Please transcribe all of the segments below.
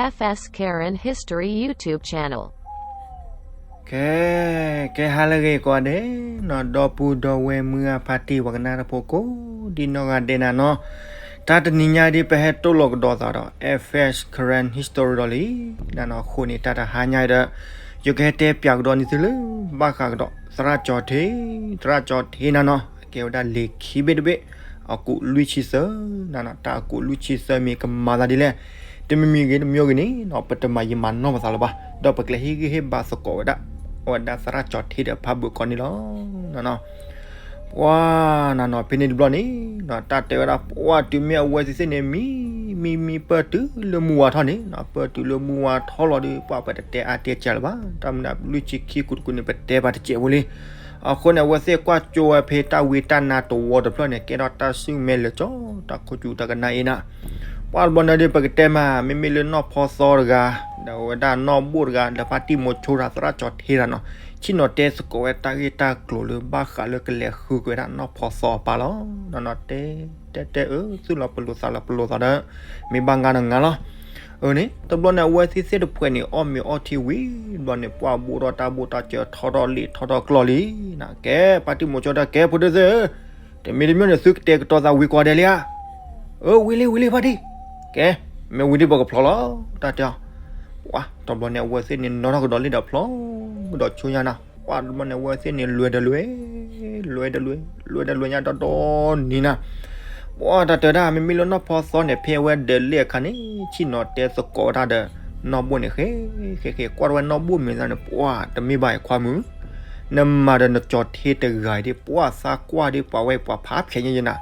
F S Karen History YouTube channel. ကဲ ကဲဟါလၢအဂ့ၤကိးဂၤဒဲးနီၤ ဒီပုၢ်ဒီဝဲၢ်မုၢ်ဂၢ်ဖါတံၢ် ပှၤကနၣ်တၢ်ဖိကိးဒံနီၢ်ဂၤဒဲးနၤနီၤ, တၢ်တနံၤညါဒ်ပဟဲတိၢ်လိာ်ကဒီးသးဒီး F S Karen History ဒီးလံ နၤနီၤ အဃိန့ၣ် တၢ်တဟါညါဒီး ယကဟဲတဲပၠးကဒီးန့ၢ်သုလၢ ဘၣ်ဃးကဒီး သရၣ်ကၠီၤထ့, သရၣ်ကၠီၤထ့နၤနီၤ အကဲဝဲဒၣ်လံာ်ခံဘ့ၣ်တဘ့ၣ် အကူးလွံၢ်ဆံသၢ နၤနီၤ တၢ်အကူးလွံၢ်ဆံသၢမ့ၢ်ကမၤသးဒ်လဲၣ်, တမံၤမံၤဂ့ၤတမံၤဂ့ၤန့ၣ်နီၤ ပတမၤယံာ်မၤနီၢ်ပသးလၢၤဘၣ်, ဒီးပကလဲၤဟ့ၣ်ဂံၢ်ဟ့ၣ်ဘါသကိးဝဲဒၣ် အဝဲဒၣ်သရၣ်ကၠီၤထ့ဒီးဖးဘၢၣ်ကီးန့ၣ်လီၤ နၤနီၤ. ပှၤနၤနီၤဖဲန့ၣ်တဘျီန့ၣ်နီၤ တၢ်တဲဝဲဒၣ် ပှၤတုၤမ့ၢ်အဝဲသ့ၣ်သ့ၣ်န့ၣ် မံ မံ မံပၢၢ်တုၤလၢမုၢ်ဝါထီၣ်န့ၣ်နီၤ ပၢၢ်တုၤလၢမုၢ်ဝါထီၣ်လီၤဒီး ပှၤပတတဲအါတဲကၢလၢၤဘၣ်, တၢ်မနုၤလွံၢ်ဆံခံကူးတကူးန့ၣ် ပတဲပာ်တစဲးဖိလံ. အဃိန့ၣ် အဝဲသ့ၣ်ကွၢ်ကၠိဝဲဖဲတၢ်ဝံတၢ်နါတဝီတဖျၢၣ်န့ၣ် ကဲထီၣ်တၢ်ဆူၣ်မဲလၢာ်ကၠီ တၢ်ခိၣ်ကူတၢ်ကနၣ်အံၤနၤ ပှၤတဘျီန့ၣ်ဒီး ပကတဲမး မ့မ့ၢ်လၢနီၢ်ဖီသီတဂၤ ဒီးအဝဲဒၣ်နီၢ်ဘိၣ်တဂၤ ဒီးဖါတံၢ်မိၤဆိတဂၤ သရၣ်ကၠီၤထ့တဂၤနီၤ ဆ့ၣ်နီၤတဲသကိးဝဲတၢ်ဂ့ၢ်တၢ်ကျိၤလၢဘၣ်ဃးလၢကလဲၤဃုကွံာ်ဝဲဒၣ်နီၢ်ဖီသီအပၢ်လီၤ. နီၤနီၤတဲ တဲတဲအၢ သူၣ်လီၤပလိာ်သးလီၤပလိာ်သးဒီး မ့ၢ်ဘၣ်ငါဒီးငါလီၤ. အၢန့ၣ် တဘျီန့ၣ် အဝဲသ့ၣ်သ့ၣ်တဖှဲးန့ၣ် အီၣ်မ့ၤအီထံဝံၤတဘျီန့ၣ် ပှၤဘိးထီၣ်တၢ်ဘိၣ်တၢ်စၢၤ ထီထီၣ်လံာ်ထီထီၣ်ကျီၢ်လံ. ကဲ ဖါတံၢ်မိၤဆိတၢ် ကဲဖိဒိၣ်သ့ၣ်ဧၢ, တမံၤတမံၤန့ၣ် သုကတဲာ်ကတီၤသးဝံၤကိးဂၤဒဲးလံဧါ. အၢ ဝံၤလံ ဝံၤလံ ဖါတံၢ်, ကဲ မ့ၢ်ဝံၤဒီးပကဖျီလီၤ တၢ်တဲအီၤ. ပှၤတဘျီန့ၣ် အဝဲသ့ၣ်န့ၣ် နီၣ်ထီၣ်ကဒီးလံဒီးဖျီကဒီးဆူညါနၤ, ပှၤတဘျီန့ၣ် အဝဲသ့ၣ်န့ၣ် လွဲၤတလွဲၤ လွဲၤတလွဲၤ လွဲၤတလွဲၤညါဒီဒီနံၤနၤ ပှၤတၢ်တဲဒၣ် မ့မ့ၢ်လၢနီၢ်ဖီသီန့ၣ် ဖဲအဝဲဒၢးလဲၣ်အခါန့ၣ် ဆ့ၣ်နီၤတဲသကိးတၢ်ဒီး နီၢ်ဘိၣ်န့ၣ် ဃဲ ဃဲ ဃဲ ကွၢ်ထီၣ်ဝဲနီၢ်ဘိၣ်မ့ၢ်သးန့ၣ် ပှၤတမ့ၢ်ဘၣ်အံၤခွါမုၣ်, နမၤဒီးနကၠီၤထ့တဂၤအံၤဒ် ပှၤသးကွၢ်ဒ်ပှၤဝဲပှၤဖးဖျဲးညါယဲနၤ,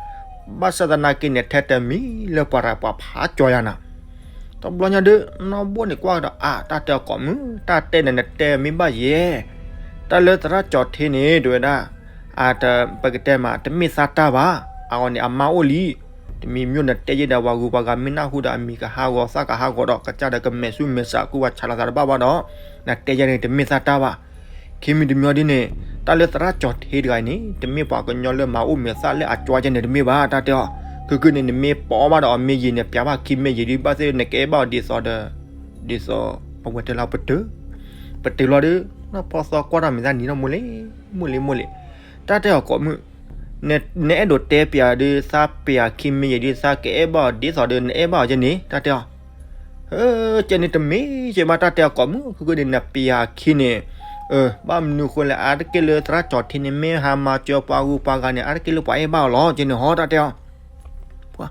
ဘၣ်ဆၣ်သနာ်က့န့ၣ် ထဲတမံၤလၢပှၤတဂၤပှၤဖးကၠီယၤနၤ တဘျီညါဒုး နီၢ်ဘိၣ်န့ၣ်ကွၢ်ကဒီး အါ တၢ်တဲအီၤကိးမုၣ် တၢ်တဲန့ၣ်နတဲမ့ၢ်ဘၣ်ယဲ, တၢ်လၢသရၣ်ကၠီၤထ့န့ၣ် တဲဝဲဒၣ် အတ ပကတဲမး တမ့ၢ်သးတၢ်ဘၣ်, အဂီၢ်န့ၣ် အမါအိၣ်လံ, တမံၤမံၤနတဲယဲဒီး ပှၤဂုၤပှၤဂၤမ့ၢ်နၢ်ဟူဒီး အမံၤကဟးဂီၤသၣ်ကဟးဂီၤဒီး ကစၢ်ဒီးကမဲာ်ဆူၣ်မဲာ်ဆး ကူဝဲဆးလီၤသးတဘၣ်ဘၣ်ဒီး နတဲယဲန့ၣ် တမ့ၢ်သးတၢ်ဘၣ်. ခံမံၤတမံၤဒ်န့ၣ် တၢ်လၢသရၣ်ကၠီၤထ့တဂၤအံၤန့ၣ် တမ့ၢ်ပှၤကညီလၢမၤအိၣ်မဲာ်သၣ်လၢအကၠီကဲန့ၣ်တမ့ၢ်ဘၣ် တၢ်တဲအီၤ, ခုခုန့ၣ် နမ့ၢ်ပိာ်ဘၣ်ဒီးအီၤမ့ၢ်ယံာ်န့ၣ် ပျးဘၣ်ခံမ့ၢ်ယံာ်ဒ် ဘၣ်သ့ၣ်နကအဲၣ်ဘၣ်အီၤဒ်သိးဒီး ဒ်သိး အဝဲတဲလၢပတုာ် ပတုာ်လီၤဒုး နီၢ်ဖီသီကွၢ်တၢ်မ့ၢ်သးနံၤနီၢ်မိၢ်လံ မိၢ်လံ မိၢ်လံ, တၢ်တဲအီၤကိးမုၣ် နအဲၣ်ဒိးတဲပျးဒုး သးပျးခံမ့ၢ်ယံာ်ဒ် သးကအဲၣ်ဘၣ်အီၤဒ်သိးဒီး နအဲၣ်ဘၣ်အီၤကဲန့ၣ် တၢ်တဲအီၤ, ကဲန့ၣ်တမ့ၢ်ကဲဘၣ် တၢ်တဲအီၤကိးမုၣ် ခုခုန့ၣ် နပျးခံန့ၣ် ဘၣ်မနုၤဃိလဲၣ် အါတက့ၢ်လၢသရၣ်ကၠီၤထ့န့ၣ် မ့ၢ်ဟးမၤစၢၤပှၤဂုၤပှၤဂၤန့ၣ် အါတက့ၢ်လၢပှၤအဲၣ်ဘၣ်အီၤလီၤ ကဲန့ၣ်ဟီ တၢ်တဲအီၤ ပှၤ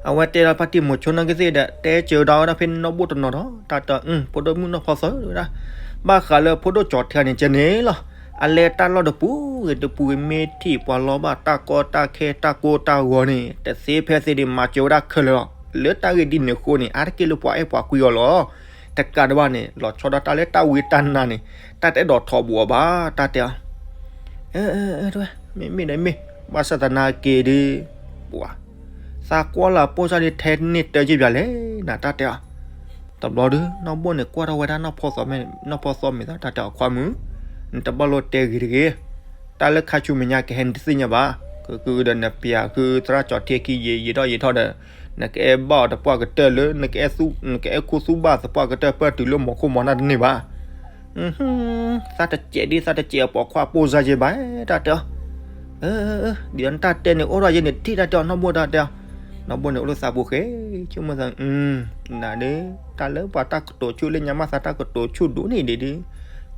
အဝဲတဲလီၤဖါတံၢ်မိၤဆိနီၢ်ကသ့ၣ်ဒီး တဲစၢၤဒီးဝဲဒၣ်ဖဲနီၢ်ဘိၣ်တနီၤဒီး တၢ်တဲအီၤ ဖိဒိၣ်မုၣ်နီၢ်ဖီသီဝဲဒၣ် ဘၣ်ဃးလၢဖိဒိၣ်ကၠီၤထ့န့ၣ် ကဲန့ၣ်လီၤ, အလဲၤတၢ်လီၢ်တပူၤဂ့ၤတပူၤဂ့ၤ မ့ၢ်ထံၣ်ပှၤလီၤဘၣ်တၢ်ကီတၢ်ခဲတၢ်ကိၢ်တၢ်ဂီၤန့ၣ် တသ့ဖဲသ့ဒီး မၤစၢၤဝဲဒၣ်ခဲလၢာ်လီၤ. လၢတၢ်ဂ့ၢ်ဒ်န့ၣ်အဃိန့ၣ် အါတက့ၢ်လၢပှၤအဲၣ်ပှၤကွံအီၤလီၤ. တကးဒံးဘၣ်န့ၣ် လီၤဆီဒၣ်တၢ်လၢတၢ်ဝံတၢ်နါန့ၣ် တၢ်တအဲၣ်ဒိးထီဘိးအီၤဘၣ် တၢ်တဲအီၤ မ့မ့ၢ်ဒီးမ့ၢ် ဘၣ်ဆၣ်သနာ်က့ဒီး ပှၤ သးကွၢ်လၢအပိၢ်စၢ်ဒ်ထဲန့ၣ်တၢ်ယ့ၢ်ပၠးလဲၣ် နတၢ်တဲအီၤ, တဘျီဒီး နီၢ်ဘိၣ်န့ၣ်ကွၢ်ထီၣ်ဝဲဒၣ် နီၢ်ဖီသီမ့ၢ်သး တၢ်တဲအီၤခွါမုၣ်, နတဘၣ်လိၣ်တဲဂ့ၤတဂ့ၤ, တၢ်လၢခါဆူမဲာ်ညါကဟဲနတသ့ၣ်ညါဘၣ်, ကဒုးဒီးနပျးဃုသရၣ်ကၠီၤထ့ခံယံာ်ယံာ်ထီၣ်ယံာ်ထီၣ်ဒီး နကအဲၣ်ဘၣ်အီၤသပှၢ်ကတၢၢ်လၢ နကအဲၣ်ခူသူၣ်ဘၣ်သပှၢ်ကတၢၢ်ပၢၢ်တုၤလၢမီၤခိၣ်မီၤနၢ်တန့ၢ်ဘၣ် သးတစဲးဒ်သးတစဲးအပိာ်ခွါပိၢ်စၢ်ယဲဘၣ် တၢ်တဲအီၤ, ဒ်သိးနတၢ်တဲန့ၣ် အိၣ်ထီၣ်ယဲန့ၣ် ထံၣ်တၢ်တဲအီၤ နီၢ်ဘိၣ်တၢ်တဲအီၤ, နီၢ်ဘိၣ်န့ၣ်အိၣ်လၢသးပူၤဃဲ ဆိကမိၣ်သး နၤဒီး တၢ်လၢပှၤတၢ်ကတိၤဆူၣ်လၢညါမးသးတၢ်ကတိၤဆူၣ်ဒိၣ်န့ၣ်ဒ်ဒ်,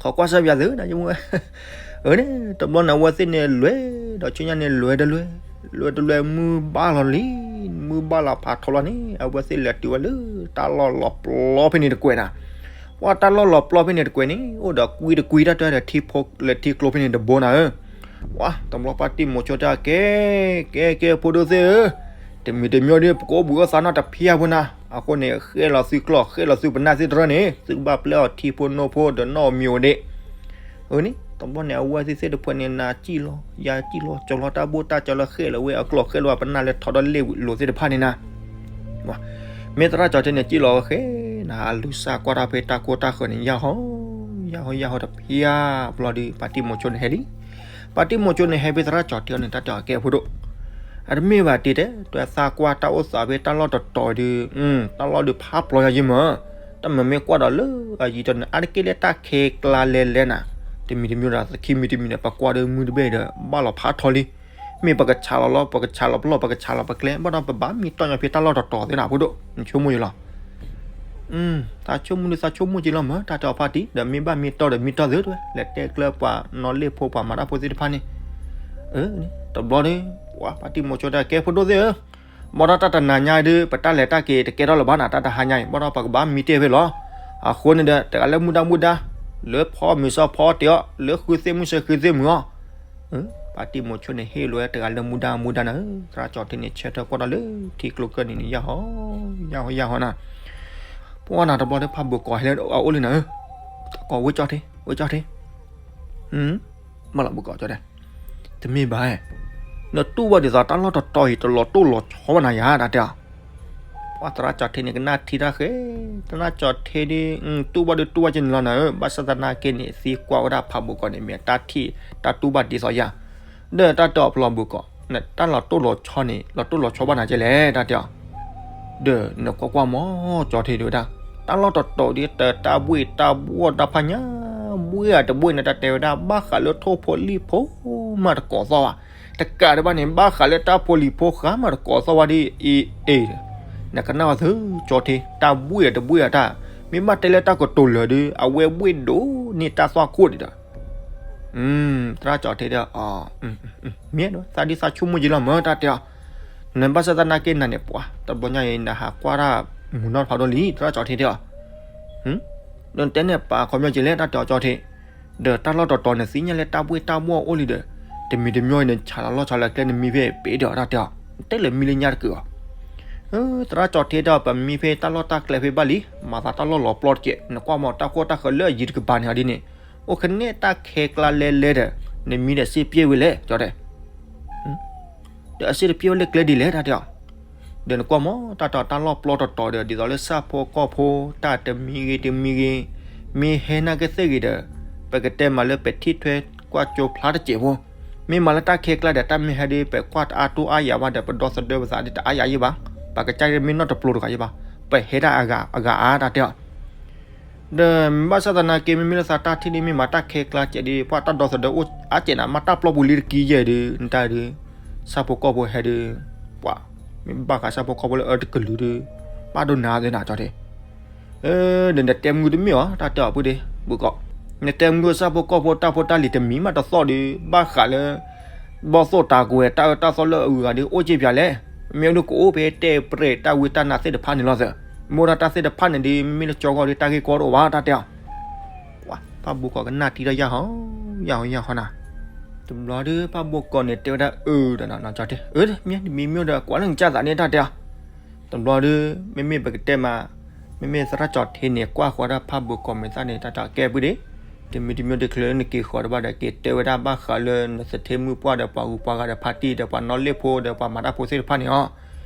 ခိးကွၢ်စၢ်ပၠးသု နဆိကမိၣ်ဝဲ အၢန့ၣ် တဘျီန့ၣ် အဝဲသ့ၣ်န့ၣ်လွဲၤ ဒီးဆူညါန့ၣ်လွဲၤတလွဲၤ, လွဲၤတလွဲၤမုၢ်ဘၣ်လီၤလံ, မုၢ်ဘၣ်လီၤဖးထီလီၤန့ၣ် အဝဲသ့ၣ်လဲၤတုၤဝဲလၢ တၢ်လီၢ်လီၤပျီဖဲန့ၣ်တကွဲးနၤ, ပှၤတၢ်လီၢ်လီၤပျီဖဲန့ၣ်တကွဲးန့ၣ် အိၣ်ဒီးကွံတကွံတၢ်တဲဒီး ထံဖိလဲၤထံကျိဖဲန့ၣ်တဘိနၤဧၢ, ပှၤတဘျီဖါတံၢ်မိၤဆိတၢ်ကဲ ကဲကဲဖိဒိၣ်သ့ၣ်ဧၢ, တမံၤတမံၤဒီး ပကအိၣ်ဘှံးအိၣ်သါနီတဖံးအပူၤနၤ, အဃိန့ၣ် ဃဲၣ်လီၤသုကျီၢ် ဃဲၣ်လီၤသုပနၢ်သ့ၣ်တရၢန့ၣ် သုကဘၣ်ပျဲအီၤထံဖိနိဖိဒီးနီၣ်မံၤအိၣ်ဒ့ၣ် အၢန့ၣ် တဘျီန့ၣ် အဝဲသ့ၣ်သ့ၣ်တဖှဲးန့ၣ် နၤစံၣ်လီၤ ယၤစံၣ်လီၤ ကၠီၤလီၤတၢ်ဘိၣ်တၢ်ကၠီၤလီၤ ဃဲၣ်လီၤဝဲအကျီၢ် ဃဲၣ်လီၤဝဲပနၢ်လၢထီဒီးလ့ၣ်ဝံၤလိာ်သ့ၣ်တဖၣ်န့ၣ်နၤ, မ့ၢ်သရၣ်ကၠီၤထ့န့ၣ် စံၣ်လီၤဃဲနၤ အလုၢ်စၢ်ကွၢ်တၢ်ဖဲတၢ်ကိၢ်တၢ်ဃၢၤန့ၣ် ယၢ်ဟီ ယၢ်ဟီ ယၢ်ဟီတဖံးဘျီဒီး ဖါတံၢ်မိၤဆိန့ၣ်ဟဲလံ, ဖါတံၢ်မိၤဆိန့ၣ်ဟဲဖဲသရၣ်ကၠီၤထ့န့ၣ် တၢ်တဲအီၤကဲဖိဒိၣ် အတမ့ၢ်ဘၣ်တ့ၢ်တဲ တၢ်သးကွၢ်တၢ်အိၣ်သးဖဲတၢ်လီၢ်တတီၤဒီး တၢ်လီၢ်ဒီးဖးပျီယၤယ့မၢ်, တ တၢ်မၤမ့ၢ်ကွၢ်ဒီးလၢအယံၤတန့ၣ် အါတက့ၢ်လၢတၢ်ခဲကျါလဲၤလဲၤနၤ, တမံၤတမံၤဒီး သခံမံၤတမံၤန့ၣ် ပကွၢ်ဒီးမုၢ်တဘ့ၣ်ဒီး ဘၣ်လီၤဖးထီလံ. မ့ၢ်ပကဆးလီၤလီၤ ပကဆးလီၤပလီၢ် ပကဆးလီၤပကျဲ ဘၣ်ဒီးပဘၣ်မံတီၢ်ညီဖဲတၢ်လီၢ်တတီၤသ့နၤ ဖိဒိၣ် နဆိကမိၣ်ယလီၤ. သးဆိကမိၣ်ဒုးသးဆိကမိၣ်က့လီၤမၢ် တၢ်တဲအီၤဖါတံၢ် ဒီးမ့ၢ်ဘၣ်မံတီၢ်ဒီးမံတီၢ်သ့တဲဝဲ လဲၤတဲကျၢၤပှၤနီၣ်လ့ၣ်ဖိပှၤမၤတၢ်ဖိသ့ၣ်တဖၣ်န့ၣ်, တဘျီဒီး ပှၤဖါတံၢ်မိၤဆိတၢ်ကဲဖိဒိၣ်သ့ၣ်ဧၢ, ဘၣ်ဒီးတၢ်တနၤညါဒုး ပတၢ်လဲၤတၢ်က့ၤတကဲထီၣ်လၢၤဘၣ်နၤ တၢ်တဟါညါအံၤ ဘၣ်ဒီးပကဘၣ်မံတ့ၢ်ဖဲလီၤ. အဃိန့ၣ်ဒီး တဂၤလၢမူဒါမူဒါ, လၢဖီမုၢ်စီဖီတ့ၢ်အီၤ လၢဃုသ့ၣ်မုၢ်ဆၢဃုသ့ၣ်မုၢ်အီၤ ဖါတံၢ်မိၤဆိန့ၣ်ဟ့ၣ်လီၤဝဲတဂၤလၢမူဒါမူဒါနၤဧၢ, သရၣ်ကၠီၤထ့န့ၣ် ဆၢထၢၣ်ကွၢ်ဒီးလၢထံကျိကၢၢ်နံၤန့ၣ် ယၢ်ဟီ ယၢ်ဟီ ယၢ်ဟီနၤ, ပှၢ်နၤတဘျီဒီးဖါဘိၣ်ကီးဟဲလၢအအိၣ်လံနၤဧၢ, ကီးဝဲကၠီၤထ့ ဝဲကၠီၤထ့ မ့ၢ်လီၤဘိၣ်ကီးကၠီၤထ့, တမ့ၢ်ဘၣ်, နတူၢ်ဘၣ်ဒ်သိးတၢ်လီၢ်တတီၤအံၤ တလီၤတိၢ်လီၤဆီဘၣ်နၤယၤ တၢ်တဲအီၤ ပှၤသရၣ်ကၠီၤထ့န့ၣ် ကနၣ်ထံတၢ်ဃဲ, သရၣ်ကၠီၤထ့ဒ် တူၢ်ဘၣ်ဒုးတူၢ်ဘၣ်က့ၤန့ၣ်လီၤနၤဧၢ, ဘၣ်ဆၣ်သနာ်က့န့ၣ် သံကွၢ်ဝဲဒၣ်ဖးဘိၣ်ကီးန့ၣ် မ့ၢ်တၢ်ထံၣ်တၢ်တူၢ်ဘၣ်ဒ်သိးယၤ, ဒီးတၢ်တဲအီၤပလီၢ်ဘိၣ်ကီး, နတၢ်လီၤတိၢ်လီၤဆီန့ၣ် လီၤတိၢ်လီၤဆီဘၣ်နၤကဲလဲၣ် တၢ်တဲအီၤ ဒီးနကွၢ်ကွၢ်မ့ၢ်ကၠီၤထ့ဒုးဝဲဒၣ်, တၢ်လီၢ်တတီၤဒ်တၢ်ဘှ့ၣ်တၢ်ဘှီၣ်တၢ်ဖးညါ, ဘှ့ၣ်အတဘှ့ၣ်န့ၣ် တၢ်တဲဝဲဒၣ် ဘၣ်ဃးလၢထိၣ်ဖိလံၣ်ဖိမးတကိးသီၣ်ဘၣ်, တကးဒံးဘၣ်န့ၣ် ဘၣ်ဃးလၢတၢ်ဖိလံၤဖိဃါမးတကိးသီၣ်ဘၣ်ဒ်အံၤ, နကနၣ်ဝဲသုကၠီၤထ့, တၢ်ဘှ့ၣ်အတဘှ့ၣ်အတၢ်, မ့ၢ်ဘၣ်တဲလၢတၢ်ကတိၤလၢာ်ဒုး အဝဲဘှ့ၣ်ဒိၣ်န့ၢ်တၢ်သွၣ်ခိၣ်ဒံးဒီး သရၣ်ကၠီၤထ့ဒီး မ့ၢ်သးဒ်သးဆိကမိၣ်က့လီၤမၢ် တၢ်တဲအီၤ, နဘၣ်ဆၣ်သနာ်က့နၤန့ၣ် ပှၤတဘျီညါအံၤ နဟးကွၢ်တၢ်မုာ်နီၢ်တဖးဒိၣ်လံ သရၣ်ကၠီၤထ့တဲအီၤ, ဒီးနတဲန့ၣ်ပာ်ခီပညီက့လဲၣ် တၢ်တဲအီၤကၠီၤထ့, ဒီးတၢ်လီၢ်တတီၤနသ့ၣ်ညါလၢတၢ်ဘှ့ၣ်တၢ်ဘှီၣ်အိၣ်လံဒီး, တမံၤတမံၤအံၤ နဆးလီၤလီၢ်ဆးလီၤကျဲနမံဖဲပ့ၤဒီး တၢ်တဲအီၤ, နတဲလၢမံလၢညါတကုာ်အီၤ သရၣ်ကၠီၤထ့တဲအီၤ ပမံဖဲတၢ်လီၢ်တၢ်ကျဲဖဲဘၣ်လံ, မၤသးတၢ်လီၢ်လီၤပျီတက့ၢ်, နကွၢ်မ့ၢ်တၢ်ဃိၣ်တၢ်ဃၢၤလၢအယံၤတကပၤန့ၣ်ဒ်န့ၣ်, အိၣ်ခနဲတၢ်ခဲကျါလဲလဲဒီး, နမံဒီးစ့ပျဲဝဲလဲၣ် ကၠီၤထ့, ဒီးအစ့တပျဲဝဲလၢကျဲဒ်လဲၣ် တၢ်တဲအီၤ, ဒီးနကွၢ်မ့ၢ်တၢ်တဲအီၤတၢ်လီၢ်ပျီတတီၤဒီး ဒ်သိးလၢဆၣ်ဖိကီၢ်ဖိ တၢ်တမံဂ့ၤတမံဂ့ၤ, မ့ၢ်ဟဲနာ်က့သ့ၣ်ဂ့ၤဒီး, ပကတဲမးလၢပထံၣ်ထွဲကွၢ်ကၠိဖျါတစဲးဖိ, မ့ၢ်မးလၢတၢ်ခဲကျါဒီး တၢ်မ့ၢ်ဟဲဒ် ပကွၢ်တအါတိၢ်အါယၤဘၣ်ဒီး ပဒီသဒၢပသးဒ်တအါယၤယံၣ်ဘၣ်, ပကစၢ်မ့ၢ်နီၢ်တပျိၤတဂၤယံၣ်ဘၣ်, ပဟဲဒၣ်အဂၤအဂၤအါ တၢ်တဲအီၤ ဒီးမ့ၢ်ဘၣ်ဆၣ်သနာ်က့ မ့မ့ၢ်လၢသးတၢ်ထံၣ်ဒ်မ့ၢ်မးတၢ်ခဲကျါစဲးဒ် ပှၤတၢ်ဒီသဒၢအိၣ်အါစဲးနၤ မ့ၢ်တၢ်ပျီပူၤလံတကံယဲၢ်ဒုး နတၢ်ဒုး, ဆၣ်ဖိကီၢ်ဖိဟဲဒုး, ပှၤ, မ့ၢ်ဘၣ်ဃးဆၣ်ဖိကီၢ်ဖိလၢအၢတကလုာ်ဒုး, ဘၣ်ဒိနၤသ့နၤကၠီၤထ့, ဒီးနတဲမုၢ်တမ့ၢ်အီၤ တၢ်တဲအီၤပုၢ်ဒ့, ဘုကီး, နတဲမုၢ်ဆၣ်ဖိကီၢ်ဖိတၢ်ဖိတၢ်လံၤတမံၤမးတသီၣ်ဒုး ဘၣ်ဃးလၢ ဘီၣ်သိၣ်တၢ်ကွဲးတၢ်အၢတၢ်သီလၢအဂုၤအဂၤဒုး အိၣ်စ့ၢ်ပၠးလဲၣ်, မ့ၢ်အဒုးကအိၣ်ဖဲတဲပြဲးတၢ်ဝံတၢ်နါသ့ၣ်တဖၣ်န့ၣ်လီၤသၢ, မ့ၢ်ဒၣ်တၢ်သ့ၣ်တဖၣ်န့ၣ်ဒုး မ့မ့ၢ်လၢကၠီဂီၢ်ဒုး တၢ်ဂ့ၢ်ကီတအိၣ်ဘၣ် တၢ်တဲအီၤ, ပှၤ, ဖးဘိကီးကနၣ်ထံတၢ်ယၢ်ဟီ, ယၢ်ဟီယၢ်ဟီနၤ, တဘျီဒုး ဖးဘိကီးန့ၣ်တဲဝဲဒၣ်အၢဒီးနီၢ်ကၠီၤထ့, အၢ မ့ၢ်တမံၤမ့ၢ်ဒီး ကွၢ်လၢနကစၢ်သးန့ၣ် တၢ်တဲအီၤ တဘျီဒုး မ့မ့ၢ်ပကတဲမး, မ့မ့ၢ်သရၣ်ကၠီၤထ့န့ၣ် ကွၢ်ဃီၤဒၣ်ဖးဘိကီးမဲာ်သၣ်န့ၣ် တၢ်တဲအီၤကဲပုၢ်ဒ့, တမံၤတမံၤဒုးချုးလၢနက့ၤဃီၤတဘၣ်ဒီး က့ၤတဲဝဲဒၣ်ဘၣ်ဃးလၢနသထ့မုၣ်ပှၢ်ဒီးပှၤဂုၤပှၤဂၤဒီးဖါတံၢ်ဒီးပှၤနီၣ်လ့ၣ်ဖိဒီးပှၤမၤတၢ်ဖိသ့ၣ်တဖၣ်န့ၣ်လီၤ,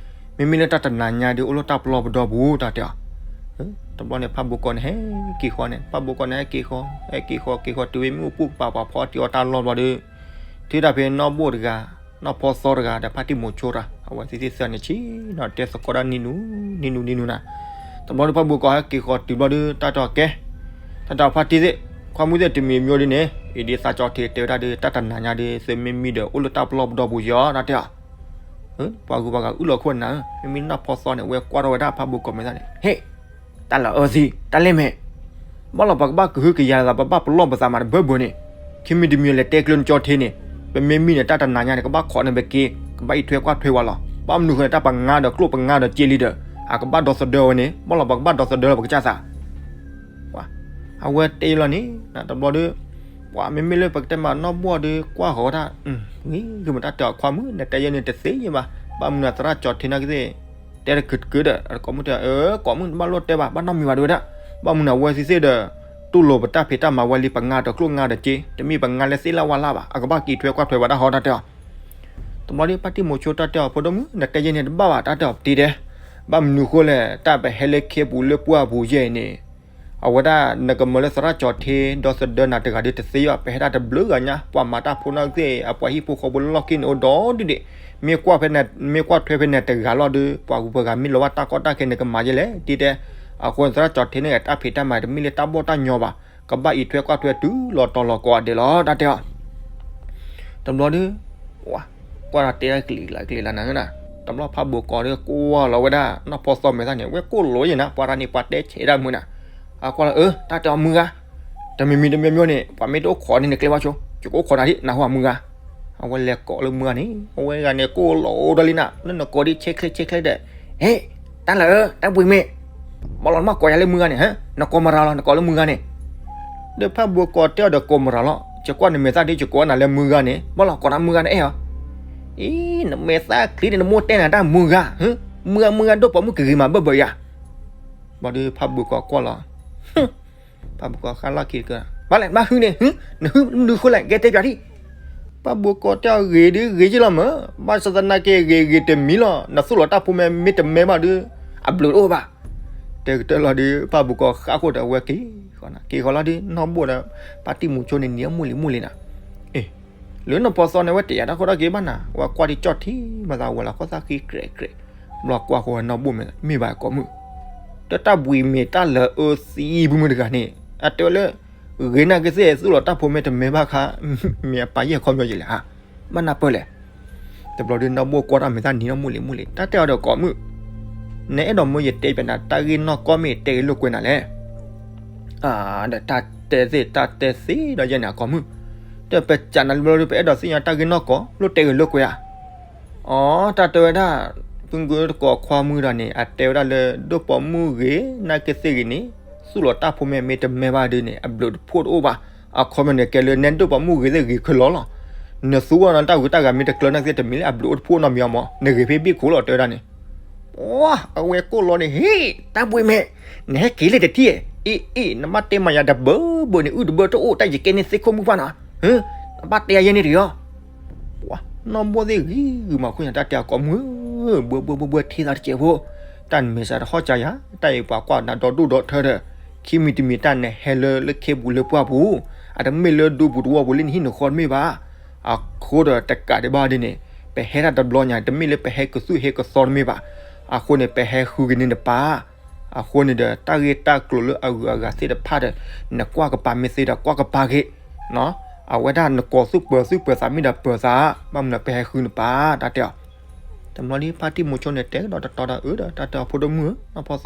မ့မ့ၢ်လၢတၢ်တနၤညါဒုး အိၣ်လၢတၢ်ပျီပဒီပူၤ တၢ်တဲအီၤ, တဘျီန့ၣ် ဖးဘိကီးန့ၣ် ဟဲက့ၤဃီၤန့ၣ် ဖးဘိကီးန့ၣ် ဟဲက့ၤဃီၤ, ဟဲက့ၤဃီၤ က့ၤဃီၤတုၤဝဲမ့ၣ်အူပူၤ ပာ်ပှၤဖီတံၢ်အီၣ်တၢ်လီၢ်ဘျီဒုး, ထုးတၢ်ဖဲနီၣ်ဘိၣ်တဂၤ, နီၢ်ဖီသီတဂၤဒီးဖါတံၢ်မိၤဆိတၢ် အဝဲသ့ၣ်သ့ၣ်သၢန့ၣ်ဆံးနီၤ တဲသကိးတၢ်နံၤနူၤ, နံၤနူၤ နံၤနူၤနၤ, တဘျီဒုး ဖးဘိကီးဟဲက့ၤဃီၤတုၤဘျီဒုး တၢ်တဲအီၤကဲ, တၢ်တဲအီၤဖါတံၢ်သ့ၣ်, ခွါမုၣ်သ့ၣ် တမံၤမံၤဒုးန့ၣ် အံၤဒ်သးကၠီၤထ့တဲဝဲဒၣ်ဒုး တၢ်တနၤညါဒုး သုမ့ၢ်မံဒီး အိၣ်လၢတၢ်ပျီပဒီပူၤယီၤ တၢ်တဲအီၤ ပှၤဂုၤပှၤဂၤအုၣ်လီၤခိၣ်နၤဧၢ, မ့မ့ၢ်နီၢ်ဖီသီန့ၣ် ဝဲကွၢ်ထီၣ်ဝဲဒၣ်ဖးဘိကီးမဲာ်သၣ်န့ၣ် ဟ့ၣ်, တၢ်လၢအၢသံ တၢ်လဲၢ်မဲာ်, ဘၣ်လီၤပှၤကဘၣ်ကဟုကယာ်လိာ်သး ပဘၣ်ပလီၢ်ပသးမးတဘၢဘၢန့ၣ်, ခံမံၤတမံၤလဲၤတဲကျၢၤနကၠီၤထ့န့ၣ်, ပမ့ၢ်မံန့ၣ် တၢ်တနၤညါန့ၣ် ကဘၣ်ခိးန့ၢ်ပက့ၤ, ကဘၣ်အံးထွဲကွၢ်ထွဲဝဲလီၤ, ဘၣ်မနုၤဃိန့ၣ် တၢ်ပငါဒီးကျိၣ်ပငါဒီးစ့လံဒီး, အကဘၣ်ဒီသဒၢဝဲန့ၣ် ဘၣ်လီၤပှၤကဘၣ်ဒီသဒၢလီၤပကစၢ်သး အဝဲတဲလီၤန့ၣ် တဘျီဒီး, ပှၤမ့မ့ၢ်လၢပကတဲမးနီၢ်ဘိၣ်ဒီး ကွၢ်ဃီၤဝဲဒၣ်, ဂ့ၤမတၢ်တဲအီၤခွါမုၣ် နတဲယဲန့ၣ်တသ့ယဲဘၣ်, ဘၣ်မနုၤသရၣ်ကၠီၤထ့နာ်က့သ့ၣ်, တဲတကုာ်တကုာ်ဒီး ကိးမုၣ်တဲ, ကိးမုၣ်တဘၣ်လိၣ်တဲဘၣ် ဘၣ်နီတမံၤဘၣ်ဒဝဲဒၣ်, ဘၣ်မနုၤအဝဲသ့ၣ်သ့ၣ်ဒီး, တူၢ်လိာ်ပတၢ်ဖံးတၢ်မၤဝဲလံ ပငါဒီးကျိၣ်ငါဒီးစ့, တမ့ၢ်ပငါလၢသ့ၣ်လၢဝါလၢ်ဘၣ် အကဘၣ်က့ၤထွဲကွၢ်ထွဲဝဲဒၣ်ဟီတၢ်တဲအီၤ တဘျီဒီး ဖါတံၢ်မိၤဆိတၢ်တဲအီၤဖိဒိၣ်မုၣ် နတဲယဲန့ၣ်တဘၣ်ဘၣ် တၢ်တဲအီၤပတ့တဲ, ဘၣ်မနုၤဃိလဲၣ် တၢ်ပဟဲလၢခ့ပူၤလၢပှၢ်ပူၤယဲအံၤန့ၣ်, အဝဲဒၣ်နကမၤလၢသရၣ်ကၠီၤထ့ ဒီသဒၢနၤတဂၤဒီးတသ့ဘၣ် ပဟဲဒၣ်တဘျုးဂၤညါ ပှၤမၤတၢ်ဖိနာ်က့သ့ၣ် အပှၤဟံၣ်ဖိဃီဖိလၢလီၢ်ခံန့ၣ်အိၣ်ဒီဒူၣ်ဒံး, မ့ၢ်ကွၢ်ထွဲဖဲနၤတဂၤလီၤဒီး ပှၤဂုၤပှၤဂၤမ့ၢ်လီၤဘၣ်တၢ်ကီတၢ်ခဲန့ၣ် ကမၤယဲလဲၣ် တ့တဲ, အဃိန့ၣ် သရၣ်ကၠီၤထ့န့ၣ် တၢ်ဖံးတၢ်မၤတမ့ၢ်လၢတၢ်ဘီၣ်တၢ်ညီဘၣ်, ကဘၣ်အံးထွဲကွၢ်ထွဲတုၤလီၤတီၤလီၤကိးဂၤဒဲးလီၤ တၢ်တဲအီၤ. တဘျီဒီး ကွၢ်တၢ်တဲတၢ်ကလံၤလၢကလံၤလၢနၤနၤ, တဘျီဖးဘိးကီးဒီးကွၢ်လီၤဝဲဒၣ် နီၢ်ဖီသီမဲာ်သၣ်န့ၣ် ဝဲကိၢ်လိာ်ယဲၢ်နၤ, ပှၤတၢ်န့ၣ်ပှၤတဲဆဲးဒၣ်မုာ်နၤ, အကွၢ်လီၤ အၢ တၢ်တဲအီၤမုၢ်ဂၤ, တမံၤမံၤတမံၤမံၤန့ၣ် ပှၤမ့ၢ်တအိၣ်ခိးန့ၣ် နကျဲဘၣ်ဆိ, ယကအိၣ်ခိးနၤဒ်နၢ်ဟူမုၢ်ဂၤ. အဝဲလဲၤကိးလၢမုၢ်ဂၤန့ၣ် အဝဲဂၤန့ၣ် ကိၢ်လိာ်ဒီးလံနၤ, လၢနကိးဒ်ဆဲးချ့ဆဲးချ့ဒီး, ဟ့ၣ်, တၢ်လၢာ်ဧၢ တၢ်ဘှံးမ့ၢ်, ဘၣ်လီၤနမ့ၢ်ကိးယၤလၢမုၢ်ဂၤန့ၣ်, နကိးမရၤလီၤ နကိးလၢမုၢ်ဂၤန့ၣ်. ဒီးဖးဘိးကီးတဲအီၤဒီးကိးမရၤလီၤ, ယကွၢ်နမဲာ်သၣ်ဒ်ယကိးနၤလၢမုၢ်ဂၤန့ၣ်, ဘၣ်လီၤကိးနၤမုၢ်ဂၤန့ၣ်အဲၣ်ဧါ. အံၤ နမဲာ်သၣ်ချံန့ၣ် နမိၢ်တဲနၤတၢ်မုၢ်ဂၤ, မုၢ်ဂၤမုၢ်ဂၤဒိၣ်ပိာ်မုၣ်ကဂ့ၤမးဘၣ်ဘၣ်ယၤ. ဘျီဒီးဖးဘိးကီးကွၢ်လီၤ ဖးဘိးကီးဃါလီၢ်ခံတကၢ, ဘၣ်လဲၣ် နဘၣ်ဟုန့ၣ်, နဟုမနုၤဃိလဲၣ် ကဲတဲပၠးဒံး. ဖးဘိးကီးတဲအီၤဂ့ၤဒုးဂ့ၤယ့ၢ်လီၤမၢ်, ဘၣ်ဆၣ်သနာ်က့ဂ့ၤဂ့ၤတမံၤလီၤ, နသူၣ်လီၤတၢ်ဖိမဲာ်မ့ၢ်တမဲာ်ဘၣ်ဒီး အဘျုးတအိၣ်ဘၣ်. တဲကတၢၢ်လီၤဒီး ဖးဘိးကီးဃါဃိဒီးအဝဲက့ၤ, က့ၤဃီလီၤဒီး နီၢ်ဘိၣ်ဒီး ဖါတံၢ်မူၤဆိန့ၣ် နံၤအမူလံမူလံနၤ. အ့ၣ်, လၢနီၢ်ဖီသီန့ၣ် အဝဲတယာ်တၢ်ခိၣ်တၢ်ခံဘၣ်နၤ, အဝဲကွၢ်ဒ်ကၠီၣ်ထံမၤသးဝဲလီၤ ဃီသၣ်ဃံကြဲးကြဲး, ဘျီကွၢ်ဃိနီၢ်ဘိၣ်မ့ၢ်မ့ၢ်ဘၣ်ကိးမုၢ်, တၢ်တၢ်ဘှံးမ့ၢ်တၢ်လၢအၢသံဘုမုၢ်တဂၤန့ၣ် အတဲဝဲလၢ ဂ့ၤနာ်က့သ့ၣ် သူၣ်လီၤတၢ်ဖိမဲာ်တမဲာ်ဘၣ်ခါ, မ့ၢ်အပာ်ယဲၢ်ခီပညီယဲၢ်လဲၣ်ဧါ, ဘၣ်နၢ်ပၢၢ်လဲၣ်. တဘျီဒီးနီၢ်ဘိၣ်ကွၢ်တၢ်မဲာ်သၣ်နံၤနီၢ်မူလံမူလံ တၢ်တဲအီၤဒီးကိးမုၢ်, နအဲၣ်ဒိးမၢယတဲပၠးနၤ တၢ်ဂ့ၢ်နီၢ်ကီၢ်မ့ၢ်တဲဂ့ၤလိာ်ကွဲနၤလဲၣ်. ဒီးတၢ်တဲသ့ၣ်တၢ်တဲသ့ဒီးယဲၢ်န့ၣ်အကိးမုၢ်, တပစးနၤလၢဘျီဒီး ပအဲၣ်ဒိးသ့ၣ်ညါတၢ်ဂ့ၢ်နီၢ်ကီၢ် လိၣ်တဲဂ့ၤလိာ်ကွဲဧါ. အီ တၢ်တဲဝဲဒၣ် ဖုကတကိးခွါမုၢ်တဂၤန့ၣ် အတဲဝဲဒၣ်လၢ ဒိၣ်ပိာ်မုၣ်ဂ့ၤ နာ်က့သ့ၣ်ဂ့ၤန့ၣ် သူၣ်လီၤတၢ်ဖိမဲာ်မ့ၢ်တမဲာ်ဘၣ်ဒီးန့ၣ် အဘျုးတဖှိၣ်တအိၣ်ဘၣ်. အခီပညီန့ၣ် ကဲလၢနဲဒိၣ်ပိာ်မုၣ်ဂ့ၤသ့ၣ်ဂ့ၤခဲလၢာ်လီၤ. နသူအီၤနတၢ်ဂုၤတၢ်ဂၤမ့ၢ်တကျၢၤနာ်က့သ့ၣ် တမ့ၢ်လၢအဘျုးအိၣ်တဖှိၣ်နီတမံၤအီၤမး နဂ့ၤဖဲဘ့ၣ်ခိၣ်လီၤ တဲဝဲဒၣ်န့ၣ်. ပှၤ အဝဲကိၢ်လီၤန့ၣ် ဟ့ၣ် တၢ်ဘှံးမဲာ်, နဟဲက့ၤလၢတထံၣ်, အ့ၣ်အ့ၣ် နဘၣ်တဲမၤယၤတဘၢဘၢန့ၣ် အုၣ်တဘၢတအိၣ် တၢ်ယကဲန့ၢ်သ့ၣ်ခိၣ်မုၣ်ပှၢ်နီၤ, နဘၣ်တဲယၤယဲန့ၣ်တဂ့ၤအီၤ. ပှၤ နီၢ်ဘိၣ်သ့ၣ်ဂံၤဂုာ်မၤခိၣ်ညါ တၢ်တဲအကိးမုၢ်ဧၢ, ဘှဲဘှဲဘှဲဘှဲထံသးတစဲးဖိ, တၢ်နမဲာ်စးတဟီၣ်ကၢယၤ, တၢ်အံၤပှၤကွၢ်နၤဒီဒိၣ်ဒီထၢဒီး, ခံမံၤတမံၤတၢ်နဟဲလၢလၢခ့ပူၤလၢပှၢ်ပူၤ, အတမ့ၢ်လၢဒူပူၤတဝီပူၤလၢနဟံၣ်နဃီတမ့ၢ်ဘၣ်. အဃိဒီးတကးဒံးဘၣ်ဒ်န့ၣ်, ပဟဲတၢ်တဘျီညါ တမ့ၢ်လၢပဟဲကသူၣ်ဟဲကသီတမ့ၢ်ဘၣ်. အဃိန့ၣ် ပဟဲဃုက့ၤန့ၢ်နပၢ်, အဃိန့ၣ်ဒီး တၢ်ဂ့ၢ်တၢ်ကျိၤလၢအဂုၤအဂၤသ့ၣ်တဖၣ်ဒီး, နကွၢ်ကပၤမ့ၢ်သ့ဒီးကွၢ်ကပၤက့ၤ, အဝဲဒၣ်နကိးသူၣ်ပၢၤသူၣ်ပၢၤသးမ့ၢ်ဒီးပၢၤသး, ဘၣ်မနုၤပဟဲဃုနပၢ် တၢ်တဲအီၤ. တဘျီလံဖါတံၢ်မူၤဆိန့ၣ် တဲကဒီးတတီဒီးအၢဒီး တၢ်တဲအီၤဖိဒိၣ်မုၣ်ဧၢ နီၢ်ဖီ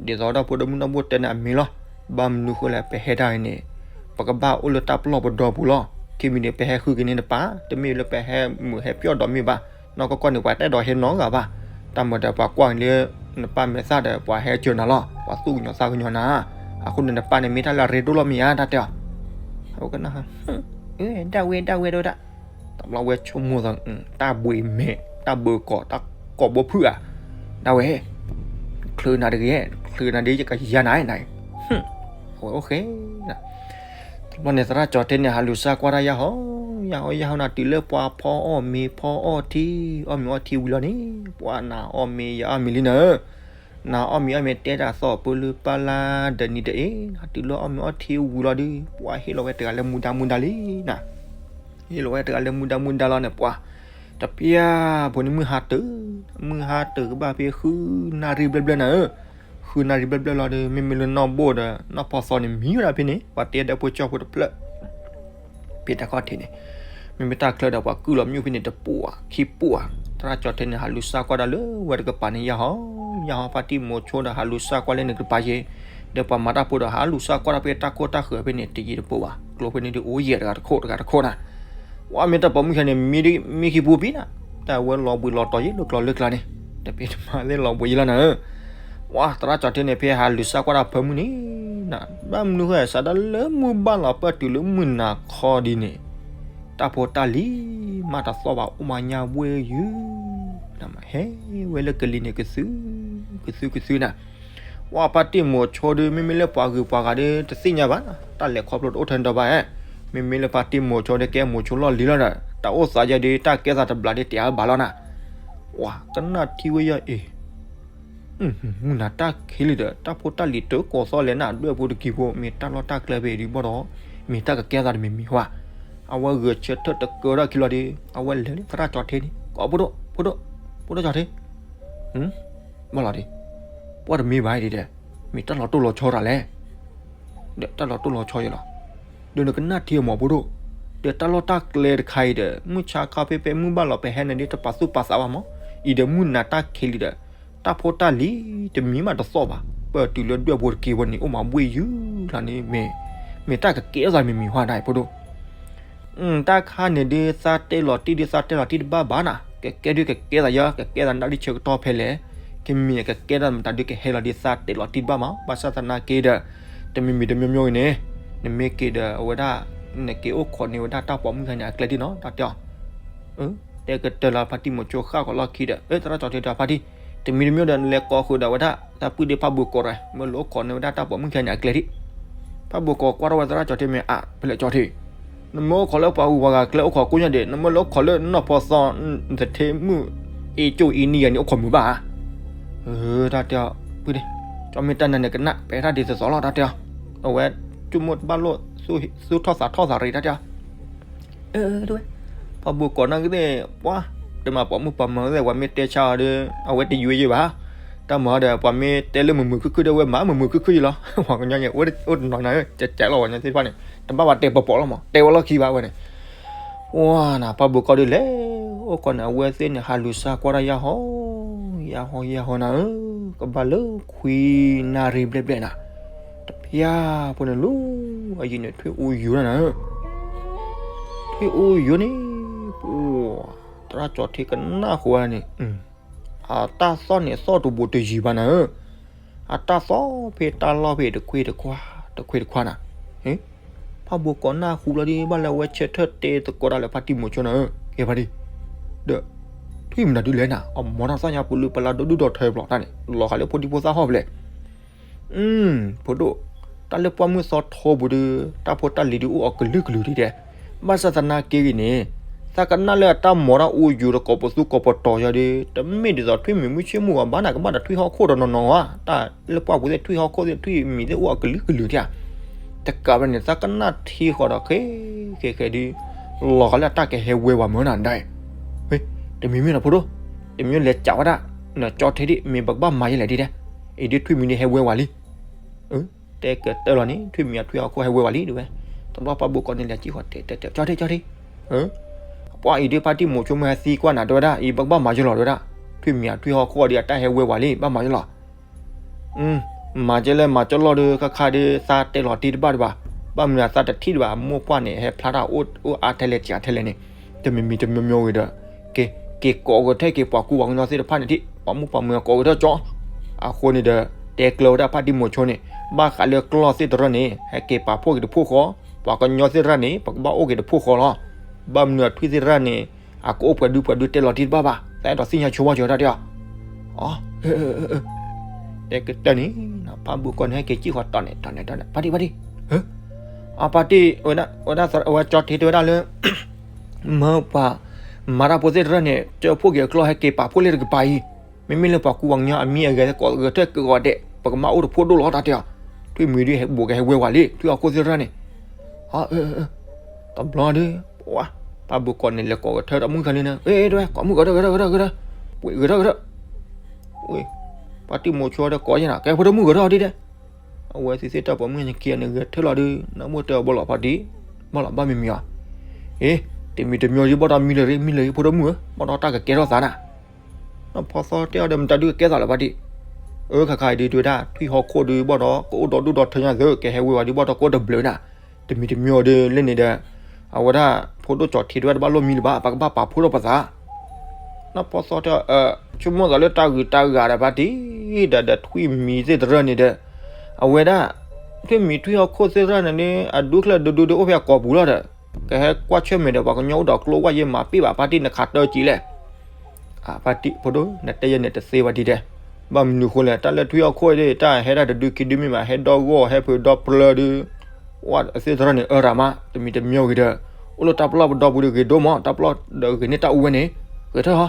သီ, ဒ်သိးဒီးဖိဒိၣ်မုၣ်နီၢ်ဘိၣ်တဲန့ၣ်အမ့ၢ်လီၤ. ဘၣ်မနုၤဃိလဲၣ် ပဟဲတၢ်အံၤန့ၣ်, ပကဘၣ်အိၣ်လၢတၢ်ပလီၢ်ပဒီပူၤလီၤ. ခံမံၤန့ၣ် ပဟဲဃုက့ၤန့ၢ်နပၢ်, တမ့ၢ်လၢပဟဲမုာ်ဟဲပျီၢ်ဒီးမ့ၢ်ဘၣ်. နီၢ်ကီၢ်ကီၢ်န့ၣ် ပှၤတအဲၣ်ဒိးဟဲနီတဂၤဘၣ်. တၢ်မၤဒီးပှၤကွၢ်လၢ နပၢ်မဲာ်သၣ်ဒီး ပှၤဟဲစၢၤနၤလီၤ, ပှၤသူၣ်ကညီၤသးကညီၤနၤ. အဃိန့ၣ် နပၢ်န့ၣ်မ့ၢ်တၢ်လၢအရ့ဒိၣ်လီၤမ့ၢ်ဧါ တၢ်တဲအီၤ. အဝဲကနၣ်, ဒၣ်ဝဲ ဒၣ်ဝဲ ဒၣ်ဝဲဒၣ်. တဘျီဝဲဆိကမိၣ်သး, တၢ်ဘှံးမဲာ် တၢ်ဘှံးကီး တၢ်ကိးဘိဖုၣ်ဧါ, ဒၣ်ဝဲ, ချုးနၤတဂ့ၤ, ချုးနၤဒ်ယကယၤနၤနၤ, အဝဲအိၣ်ဃဲ တဘျီန့ၣ် သရၣ်ကၠီၤထ့န့ၣ် ဟးလူၤစၢ်ကွၢ်တၢ်ယၢ်ဟီ, ယၢ်ဟီ ယၢ်ဟီနၤ တုၤလၢပှၤဖီအီၣ်မ့ၤ ဖီအီၣ်ထံ, အီၣ်မ့ၤအီထံဝံၤလီၤန့ၣ်, ပှၤနၤအီၣ်မ့ၤယၤအီၣ်မ့ၤလံနၤ, နၤအီၣ်မ့ၤအီမ့ၤ တဲတၢ်သီၣ်ပၢလၢပၢ်လၢ်ဒီးနံၤတအ့ၣ်, နၤတုၤလၢအီၣ်မ့ၤအီထံဝံၤလီၤဒီး ပှၤဟ့ၣ်လီၤဝဲတဂၤလၢမူဒါမူဒါလံနၤ. ဟ့ၣ်လီၤဝဲတဂၤလၢမူဒါမူဒါလီၤန့ၣ် ပှၤ တပျၢ်ဖိန့ၣ်မုၢ်ဟါတုၤ, မုၢ်ဟါတုၤကဘၣ်ဖဲဃုနၣ်ရံၣ်ဘျဲၣ်ဘျဲၣ်နၤဧၢ, ဃုနၣ်ရံၣ်ဘျဲၣ်ဘျဲၣ်လီၤဒီး မ့မ့ၢ်လၢနီၢ်ဘိၣ်ဒီး နီၢ်ဖီသီန့ၣ် မံဝဲဒၣ်ဖဲန့ၣ် ပှၤတဲဒီးဖိကၠီဖိတဖျၢၣ် ဖဲတၢ်ခီၣ်ထံးန့ၣ်, မ့မ့ၢ်တၢ်ချၢဒီးပှၤကုၢ်လီၤမ့ၣ်အူဖဲန့ၣ် တပူၤဧါ ခံပူၤဧါ, သရၣ်ကၠီၤထ့န့ၣ် ဟးလူၤစၢ်ကွၢ်ဒၣ်လၢဝဲတကပၤန့ၣ် ယၢ်ဟီ, ယၢ်ဟီ ဖါတံၢ်မိၤဆိဒီးဟးလူၤစၢ်ကွၢ်လၢန့ၣ်တကပၤယ့ၢ်, ဒီးပှၤမၤတၢ်ဖိဒီးဟးလူၤစၢ်ကွၢ်ဒၣ်ဖဲတၢ်ခိၣ်တၢ်ဃၢၤဖဲန့ၣ် တယံာ်တပူၤဘၣ်, ကျိဖဲန့ၣ်ဒုးအိၣ်ယဲၢ်တဂၤတခိၣ်တဂၤတခိၣ်နၤ, ပှၤမ့ၢ်တၢ်ပိာ်မုၣ်ခဲန့ၣ် မံခံပူၤဖဲနၤ, တၢ်ဝဲလီၤဘှံးလီၤတီၤယ့ၢ်လၢကျီလၢကျါန့ၣ်, တပ့ၤတမၤသ့ၣ်လီၤဘှံးယ့ၢ်လီၤနၤဧၢ ပှၤသရၣ်ကၠီၤထ့န့ၣ် ဖဲဟးလူၤစၢ်ကွၢ်တၢ်ဖၢမုၢ်န့ၣ်, ဘၣ်မနုၤဃိ စးဒၣ်လၢမုၢ်ဘၣ်လီၤပၢၢ်တုၤလၢမုၢ်နၤခီဒ်န့ၣ်, တၢ်ဖိတၢ်လံၤ မၤတသီၣ်ဘၣ် အိၣ်မးညါဝဲယုၤ, ဟဲဝဲလၢကလံၤန့ၣ် ကသု, ကသုကသုနၤ, ပှၤဖါတံၢ်မိၤဆိဒီး မ့မ့ၢ်လၢပှၤဂုၤပှၤဂၤဒီး တသ့ၣ်ညါဘၣ်, တၢ်လဲၤခီဖျိတအိၣ်ထဲန့ၣ်ဒီးဘၣ်, မ့မ့ၢ်လၢဖါတံၢ်မိၤဆိဒီး ကဲမိၤဆိလီၢ်လံၤလီၤဒီး တၢ်အိၣ်သးယဲဒီး တၢ်ကဲသးတဘျးဒီး တဲအါဘၣ်လီၤနၤ ပှၤကနၣ်ထံဝဲယဲၢ်အံၤ, မုၢ်နၤတၢ်ခံးလံဒီး တၢ်ဖိတၢ်လံၤတကိးသီၣ်လဲၣ်နၤ ဒွဲၣ်ဖိတကံၤဖိ မ့ၢ်တၢ်လီၢ်တၢ်ကျဲဖဲအံၤဒုးဘၣ်ဒီး မ့ၢ်တၢ်ကကဲသးတမံၤမံၤဝဲ, အဝဲဂဲၤဆၢထၢၣ်တကၢထီၣ်ခံလီၤဒီး အဝဲလဲၤလၢသရၣ်ကၠီၤထ့န့ၣ် ကိးဖိဒိၣ်, ဖိဒိၣ်, ဖိဒိၣ်ကၠီၤထ့, ဘၣ်လီၤဒီး, ပှၤတမ့ၢ်ဘၣ်ဒ်ဒီး, မ့ၢ်တၢ်လီၤတိၢ်လီၤဆီတၢ်လဲၣ်. ဒီးတၢ်လီၤတိၢ်လီၤဆီယဲလီၤ. ဒီးနကနၣ်ထံအမီၤဖိဒိၣ်, ဒီးတၢ်လီၢ်တၢ်ကျဲတခါအံၤဒီး မုၢ်ဆါခီဖဲ ဖဲမုၢ်ဘၣ်လီၤ ပဟဲန့ၣ်ဒ်တပာ်သူၣ်ပာ်သးဘၣ်မး, အံၤဒီးမုၢ်နၤတၢ်ခံးလံဒီး တၢ်ဖိတၢ်လံၤတမံၤမးတသီၣ်ဘၣ်, ပတုၤလၢဒွဲၣ်ဖိတက့ၢ်ဝဲန့ၣ် အိၣ်မးဘှ့ၣ်ယုၢ်လီၤန့ၣ် မ့ၢ်, မ့ၢ်တၢ်ကကဲထီၣ်သးမံၤမံၤဟါဒၣ်အံၤဖိဒိၣ်. တၢ်ခါန့ၣ်ဒုးသးတဲလီၤတံၢ်ဒုးသးတဲလီၤတံၢ်တဘၣ်ဘၣ်နၤ, ကကဲဒုးကကဲသးယါ ကကဲသးနၣ်ဒုးဆၢကတီၢ်ဖဲလဲၣ်, ကမ့ၢ်ကကဲထီၣ်မတၤဒုးကဟဲလီၤဒ်သးတဲလီၤတံၢ်တဘၣ်မး, ဘၣ်ဆၣ်သနာ်က့ဒီး တမံၤမံၤတမံၤမံၤဂ့ၤန့ၣ် နမ့ၢ်က့ၤဒီးအဝဲဒၣ် နက့ၤအိၣ်ခိးန့ၢ်ဝဲဒၣ်တၢ်ပိာ်မုၣ်ခါန့ၣ် အကျဲဒ်နီၤ တၢ်တဲအီၤ. တဲကတၢၢ်လၢဖါတံၢ်မိၤဆိဃၣ်ဃီၤလီၢ်ခံဒီး သရၣ်ကၠီထံတၢ်ဖါတံၢ်, တမံၤတမံၤဒီးနလဲၤကိးဃုာ်ဒီးဝဲဒၣ် သးပုၢ်ဒ့ဖးဘိကိးရၤ မ့ၢ်လိာ်အိၣ်ခိးန့ၢ်ဝဲဒၣ်တၢ်ပိာ်မုၣ်ခါန့ၣ် အကျဲဒ်. ဖးဘိကိးကွၢ်ထီၣ်ဝဲသရၣ်ကၠီထံမ့ၢ်အါ ဖဲလဲၣ်ကၠီထံ, နမ့ၢ်အိၣ်ခိးလၢပှၤဂုၤပှၤဂၤကျဲအိၣ်ခိးကိးညါဒံး နမ့ၢ်လိာ်အိၣ်ခိးလၢနီၢ်ဖီသီ သထ့မုၣ်အ့ကၠိၣ်အ့နံယၤန့ၣ် အိၣ်ခိးမုာ်ဘၣ်ဧါ. တၢ်တဲအီၤ ပုၢ်ဒ့, ကၠီမ့ၢ်တၢ်နၤနကနၣ် ပဲာ်တၢ်ဒ်သိးသိးလီၤ တၢ်တဲအီၤ. အဝဲ ဆိကမိၣ်တဘၣ်လိၣ် သူၣ်ထီၣ်သးထီၣ်သးရ့ တၢ်တဲအီၤ. ဖးဘိကိးနၢ်ကသ့ၣ် ပှၤ တမၤပိာ်မုၣ်ပိာ်မၢၤသ့ၣ် ပှၤမ့ၢ်တဲဆါအီၤဒီး အဝဲတယုၢ်ယဲဘၣ်. တၢ်မၤဒီး ပှၤမ့ၢ်တဲလၢမုာ်မုာ်ခုၣ်ခုၣ်ဒီး အဝဲမၤမုာ်မုာ်ခုၣ်ခုၣ်ယဲလီၤ. ပှၤကညီန့ၣ် အိၣ်တနီၤနီၤ ကဲးကဲးလီၤ ပှၤကညီသ့ၣ်တဖၣ်န့ၣ် တဘၣ်ပှၤတဲပီၤပီၤလီၤမး တဲဝဲလီၢ်ခံဘၣ်ဝဲန့ၣ်. ဝါနၤ ဖးဘိကိးဒုးလဲၤအိၣ်ခိးန့ၣ် အဝဲသ့ၣ်န့ၣ် ဟးလူၤစါကွၢ်တၢ်ယါဟီ ယါဟီယါဟီနၤဧၢ, ကဘၣ်လၢခွံနၣ်ရံၣ်ဘျဲၣ်ဘျဲၣ်နၤ, တဖျါဖိန့ၣ်လီၤ အယံၤန့ၣ် ထွံၣ်အူယိာ်နၤဧၢ. ထွံၣ်အူယိာ်န့ၣ် ပှၤ သရၣ်ကၠီထံကနၣ်ဃုာ်ဝဲန့ၣ် အတၢ်သီၣ်န့ၣ်သီၣ်တဘူးတယံၤဘၣ်နၤဧၢ. အတၢ်သီၣ်ဖဲတၢ်လီၢ်ဖဲတခွ့တခွါ တခွ့တခွါနၤ. ဖးဘိကိးနၢ်ဟူလီၤဒ် ဘၣ်လၢအဝဲဆၢထၢၣ်တဲသကိးတၢ်လၢဖါတံၢ်မိၤဆိနၤဧၢ ကဲဖါတံၢ်, ဒီး ထွံၣ်မနုၤဒုးလဲၣ်နၤ အမီၤတၢ်သီၣ်ညါပူၤလၢပလါဒိၣ်ဒိၣ်ဒီးထၢဖျိးတၢ်န့ၣ် လီၤဃာ်လၢဖိဒံဖိသၣ်ဟီၣ်ဖျဲၣ် ဖိဒိၣ်, တၢ်လၢပှၢ်မုၢ်သီထိပူၤဒီး တၢ်ဖိတၢ်လံၤဒုးအိၣ်အီၤကလုာ်ကလုာ်ဒံးဒဲး, ဘၣ်ဆၣ်သနာ်က့ဂ့ၤန့ၣ် သးကနၣ်လၢအတၢ်မီၤတၢ်အူယူၤတကိးပသူကိးပတီၤယၤဒီး တမ့ၢ်ဒ်သိးထွံၣ်မံၤမုၢ်ဆ့ၣ်မုၢ်ဂီၤဘၣ်နၤ ကဘၣ်ဒီးထွံၣ်ဟီၣ်ခိၣ်ဒီးနီၢ်နီၢ်ဧါ, တၢ်လၢပှၢ်ပူၤသ့ၣ်ထွံၣ်ဟီၣ်ခိၣ်သ့ၣ်ထွံၣ်မံၤသ့ၣ်အိၣ်အီၤကလုာ်ကလုာ်ဒံးဧါ. တကးဘၣ်န့ၣ် သးကနၣ်ထံဃီဒီးဃဲဃဲဃဲဒုး လီၤဃာ်လၢအတၢ်ကဟဲဝဲဝဲမၢနၤဒၣ်, တမံၤမံၤလီၤဖိဒိၣ်, တမံၤလၢကးဝဲဒၣ်, နကၠီထံဒံး မ့ၢ်ပကဘၣ်မၤယဲလဲၣ်ဒ်ဒဲး, အံၤဒုးထွံၣ်မံၤဒုးဟဲဝဲဝဲလံ တဲကတၢၢ်လီၤန့ၣ် ထွံၣ်မံၤအထွံၣ်ဟီၣ်ခိၣ်ဟဲဝဲဝဲလံဒ်ဝဲ, တဘျီဖးဘိကိးန့ၣ်လဲၤကံၣ်ဃီတဲတဲတဲ ကၠီထံ ကၠီထံ, ပှၤအံၤဒုးဖါတံၢ်မိၤဆိမ့ၢ်ဟဲသံကွၢ်နၤတဲဝဲဒၣ် အံၤပကဘၣ်မၤယဲလီၤတဲဝဲဒၣ်, ထွံၣ်မံၤအထွံၣ်ဟီၣ်ခိၣ်ဒုးအတၢ်ဟဲဝဲဝဲလံ ဘၣ်မၤယဲလီၤ မၤကဲလဲၣ်မၤကၠီလီၤဒီး ခါခါဒီး သးတဲလီၤတံၢ်တဘၣ်ဒံးဘၣ်, ဘၣ်မနုၤအသးတထံၣ်ဒံးဘၣ် အမိၢ်ပှၢ်န့ၣ် ဟဲဖျါတၢ်အိၣ်အါထဲလဲၣ်ကၠးထဲလဲၣ်န့ၣ်, တမံၤမံၤတမံၤမံၤဂ့ၤဒီး, က့ၤကိးကထၢၣ်က့ၤပှၤကူပှၤကညီသ့ၣ်တဖၣ်န့ၣ်ထံၣ် ပှၤမုၣ်ပှၤမၢၤကိးကထၢၣ်ကၠီ, အဃိန့ၣ်ဒီး တဲကျၢၤဝဲဒၣ်ဖါတံၢ်မိၤဆိန့ၣ်, ဘၣ်ဃးလၢကျီၢ်သ့ၣ်တရၢၣ်န့ၣ် ဟဲက့ၤပာ်ဖှိၣ်က့ၤတဖှိၣ်ဃီ, ပှၤကညီသ့ၣ်တဖၣ်န့ၣ် ပကဘၣ်အိၣ်က့ၤတဖှိၣ်ဃီလီၤ, ဘၣ်မနုၤအထွံၣ်သ့ၣ်တဖၣ်န့ၣ် အကအိၣ်ပှဲၤဒုပှဲၤဒုတဲလီၤတံၢ်တဘၣ်ဘၣ် သးအဲၣ်ဒိးသ့ၣ်ညါဆိဝဲကၠီတၢ်တဲအီၤ, တဲကတၢၢ်န့ၣ်, ဖးဘိကိးန့ၣ် ဟဲက့ၤကံၣ်ဃီတီၤန့ၣ် တီၤန့ၣ် တီၤန့ၣ် ဖါတံၢ် ဖါတံၢ်, အဖါတံၢ်, ဝဲဒၣ် အဝဲကၠီထံတဲဝဲဒၣ်လၢ မၢပှၤ မၤတၢ်ဖိသ့ၣ်တရၢၣ်န့ၣ် ကၢဖှိၣ်က့ၤအကျီၢ်ဟဲက့ၤပာ်ဖှိၣ်လၢတကပၤအံၤ, မ့မ့ၢ်လၢပှၤကူပှၤကညီအမံၤအဂဲၤသ့ၣ်ကိးဂဲၤထၢၣ်က့ၤဂီၤဒဲး ပကမၢ်အိၣ်တဖှိၣ်ဒိၣ်လီၤတၢ်တဲအီၤ, ထွံၣ်မံၤဒုးဟဲဘူးကဟဲဝဲဝဲလံ ထွံၣ်ဟီၣ်ခိၣ်သ့ၣ်တရၢၣ်န့ၣ်, ဖးဘိကိးန့ၣ် လဲၤကိးကထၢၣ်တၢ်မုၣ်ခါလံန့ၣ် အဲ တဝဲ ကိးမုၣ်ဂဲၤထၢၣ်ဂဲၤထၢၣ်ဂဲၤထၢၣ်ဂဲၤထၢၣ်, ဝဲဂဲၤထၢၣ်ဂဲၤထၢၣ်, ဝဲ ဖါတံၢ်မိၤဆိဒီးကိးယဲၢ်နၤ ကဲဖိဒိၣ်မုၣ်ဂဲၤထၢၣ်အီၤဒ်ဒဲး, အဝဲသ့ၣ်သ့ၣ်တၢ်ပိာ်မုၣ်န့ၣ်ခံဂၤန့ၣ် ဂဲၤထၢၣ်လီၤဒုး နၢ်မိၢ်တဲအီၤဘီလီၤဖါတံၢ်, ဘီလီၤဘၣ်မံၤမံၤအီၤ, အ့ တမံၤတမံၤဒုးဘၣ်ဒီးမံလၢာ်ရ့ မံလၢာ်ရ့ ဖိဒိၣ်မုၣ်ဧၢ ဘၣ်ဒီးတၢ်ကကဲထီၣ်သးနၤ နီၢ်ဖီသီတဲအီၤဒီး မတၤဒုးကကဲသးလၢၤဖါတံၢ်, အၢ ခါခါအံၤဒုးတဲဝဲဒၣ် ထွံၣ်ဟီၣ်ခိၣ်ဒုးဘၣ်ဒီး ကအိၣ်ဒီဒူၣ်ဒီထၢညါသ့ ကဟဲဝဲဝဲဒုးဘၣ်ဒီးကအိၣ်တဘျုးနၤ, တမံၤတမံၤအီၤဒုးလၢန့ၣ်ဒီး, အဝဲဒၣ် ဖိဒိၣ်ကၠီထံတဲဝဲတဘၣ်လိၣ်မံလၢၤဘၣ် ပကဘၣ်ပာ်ဖှိၣ်ထီၣ်ပသး နီၢ်ဖီသီတဲအီၤ ဆိကမိၣ်သးလၢတၢ်ဂုၤတၢ်ဂၤဒီးဖါတံၢ်, ဒီးဒီးထွံၣ်မံၤသ့ၣ်တရၢၣ်န့ၣ်ဒီး, အဝဲဒၣ်, ထွံၣ်မံၤထွံၣ်ဟီၣ်ခိၣ်သ့ၣ်တရၢၣ်န့ၣ်န့ၣ် အဒူၣ်ချၢၣ်ဒိၣ်ဒိၣ်ဒီးအိၣ်ဖဲအကိာ်ပူၤလီၤဒီး, ကဟဲကွၢ်ဆၢၣ်မဲာ်ဒီးပှၤကညီအိၣ်ဒီးကျိဝဲယဲမၤပ့ၢ်ဘၣ်ဖါတံၢ်နခးတၢကံးလဲၣ် ဖါတံၢ်ဖိဒိၣ် နတဲယဲန့ၣ်တသ့ဘၣ်ဒ်ဒဲး, ဘၣ်မနုၤအဃိလဲၣ် တၢ်လၢထွံၣ်ဟီၣ်ခိၣ်ဒၣ် တၢ်ဟဲဒၣ်တဒုခံဒုမ့ၢ်ဘၣ် ဟဲဒီဂီၢ်ဟဲဖုးဒီပျၢၤဒုး, ဝဲသ့ၣ်တရၢၣ်န့ၣ် အၢရၤမး တမံၤတမံၤဂ့ၤဒီး, အိၣ်လၢတၢ်ပလီၢ်ပဒီပူၤဒီးဂ့ၤဒိၣ်မး တၢ်ပလီၢ်ဒီးဂ့ၤန့ၢ်တၢ်အူဝဲန့ၣ်, ဂဲၤထၢၣ်ဟီ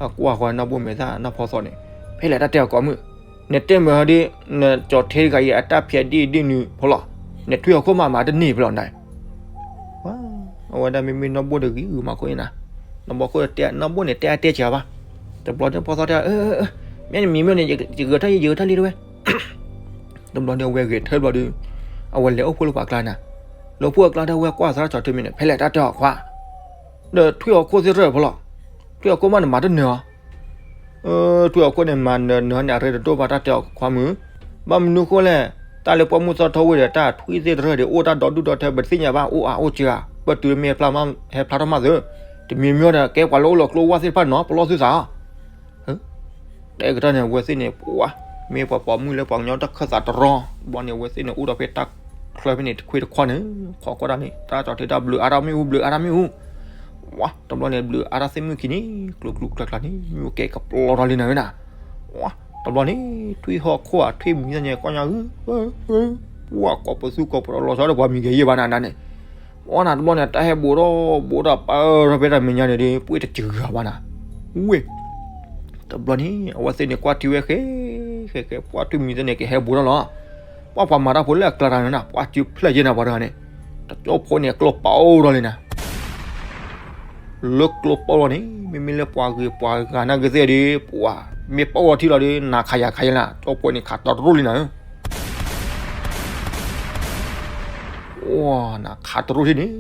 အကွၢ်ဃီနီၢ်ဘိမဲာ်သၣ်နီၢ်ဖီသီန့ၣ်, ဖဲလဲၣ်တၢ်တဲအီၤကိးမုၣ်, နတဲမုၢ်ဟီဒ်, နကၠီထဲတဂၤအံၤအတၢ်ဖျဲးဒ်အံၤဒ်နုၤဖိလီၤ, နထွံၣ်ဟီၣ်ခိၣ်မးမးတန့ၢ်ဖဲလီၤနၤ, အဝဲဒၣ်မ့မ့ၢ်နီၢ်ဘိတဂ့ၤဂ့ၤမးခိၣ်အံၤနၤ, နီၢ်ဘိခိၣ်တဲ နီၢ်ဘိန့ၣ်တဲအါတဲစှၤဘၣ်, တဘျီန့ၣ်ဖီသီတဲ, မ့ၢ်နမံၤမ့ၢ်န့ၣ် ယဂဲၤထၢၣ်ယဲ ယဂဲၤထၢၣ်လံတဝဲ တဘျီန့ၣ်အဝဲဂဲၤထၢဘျီဒီး အဝဲလဲၤအိၣ်ဖှိၣ်လၢပှၤကျါန့ၣ်, လဲၤအိၣ်ဖှိၣ်အကျါဒီး အဝဲကွၢ်သရၣ်ကၠီၤထံမ့ၢ်န့ၣ် ဖဲလဲၣ်တၢ်တဲအီၤခွါ, ဒီးထွံၣ်ဟီၣ်ခိၣ်သ့ၣ်တဖၣ်ဖဲလီၤ, ထွံၣ်ဟီၣ်ခိၣ်မးန့ၣ်မၤတနၢၤအီၤ ထွံၣ်ဟီၣ်ခိၣ်န့ၣ် မၤနၢၤနၢၤန့ၣ် အရ့တဒိၣ်ဘၣ်တၢ်တဲအီၤခွါမုၢ်, ဘၣ်မနုၤဃိလဲၣ်, တၢ်လၢပှၢ်မုၢ်သီထီဝ့ၢ်ဒီး တၢ်ထွံၣ်သ့ၣ်တဖၣ်ဒီး အိၣ်တၢ်ဒီဒူၣ်ဒီထၢ ပတသ့ၣ်ညါဘၣ် အိၣ်အါအိၣ်စှၤ, ပတုၤမ့ၢ်ဟဲဖျါထီၣ်မးသု, တမံၤမံၤဒီး ကဲပှၤလၢအိၣ်လီၤကျိဝၣ်သ့ၣ်တဖၣ်နီၤ ပလီၢ်သုသး တဲကတၢၢ်န့ၣ် အဝဲသ့ၣ်န့ၣ် ပှၤ မ့ၢ်ပှၤပိာ်မုၣ်လၢပှၤကညီတၢ်ခၢၣ်သးတရီ, တဘျီန့ၣ် အဝဲသ့ၣ်န့ၣ် အိၣ်ဒီးဖဲတၢ်ချၢဖဲန့ၣ် တခွ့တခွါန့ၣ်, ခိးကွၢ်တၢ်န့ၣ် သရၣ်ကၠီၤထံတၢ်ဘျုးအါတၢ်မ့ၣ်အူ ဘျုးအါတၢ်မ့ၣ်အူ, ဝါ တဘျီန့ၣ် ဘျုးအါတၢ်သ့ၣ်မုၣ်ခံန့ၣ် ကျိၤကျိၤကျါကျါန့ၣ် မ့ၣ်အူကဲကပျီထီၣ်လံနၤဝဲနၤ, ဝါ တဘျီန့ၣ် ထွံၣ်ဟီၣ်ခိၣ်အထွံၣ်မံၤသ့ၣ်န့ၣ် ကွၢ်ညါဧၢ ပှၤကိးပသူကိးပဒီးလီၤဆီဒီး ပှၤမံၤကဲယဲၢ်ဘၣ်နၤနၤန့ၣ်, ဝါနၤ တဘျီန့ၣ် တၢ်ဟဲဘူးထီၣ်ဘူးထီၣ်ပၢထီၣ်ဖဲတၢ်မဲာ်ညါန့ၣ်ဒီး ပှ့ၢ်တစှၤဘၣ်နၤ, ဝ့ၢ် တဘျီန့ၣ် အဝဲသ့ၣ်န့ၣ် ကွၢ်ထံဝဲဃဲ ဃဲဃဲ ပှၤထွံၣ်မံၤသ့ၣ်န့ၣ် ကဟဲဘူးထီၣ်လီၤ, ပှၤပှၤမၤတၢ်ဖိလၢအကျါတၢ်န့ၣ်နၤ ပှၤစုဖျၢၣ်ယဲၢ်နၤပှၤတဂၤန့ၣ်, တကၠိဖိန့ၣ် ကျိပာ်အိၣ်ထီၣ်လံနၤ လၢကျိပာ်လီၤန့ၣ် မ့မ့ၢ်လၢပှၤဂ့ၤပှၤဂၤနာ်က့သ့ၣ်ဒီး ပှၤမ့ၢ်ပာ်အီၤထံလီၤဒီး နၤခးယၤခးယဲၢ်လၢ ကၠိဖိန့ၣ် ခးတရူၢ်လံနၤဧၢ, နၤခးတရူၢ်ထံန့ၣ်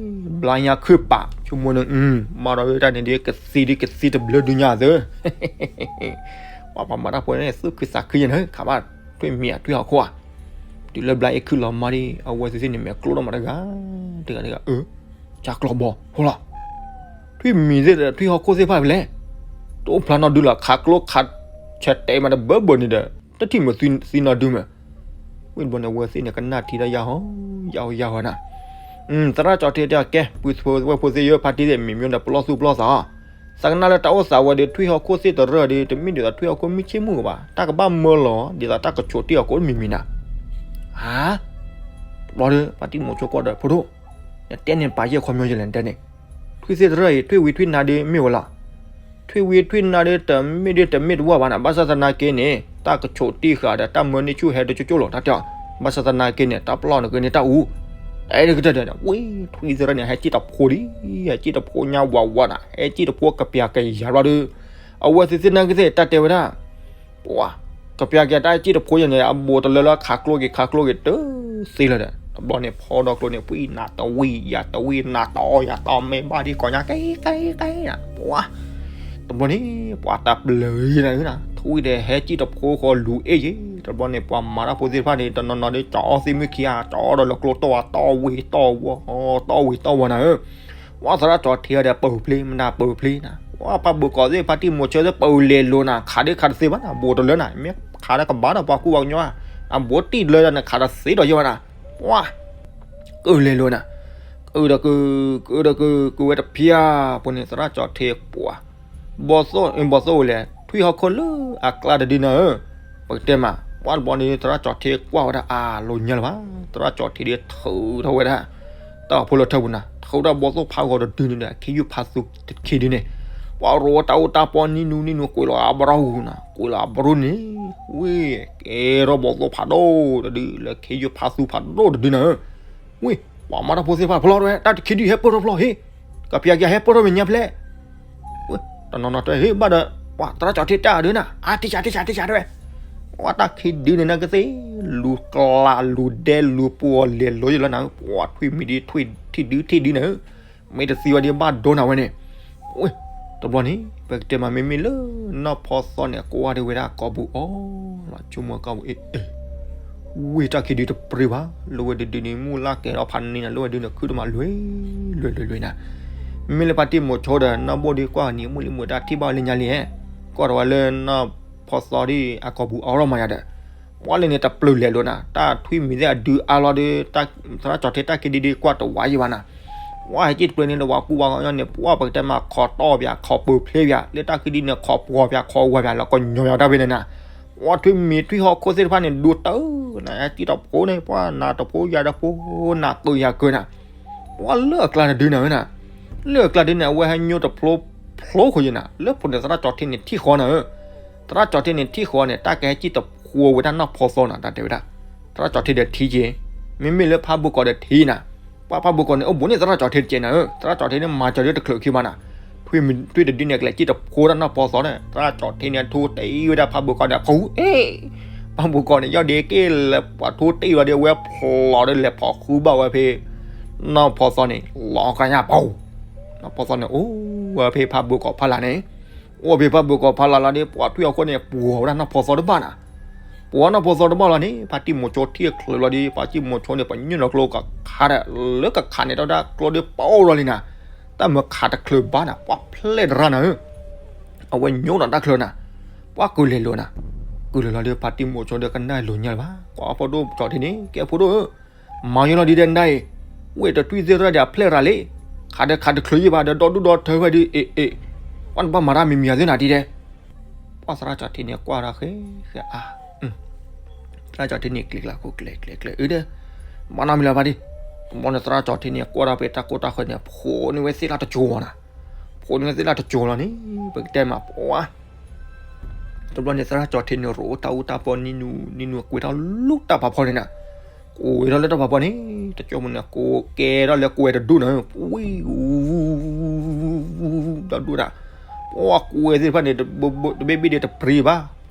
ဘျါညါခုၣ်ပာ် ဆိကမိၣ်န့ၣ် မၤဒီးဝဲတၢ်န့ၣ်ဒီး ကသံဒီးကသံတဘျၢဒုညါသၢ ပှၤပှၤမၤတၢ်ဖိန့ၣ် သူၣ်ခုသးခုယဲၢ်နၤ ခးဘၣ်ထွံၣ်မံၤအထွံၣ်ဟီၣ်ခိၣ်ဧါ, တုၤလၢဘျါအ့ၣ်ခုၣ်လီၤမၢ်ဒီး အဝဲသ့ၣ်န့ၣ် မဲာ်ကျိထီၣ်မးတဂၤ တဂၤတဂၤ အၢ ကၢ်ကျီဘီ ဟိလီၤ, ထွံၣ်မံၤသ့ၣ်ဒီး ထွံၣ်ဟီၣ်ခိၣ်သ့ၣ်တဖၣ်ဖဲလဲၣ်, တအိၣ်ဖျါနီၢ်ဒုလီၤ ခးကျိခးဆဲးတဲာ်မးတဘၢဘၢန့ၣ်ဒီး တထံၣ်မုာ်သံနီၢ်ဒုမး, ဝံၤတဘျီန့ၣ် အဝဲသ့ၣ်န့ၣ် ကနၣ်ထံတၢ်ယၢ်ဟီ ယၢ်ဟီယၢ်ဟီနၤ, သရၣ်ကၠီၤထံတဲအီၤ ကဲ ပုၢ်ဖိဝဲၢ်ဖိသ့ၣ်ဧၢ ဖါတံၢ်သ့ၣ် မ့ၢ်မ့ၢ်ဒီးပလီၢ်သူၣ်ပလီၢ်သးအီၤ, သးကနၣ်လၢတၢ်အိၣ်သးဝဲဒီး ထွံၣ်ဟီၣ်ခိၣ်သ့ၣ်တရၢဒီး တမ့ၢ်ဒ်သိးထွံၣ်ဟီၣ်ခိၣ်မုၢ်ဆ့ၣ်မုၢ်ဘၣ်, တၢ်ကဘၣ်မၢလီၤ ဒ်သိးတၢ်ကဆိးတ့ၢ်အီၤကိးမံၤမံၤနၤ, ဧါ, တဘျီဒီး ဖါတံၢ်မိၤဆိကွၢ်ဒီး ဖိဒိၣ်, နတဲန့ၣ်ပာ်ယဲၢ်ခီပညီယဲၢ်လဲၣ် နတဲန့ၣ်, ထွံၣ်သ့ၣ်တရၢအံၤ ထွံၣ်ဝံထွံၣ်နါဒုမ့ၢ်ဝဲလီၤ, ထွံၣ်ဝံထွံၣ်နါဒု တမ့ၢ်ဒုတမ့ၢ်တဝၢ်ဘၣ်နၤ, ဘၣ်ဆၣ်သနာ်က့န့ၣ် တၢ်ကဆိးတ့ၢ်ဃာ်ဒီး တၢ်မၢန့ၢ်ဆူၣ်ဟဲတကၠိၣ်ကၠိၣ်လီၤ တၢ်တဲအီၤ, ဘၣ်ဆၣ်သနာ်က့န့ၣ် တၢ်ပလီၢ်နက့န့ၣ် တၢ်အူ, အဲၣ်ဒိးကတၢၢ်ဒီး ဝံ ထွံၣ်သ့ၣ်တရၢန့ၣ် ဟဲစံၣ်တဖိလံ, ဟဲစံၣ်တဖိညါဝးဝးနၤ, ဟဲစံၣ်တဖိကပျၤကယၤဘျီဒီး အဝဲသ့ၣ်သ့ၣ်နာ်က့သ့ၣ် တၢ်တဲဝဲဒၣ် ပှၤ ကပျၤကယၤတၢ်စံၣ်တဖိယဲၢ်န့ၣ် အဘူးတလၢလၢခးကျိက့ၤခးကျိက့ၤတသ့လၢၤဒီး တဘျီန့ၣ် ဖီဒီးကျိန့ၣ် ပှံၢ်နၤတဝံၣ်ယၤတဝံၣ်နၤတီယၤတီမ့ၢ်ဘၣ်ဒ်ကိးညါကဲကဲကဲနၤ ပှၤ တဘျီန့ၣ် ပှၤတၢ်ပျၢၤယဲၢ်နၤဧၢနၤ ထွံၣ်ဒီးဟဲစံၣ်တဖိဃီလူၤအ့ၣ်ယဲၢ် တဘျီန့ၣ် ပှၤမၤတၢ်ဖိသ့ၣ်တဖၣ်န့ၣ် တနီၤနီၤဒီး ကၠီအီၣ်သ့ၣ်မုၣ်ခံဂၤ ကၠီအီၣ်ဒီးလၢကျိတီၢ်ဝါ တီၢ်ဝံၤတီၢ်ဝီ တီၢ်ဝံၤတီၢ်ဝီနၤဧၢ ဝဲသရၣ်ကၠီၤထံဒီးပၢၤဖျ့ မနုၤပၢၤဖျ့နၤ, ဝဲဖးဘိးကီးသ့ၣ် ဖါတံၢ်မိၤဆၢသ့ၣ် ပၢၤလဲၤလိၤနၤ ခးဒ်ခးတသ့ဘၣ်နၤ ဘူးတလၢနၤ မ့ၢ်ခးဒ်ကဘၣ်ဒီးပှၤကူပှၤကညီဧါ, အဘူးတံၢ်တလၢနၤ ခးတသ့ဒီးယဲၢ်ဘၣ်နၤ, ဝဲ ကုၢ်လဲၤလိၤနၤ, ကုၢ်ဒီးကုၢ် ကုၢ်ဒီးကုၢ် ကုၢ်ဝဲတဖျါ ပှၤန့ၣ် သရၣ်ကၠီၤထံပှၤ ဘီသိၣ် ဘီသိၣ်ဝဲလဲၣ် ထွံၣ်ဟီၣ်ခိၣ်လၢအကျါတဒုနၤဧၢ, ပကတဲမး ပှၤတဘျီန့ၣ် သရၣ်ကၠီၤထံကွၢ်ဝဲဒၣ်အလိၤညါလၢၤဘၣ်, သရၣ်ကၠီၤထံဒ်ထုးထီၣ်ဝဲဒၣ် တၢ်အိၣ်ဖှိၣ်လၢထၢပူၤနၤ ထုးဝဲဒၣ်ဘီသိၣ်ဖးဂီၤတဒုန့ၣ်ဒီး ခ့ယုၢ်ဖးသူခံဒုန့ၣ်, ပှၤရိဝဲတၢ်အိၣ်တၢ်ပီနံၤနူနံၤနူ ကွံာ်လီၤအဘရီဂုၤနၤ ကွံာ်လီၤအဘရီန့ၣ်, ဝ့ၢ် ကဲထီၣ်ဘီသိၣ်ဖးဒိၣ်တဒု လၢခ့ယုၢ်ဖးသူဖးဒိၣ်တဒုနၤဧၢ, ဝ့ၢ် ပှၤမၤတၢ်ဖိသ့ၣ်တဖၣ်ဖျီၣ်ဝဲ တၢ်တခံဒုဟဲပၢၢ်ထီၣ်ဖျီၣ်ဟ့ၣ်, ကပျၤကဟဲပၢၢ်ထီၣ်မဲာ်ညါဖျဲး တနီၤနီၤတဲ ဟ့ၣ်ဘၣ်ဒီး ပှၤသရၣ်ကၠီၤထံတၢ်ဒုနၤ အါတံၢ်စှၤတံၢ်စှၤတံၢ်စှၤတဲဝဲ, ပှၤတၢ်ခံဒုန့ၣ်နာ်က့သ့ၣ် လူၤကျးလူၤဒဲလူၤပှီၤလဲၤလိၤယလီၤနၤ ပှၤထွံၣ်မံၤဒ် ထွံၣ်ထံၣ်ဒုထံၣ်ဒုနၤဧၢ, မ့ၢ်တသံဝဲဒ်ဘၣ်ဒိနၤဝဲန့ၣ်, ဝ့ၢ် တဘျီန့ၣ် ပကတဲမးမ့မ့ၢ်လၢ နီၢ်ဖီသီန့ၣ် ကွၢ်ဒၣ်ဝဲဒၣ်ကိာ်ပူၤအီၤလီၤ ဆိကမိၣ်ကိာ်ပူၤအ့ၣ်အ့ၣ် ဝ့ၢ်တၢ်ခံဒုတပြ့ဘၣ် လၢဝဲဒုဒုန့ၣ် မုၢ်လၢ်ကဲၤထီၣ်ဖးန့ၢ်နၤ လၢဝဲဒုန့ၣ် ခုၣ်တမးလွဲၤလွဲၤလွဲၤလွဲၤနၤ, မ့မ့ၢ်လၢဖါတံၢ်မိၤဆိဒီး နီၢ်ဘိၣ်ဒုကွၢ်နံၤ မုၢ်လံမုၢ်တၢ်ထံၣ်ဘၣ်လၢညါလံဧါ, ကွၢ်ဒီးဝဲလၢနီၢ်ဖီသီဒ်အကိာ်ပူၤအီၤထီၣ်မးယၤဒီး, ပှၤလၢန့ၣ်တပျၢၤလဲၤလိၤနၤ တၢ်ထွံၣ်မံၤသ့ၣ်အဒုအါလီၤဒီး သရၣ်ကၠီၤထံတၢ်ခံဒုဒုကွၢ်တဝါယံၤဘၣ်နၤ, ပှၤဟဲက့ၤတပျၢၤန့ၣ်ဒီး ပှၤကူပှၤကညီန့ၣ် ပှၤပကတဲမးခိးတီၢ်ပၠး ခိးပၢၤဖျ့ပၠး လၢတၢ်ခံဒုန့ၣ် ခိးပှီၤပၠး ခိးဝၤပၠး လၢကညီၤပၠးတၢ်ဖဲန့ၣ်နၤ, ပှၤထွံၣ်မံၤထွံၣ်ဟီၣ်ခိၣ်သ့ၣ်တဖၣ်န့ၣ် ဒိတၢ်နၤ ဟဲက့ၤတဖိန့ၣ် ပှၤနၤတဖိယၤတဖိ နၤကုၤယၤကုၤနၤ, ပှၤလၢအကျါတဒုနၤဝဲနၤ, လၢအကျါဒုန့ၣ် အဝဲဟဲညိတဖျိဖျိဃီယံၤနၤ လၢဖိန့ၣ် သရၣ်ကၠီၤထံန့ၣ်ထံၣ်ဃီနၤဧၢ, သရၣ်ကၠီၤထံန့ၣ်ထံၣ်ဃီန့ၣ် တၢ်ကဟဲက့ၤတဖိဝဲဒၣ်နီၢ်ဖီသီနၤ တၢ်တဲဝဲဒၣ်, သရၣ်ကၠီၤထံဒီးထံက့ၤ, မ့မ့ၢ်လၢဖးဘိကီးဒီးထံနၤ, ပှၤဖးဘိကီးန့ၣ် အိၣ်ဘူးန့ၣ်သရၣ်ကၠီၤထံတကဲနၤဧၢ, သရၣ်ကၠီၤထံန့ၣ် မၤစၢၤလၢတချုးခံဘၣ်နၤ, ထွံၣ်တဒုန့ၣ် ကလဲၤက့ၤတဖိဒၣ်နီၢ်ဖီသီန့ၣ် သရၣ်ကၠီၤထံန့ၣ် ထိတ့ဝဲဒၣ်ဖးဘိကီးဒီး ဖူအ့ၣ်, ပၢ်ဘုကီၢ်န့ၣ် ယီၢ်ဒ့က့ၢ်လၢပှၤထိတ့ၢ်လီၤဒီး အဝဲဖျိးဒီးလဲၤဖီၣ်ဃုဘၣ်ဝဲဖဲ နီၢ်ဖီသီန့ၣ် လီၤကညၣ်ပူၤ, နီၢ်ဖီသီန့ၣ် အိၣ်ဝဲဖဲဖးဘုကီၢ်ဖီလာ်န့ၣ်, အိၣ်ဖဲဖးဘုကီၢ်ဖီလာ်လီၤဒီး ပှၤထွံၣ်အဃိန့ၣ် ပှိၢ်ဝဲဒၣ်နီၢ်ဖီသီတဘၣ်နၤ, ပှိၢ်နီၢ်ဖီသီတဘၣ်လီၤန့ၣ် ဖါတံၢ်မိၤဆိထံၣ်အချၢးလီၤဒီး ဖါတံၢ်မိၤဆိန့ၣ် ပညိၣ်နီၢ်ကျိကခးဒီး လၢကခးန့ၣ် တၢ်ဝဲဒၣ်ကျိဒီးပအိၣ်လီၤလံနၤ, တၢ်မၢခးတချုးဘၣ်နၤ ပှၤဖျဲၣ်တရၣ်နၤဧၢ အဝဲညိၣ်ဒီးတၢ်ချၢနၤ, ပှၤကုၤလဲၤလိာ်နၤ, ကုၤလဲၤလီၤဒီး ဖါတံၢ်မိၤဆိဒီး ကနၣ်လိာ်ညါလၢၤဘၣ်, ကွၢ်အဖိဒိၣ်ကၠီထံန့ၣ် ကဲဖိဒိၣ်ဧၢ, မၤယိလီၤဒ်ဒီးနဒါအံၤ, ဝဲတတွံၢ်သ့ၣ်တဖၣ်ဒီးအဖျဲၣ်ရၤလံ, ခးဒီးခးတချုးယံာ်ဘၣ်ဒီး ဒီဒူၣ်ဒီထၢဖဲဒုး အ့ၣ်အ့ၣ်, ပှၤနဘၣ်မၤတၢ်မံၤမံၤအသ့ၣ်နၤဒ်ဒီး ပှၤသရၣ်ကၠီထံန့ၣ် ကွၢ်ဒီးဃဲဃဲအါ, သရၣ်ကၠီထံန့ၣ် ကျဲၤကျဲၤခိၣ်ကျဲၤကျဲၤကျဲၤအၢဒီး, ဘၣ်နီတမံၤလၢၤဘၣ်ဒံး, တဘျီန့ၣ် သရၣ်ကၠီထံန့ၣ် ကွၢ်ဒီးဖဲတၢ်ကိၢ်တၢ်ဂီၤန့ၣ် ဖိးန့ၢ်ဝဲသ့ၣ်လၢတကၠိၤနၤ, ဖိးန့ၢ်ဝဲသ့ၣ်လၢတကၠိၤလီၤန့ၣ် ပကတဲမးပှၤ တဘျီန့ၣ် သရၣ်ကၠီထံန့ၣ် ရိၣ်တၢ်အူတၢ်ပီနံၤနူၤနံၤနူၤ ကွဲးထီၣ်လူၤတၢ်ဖးဖီန့ၣ်နၤ, ကွဲးထီၣ်လၢတၢ်ဖးဖီန့ၣ် တကၠိမိၣ်န့ၣ် ကဲထီၣ်လၢကွဲးတဒူၣ်နၤ, ပှံၤဒၣ်ဒူၣ်ဒၣ်, ပှၤကွဲးသ့ၣ်တဖၣ်န့ၣ် တဘ့ၣ်ဘ့ၣ်ဒီးတပြံၤဘၣ်,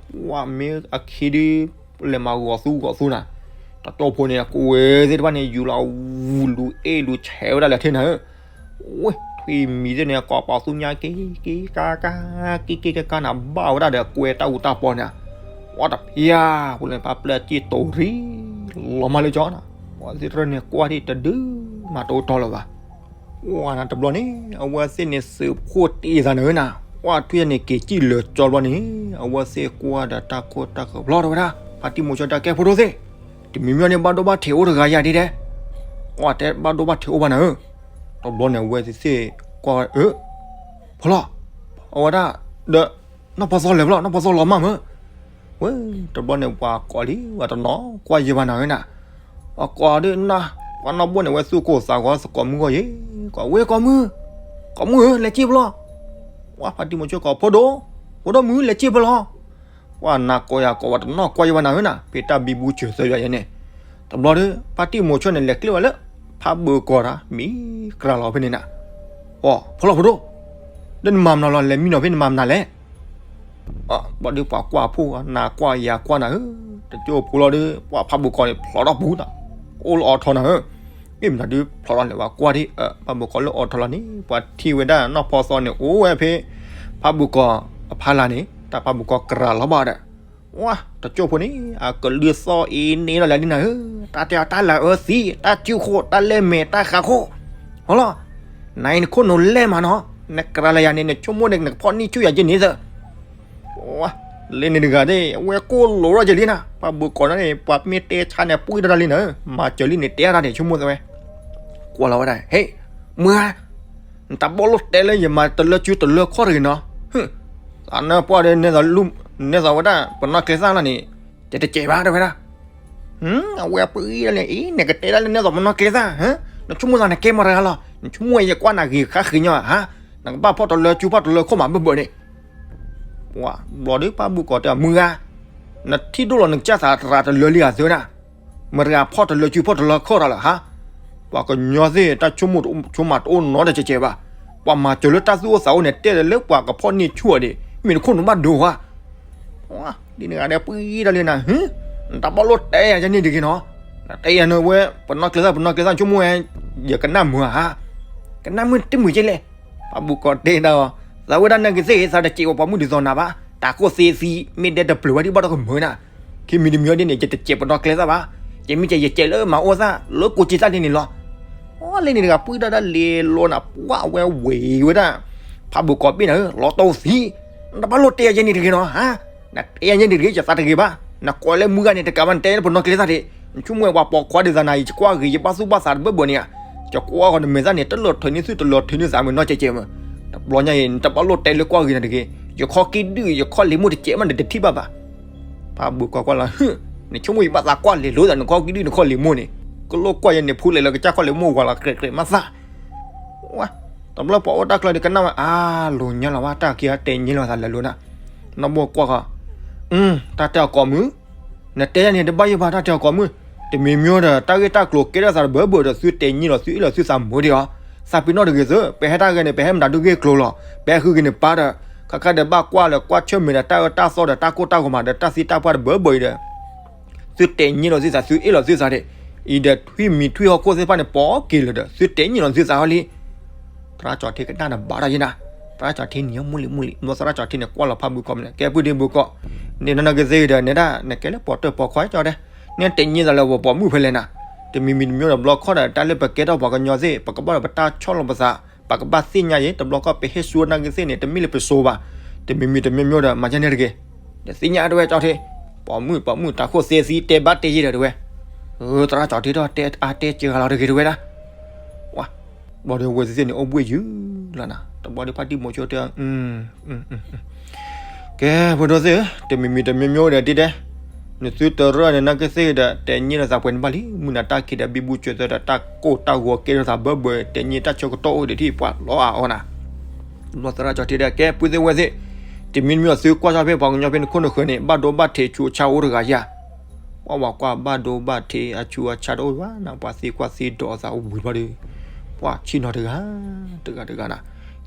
ပှၤမ့ၢ်အခံဒုး လဲၤမၤဂီၤသူဂီၤသူနၤ, တကၠိဖိန့ၣ် ကွဲးသ့ၣ်တဖၣ်န့ၣ် ယူၤလီၤဝူၤလူၤအ့ၣ်လူၤဆဲးဝဲဒၣ်လၢထဲနၤဧၢ ဝဲ ထွံၣ်မံၤသ့ၣ်န့ၣ် ကိးပသူညါက့ၤက့ၤကါကါ က့ၤက့ၤကါကါနၤ ဘၣ်ဝဲဒၣ်ဒီးကွဲးတၢ်အူတၢ်ပီန့ၣ်, ပှၤတဖျါ ပူၤလဲၤပာ်ပျဲၢ်စ့ၢ်တိၤရံ လီၤမၢ်လၢကၠီနၤ, ပှၤသ့ၣ်တဖၣ်န့ၣ် ကွၢ်ထံၣ်တဒုမၤတအိၣ်တီလၢၤဘၣ်, ပှၤနၤတဘျီန့ၣ် အဝဲသ့ၣ်န့ၣ် သုးခိၣ်တ့ၢ်သးနၤဧၢနၤ, ပှၤထွံၣ်န့ၣ် က့ၤစံၣ်လၢကၠီဘျီန့ၣ် အဝဲသ့ၣ်ကွၢ်ဒီးတၢ်ခိၣ်တၢ်ဃၢၤဖျီတဝဲဒၣ် ဖါတံၢ်မိၤဆိတၢ်ကဲဖိဒိၣ်သ့ၣ်, တမံၤမံၤန့ၣ် ဘၣ်ဒိဘၣ်ထံးအိၣ်တဂၤယၤဒ်ဒဲး, ပှၤတဲဘၣ်ဒိဘၣ်ထံးအိၣ်ဘၣ်နၤဧၢ, တဘျီန့ၣ် အဝဲသ့ၣ်ကွၢ်အၢ ဖီလီၤ, အဝဲဒၣ်ဒီး နီၢ်ဖီသီလဲၤဖီလီၤ နီၢ်ဖီသီလီၤမၢ်မၢ်, ဝဲ တဘျီန့ၣ် ပှၤကိးလံ ပှၤတနီၤကွၢ်ယဲၢ်ဘၣ်နၤဧၢနၤ, ပှၤကိးဒ်နၤ ပှၤနီၢ်ဘိန့ၣ် အဝဲသူၣ်ကိၢ်သးဂီၤသကိးမုၢ်ဂီၢ်ယဲၢ်, ကိးဝဲကိးမုၢ်, ကိးမုၢ်ဧၢ လဲၤစ့ၢ်ဖီလီၤ, ပှၤဖါတံၢ်မိၤဆိကိးဖိဒိၣ်, ဖိဒိၣ်မုၣ် လဲၤစ့ၢ်ဖီလီၤ, ပှၤနၤကိးယၤကိးဝဲတနီၤကွၢ်ယဲၢ်ဘၣ်နၤဧၢနၤ ဖဲတၢ်ဘံဘူစၢၤသၢယၤယဲၢ်န့ၣ်, တဘျီဒီး ဖါတံၢ်မိၤဆိန့ၣ် လဲၤကျ့ဝဲလၢ ဖးဘၢကီးတၢ် မံၤကြၤလီၤဖဲန့ၣ်နၤ, အိ ဖီလီၤဖိဒိၣ်, ဒီးနမၤမနုၤလီၤ လဲၤမံနီၤဖဲနမၤမနုၤလဲၣ် ဘၣ်ဒီးပှၤကွၢ်ဖိနၤကွၢ်ယၤကွၢ်နၤဧၢ, တကၠိဖိလီၤဒီး ပှၤဖးဘၢကီးန့ၣ် ဖျိးထီၣ်ပူၤနၤ, အိၣ်လၢအီထီနၤဧၢ, မ့ၢ်မနုၤဒုးဖျိးထီၣ်လဲၣ် ပှၤကွၢ်ဒ်အၢ ဖးဘၢကီးလၢအီထီလီၤန့ၣ် ပှၤထံၣ်ဝဲဒၣ်နီၢ်ဖီသီန့ၣ် အိၣ်ဝဲဖဲ ဖးဘၢကီးအဖီလာ်န့ၣ် တၢ်ဖးဘၢကီးကြၤလီၤဘၣ်ဒီး ဝါ တကၠိဖိန့ၣ် အကလုၢ်သီၣ်အ့န့ၣ်လီၤလၢဒ်နၤဧၢ, တၢ်တဲအီၤတၢ်လၤအၢသံ, တၢ်စုၣ်ခိၣ်, တၢ်လဲၢ်မဲာ်, တၢ်ဃးခိၣ်, ဟီလီၤ, နအံၤနခိၣ်နူာ်လဲၢ်မးနီၤ, နကြၤလၢယၤန့ၣ် နဆိကမိၣ်န့ၣ် နကဖီၣ်န့ၢ်ဆူၣ်ယၤက့ၤန့ၣ်သၢ ဝါ လၢန့ၣ်တဂၤဒၣ် အဝဲကိၢ်လိာ်ထီၣ်က့ၤလံနၤ, ပှၤဘၣ်ကိးနၤန့ၣ် ပှၤမ့ၢ်တဲဆါန့ၣ် ပှံၢ်ထီၣ်တၢ်လံနၤ, မၤစၢၤလံန့ၣ် တဲတၢ်န့ၣ် ဆိကမိၣ်သၢဝဲ, ကွၢ်လီၤဝဲဒၣ် ဟ့ၣ်, မုၢ်ဧါ, နတၢ်ဘီၣ်လိၣ်တဲလၢယမၤတလၢစုတလၢခီၣ်တဂ့ၤနီၤ, သးနၢ်ပှၢ်ဒီး နဲသိးဝဲဒၣ် ပနီၢ်ကျဲသၣ်လီၤန့ၣ်, ယတစဲးဘၣ်တဲဝဲဒၣ် အဝဲပှံၢ်ထီၣ်လံ အံၤ နကတဲဒၣ်လၢနဲသိးပနီၢ်ကျဲသၣ်, နဆိကမိၣ်သးနကဲမတၤတဂၤလီၤ, နဆိကမိၣ်ယကွၢ်နၤဂ့ၤဃါဃ့ညီဧါ, နကဘၣ်ဖီၣ်တလၢစုဖီၣ်တလၢခီၣ်မးဘၢၣ်ဘၢၣ်န့ၣ်, ပှၤဘျီဒုးပၢ်ဘုၣ်ကီးတဲ မုၢ်ဂၤ, နထံၣ်ဒိၣ်လီၤနကစၢ်သးတရးတလၢလံဧါသၢနၤ, မတၤဂၤဖီၣ်တလၢစုဖီၣ်တလၢခီၣ်တၢ်လၢၤဟါ, ပှၤကညီသ့ၣ်တၢ်ဆိကမိၣ်ဆိကမးတအိၣ်နီတစဲးစဲးဘၣ်, ပှၤမၤစၢၤလၢတၢ်သူၣ်အိၣ်သးအိၣ်န့ၣ် တဲလၢပှၤကဖီၣ်န့ၢ်ဆူၣ်အီၤဒံး မ့ၢ်နခိၣ်နူာ်ဘၣ်ဒိဧါ ဒ်နဂၤဒဲးပှံၢ်ထီၣ်လံနၤ, နတၢ်ဘီၣ်လိၣ်တဲယၤယဲန့ၣ်တဂ့ၤနီၤ, နတဲယၤန့ၣ်ဝဲ ပနီၢ်ကျဲသၣ် ပနီၢ်ကျဲသၣ်ဆိကမိၣ်ဝဲ, ယကနၣ်မုာ်ဧါ, ကနၣ်မုာ်တမုာ်က့လဲၣ်, ပၢ်ဘုၣ်ကီးတဲဒၣ်အီၤ, သးဝဲဒၣ်နဂ့ၤသ့ၣ်ဂ့ၤသးတစဲးဝဲပှၤမုၣ်ဒ်သိးနၤဘၣ်, တၢ်ကိၢ်သ့သံ မ့ၢ်ဒဲတပျၢၤဝဲဒ်ဘၣ်တကမုာ်နၤ, ခံမံၤတမံၤအီၤဒ်န့ၣ် ယတစဲးပနီၢ်ကျဲသၣ်ဘၣ်, ယမ့ၢ်စဲးယစဲးလၢမၤအိၣ်သၣ် လၢကိးက့သၣ်လံန့ၣ်လီၤ အီ လၢန့ၣ်တဂၤပှံၢ်ဒၣ်ဒၣ်လဲၤလီၤနၤ ပှၤဝဲဝ့ၤဝဲဒၣ် ဖးဘုၣ်ကီးဘ့ၣ်နၤဧၢ လီၤတီသံ, နတဘၣ်လိၣ်တဲယဲန့ၣ်တဂ့ၤနီၤ, နတဲယဲန့ၣ်တဂ့ၤ ယသးတဂ့ၤဘၣ်, နကိးလၢမုၢ်ဂၤန့ၣ် တကးဘၣ် နတဲလၢပနီၢ်ကျဲသၣ်ဒံး, နဆိကမိၣ်ဝဲပှၤပိာ်ခွါဒ်သိးနၤအံၤ ယကွၢ်ဂ့ၤ ယဘၣ်သူၣ်ဘၣ်သးတဘၢဘၢန့ၣ်ဧါ, ယကွၢ်ဃီနမဲာ်သၣ်န့ၣ် တလီၤထၢန့ၢ်သူၣ်တလီၤထၢန့ၢ်သးမ့ၢ်နီၢ်ကဲကဲမး, တဘျီညါအံၤ နတဘၣ်လိၣ်တဲလၢကွၢ်ဂ့ၤနၤတဂ့ၤ, ယခီၣ်ကံၣ်ဒုၣ် ယခီၣ်လံာ်မိၢ်တစဲးမး နတထံၣ်ဘၣ်ဘၣ် ဖးဘုၣ်ကီးကွၢ်လီၤ, နဆိကမိၣ်ယဘၣ်သးကွၢ်လဲၤလိာ်သး နခီၣ်ကံၣ်ဒုၣ် နခီၣ်လံာ်မိၢ်န့ၣ်, ကလိၣ်ကွၢ်ယဲန့ၣ် ဖူလဲၤလၢကစၢ်ခီၣ်လံာ်မိၢ်ဝၤလီၤ ကြဲးကြဲးမးသၣ်, ဝါ, တဘျီပှၤအိၣ်တၢ်ကျၢၤဒီးကနၣ်ဝဲ အါ လိၤညါလီၤဘၣ် တၢ်ခံဂၤတဲညံလိာ်သးလၢလိၤနၤ, နီၢ်ဘိကွၢ်ဃီ, တၢ်တဲအီၤကိးမုၢ်, နတဲယဲန့ၣ် တဘၣ်ယိၣ်ဘၣ် တၢ်တဲအီၤကိးမုၢ်, တမံၤမံၤဒီး တၢ်ဂ့ၢ်တၢ်ကျိၤကဲထီၣ်သးတဘၢဘၢဒီး သုတဲညံလီၤ သုအ့ၣ်လီၤ သုသးမုာ်ဒံးအီၤ, သးပ့ၤနီၣ်တဂ့ၤသု, ပဟဲတၢ်ဂ့ၢ်န့ၣ် ပဟဲမတၤဒုးဂ့ၢ်ကျိၤလီၤ, ပဟဲဃုက့ၤန့ၣ်ပၢ်ဒီး, ခါခါဒီးဘၣ်ကွၢ်လၢကွၢ်ဆၢၣ်မဲာ်ဒီး တၢ်အၢတၢ်သီဒီး တၢ်ကိၢ်တၢ်ဂီၤမးဒီး တၢ်သံတၢ်ပှၢ်တဘၢဘၢအံၤဒီး သုတဲာ်ညံလိာ်သုသး သုအ့ၣ်လိာ်သုသးဒီး, အံၤဒီးထွံၣ်မံၤထွံၣ်ဟီၣ်ခိၣ်သ့ၣ်တဖၣ်န့ၣ် ပိာ်က့ၤလၢၤဒီး သုတဲာ်ညံလိာ်သုသးအီၤလံ. သရၣ်ကၠီၣ်ထ့ကနၣ်န့ၣ်ဘၣ်ထီၣ်ယဲနၤ, သရၣ်ကၠီၣ်ထ့န့ၣ်မုၢ်လံမုၢ်လံ, ဘျီသရၣ်ကၠီၣ်ထ့န့ၣ် ကွၢ်လီၤဖးဘုကီၢ်မနုၤလဲၣ်, ကဲပုၢ်ဒ့ဘုကီၢ်, န့ၣ်နနၢ်ကသ့ဒီး နဲဒၣ် နကဲလၢပှၤတၢၢ်ပှၤခွါကၠီၣ်တဲ, နဲတဲာ်ညံသးလၢပှၤပိာ်မုၣ်ဖဲလဲၣ်နၤ, တမံၤမံၤတမံၤဒီး ဘျီခီၣ်ဒီး တၢ်လၢပကဲထီၣ်ပှၤကညီသ့ၣ် ပကဘၣ်ဒီးပတၢ်ဆီၣ်လီၤပသး, ပကဘၣ်သ့ၣ်ညါယဲ, တဘျီခီၣ်ပဟ့ၣ်ဆူနၢ်ကသ့ၣ်န့ၣ် တမ့ၢ်လၢပစိၤဘၣ်, တမံၤမံၤတမံၤမံၤဒီး မၤယဲန့ၣ်တဂ့ၤ, ဒီးသ့ၣ်ညါတဝဲကၠီၣ်ထ့, ပိာ်မုၣ် ပိာ်မုၣ်တၢ်ခိၣ်သ့သံတဲဘၣ်တဲယဲဒီးတဝဲ, သရၣ်ကၠီၣ်ထ့ဒီး တဲအါတဲစှၤလီၤတဂ့ၤတဝဲဒၣ် ဝါ, ဘျီဒီးဝဲသ့ၣ်န့ၣ် အိၣ်ဘှံးယုၢ်လီၤနၤ, တဘျီဒီးဖါတံၢ်မိၤကၠီၣ်တဲ, ကဲ ဖိဒိၣ်သ့ၣ်ဧၢ, တမံၤမံၤတမံၤမံၤဒီးဒ်တဲ, နသုတရၢၢ်န့ၣ် နကသ့ၣ်ဒီး တဲာ်ညံလိာ်သးပှဲၤန့ၣ်ဘၣ်လံ, မုၢ်နၤတၢ်ခံးဒီး ဘံဘူစၢၤသၢဒီး တၢ်ကိၢ်တၢ်ဂီၤကဲထီၣ်သးဘၢဘၢ တဲာ်ညံတၢ်ဆၢကတီၢ်အိၣ်ဒီးထံၣ်ပှၤလီၤအါအီၤနၤ, ဘျီသရၣ်ကၠီၣ်ထ့ဒီး ကဲ ပုၢ်သ့ၣ်ဝဲၢ်သ့ၣ်, တမံၤမံၤအသုကွၢ်ထီၣ်ဖဲပှၤကညီဖဲန့ၣ်ခိၣ်နဃၢၤန့ၣ် ဘၣ်ဒိဘၣ်ထံးဆူးအဆါအိၣ်တဂၤဧါ ပှၤဝဲကွၢ်ဘၣ်ဒိဘၣ်ထံးအဆူးအဆါတအိၣ်ဘၣ်နၤ, ပှၤသံကွၢ်သံဒိးအသးအိၣ်ဝံၤဘျီဒီး, ပှၤဆ့ၣ်နီၤတဂၤ, တဂၤတဂၤနၤ,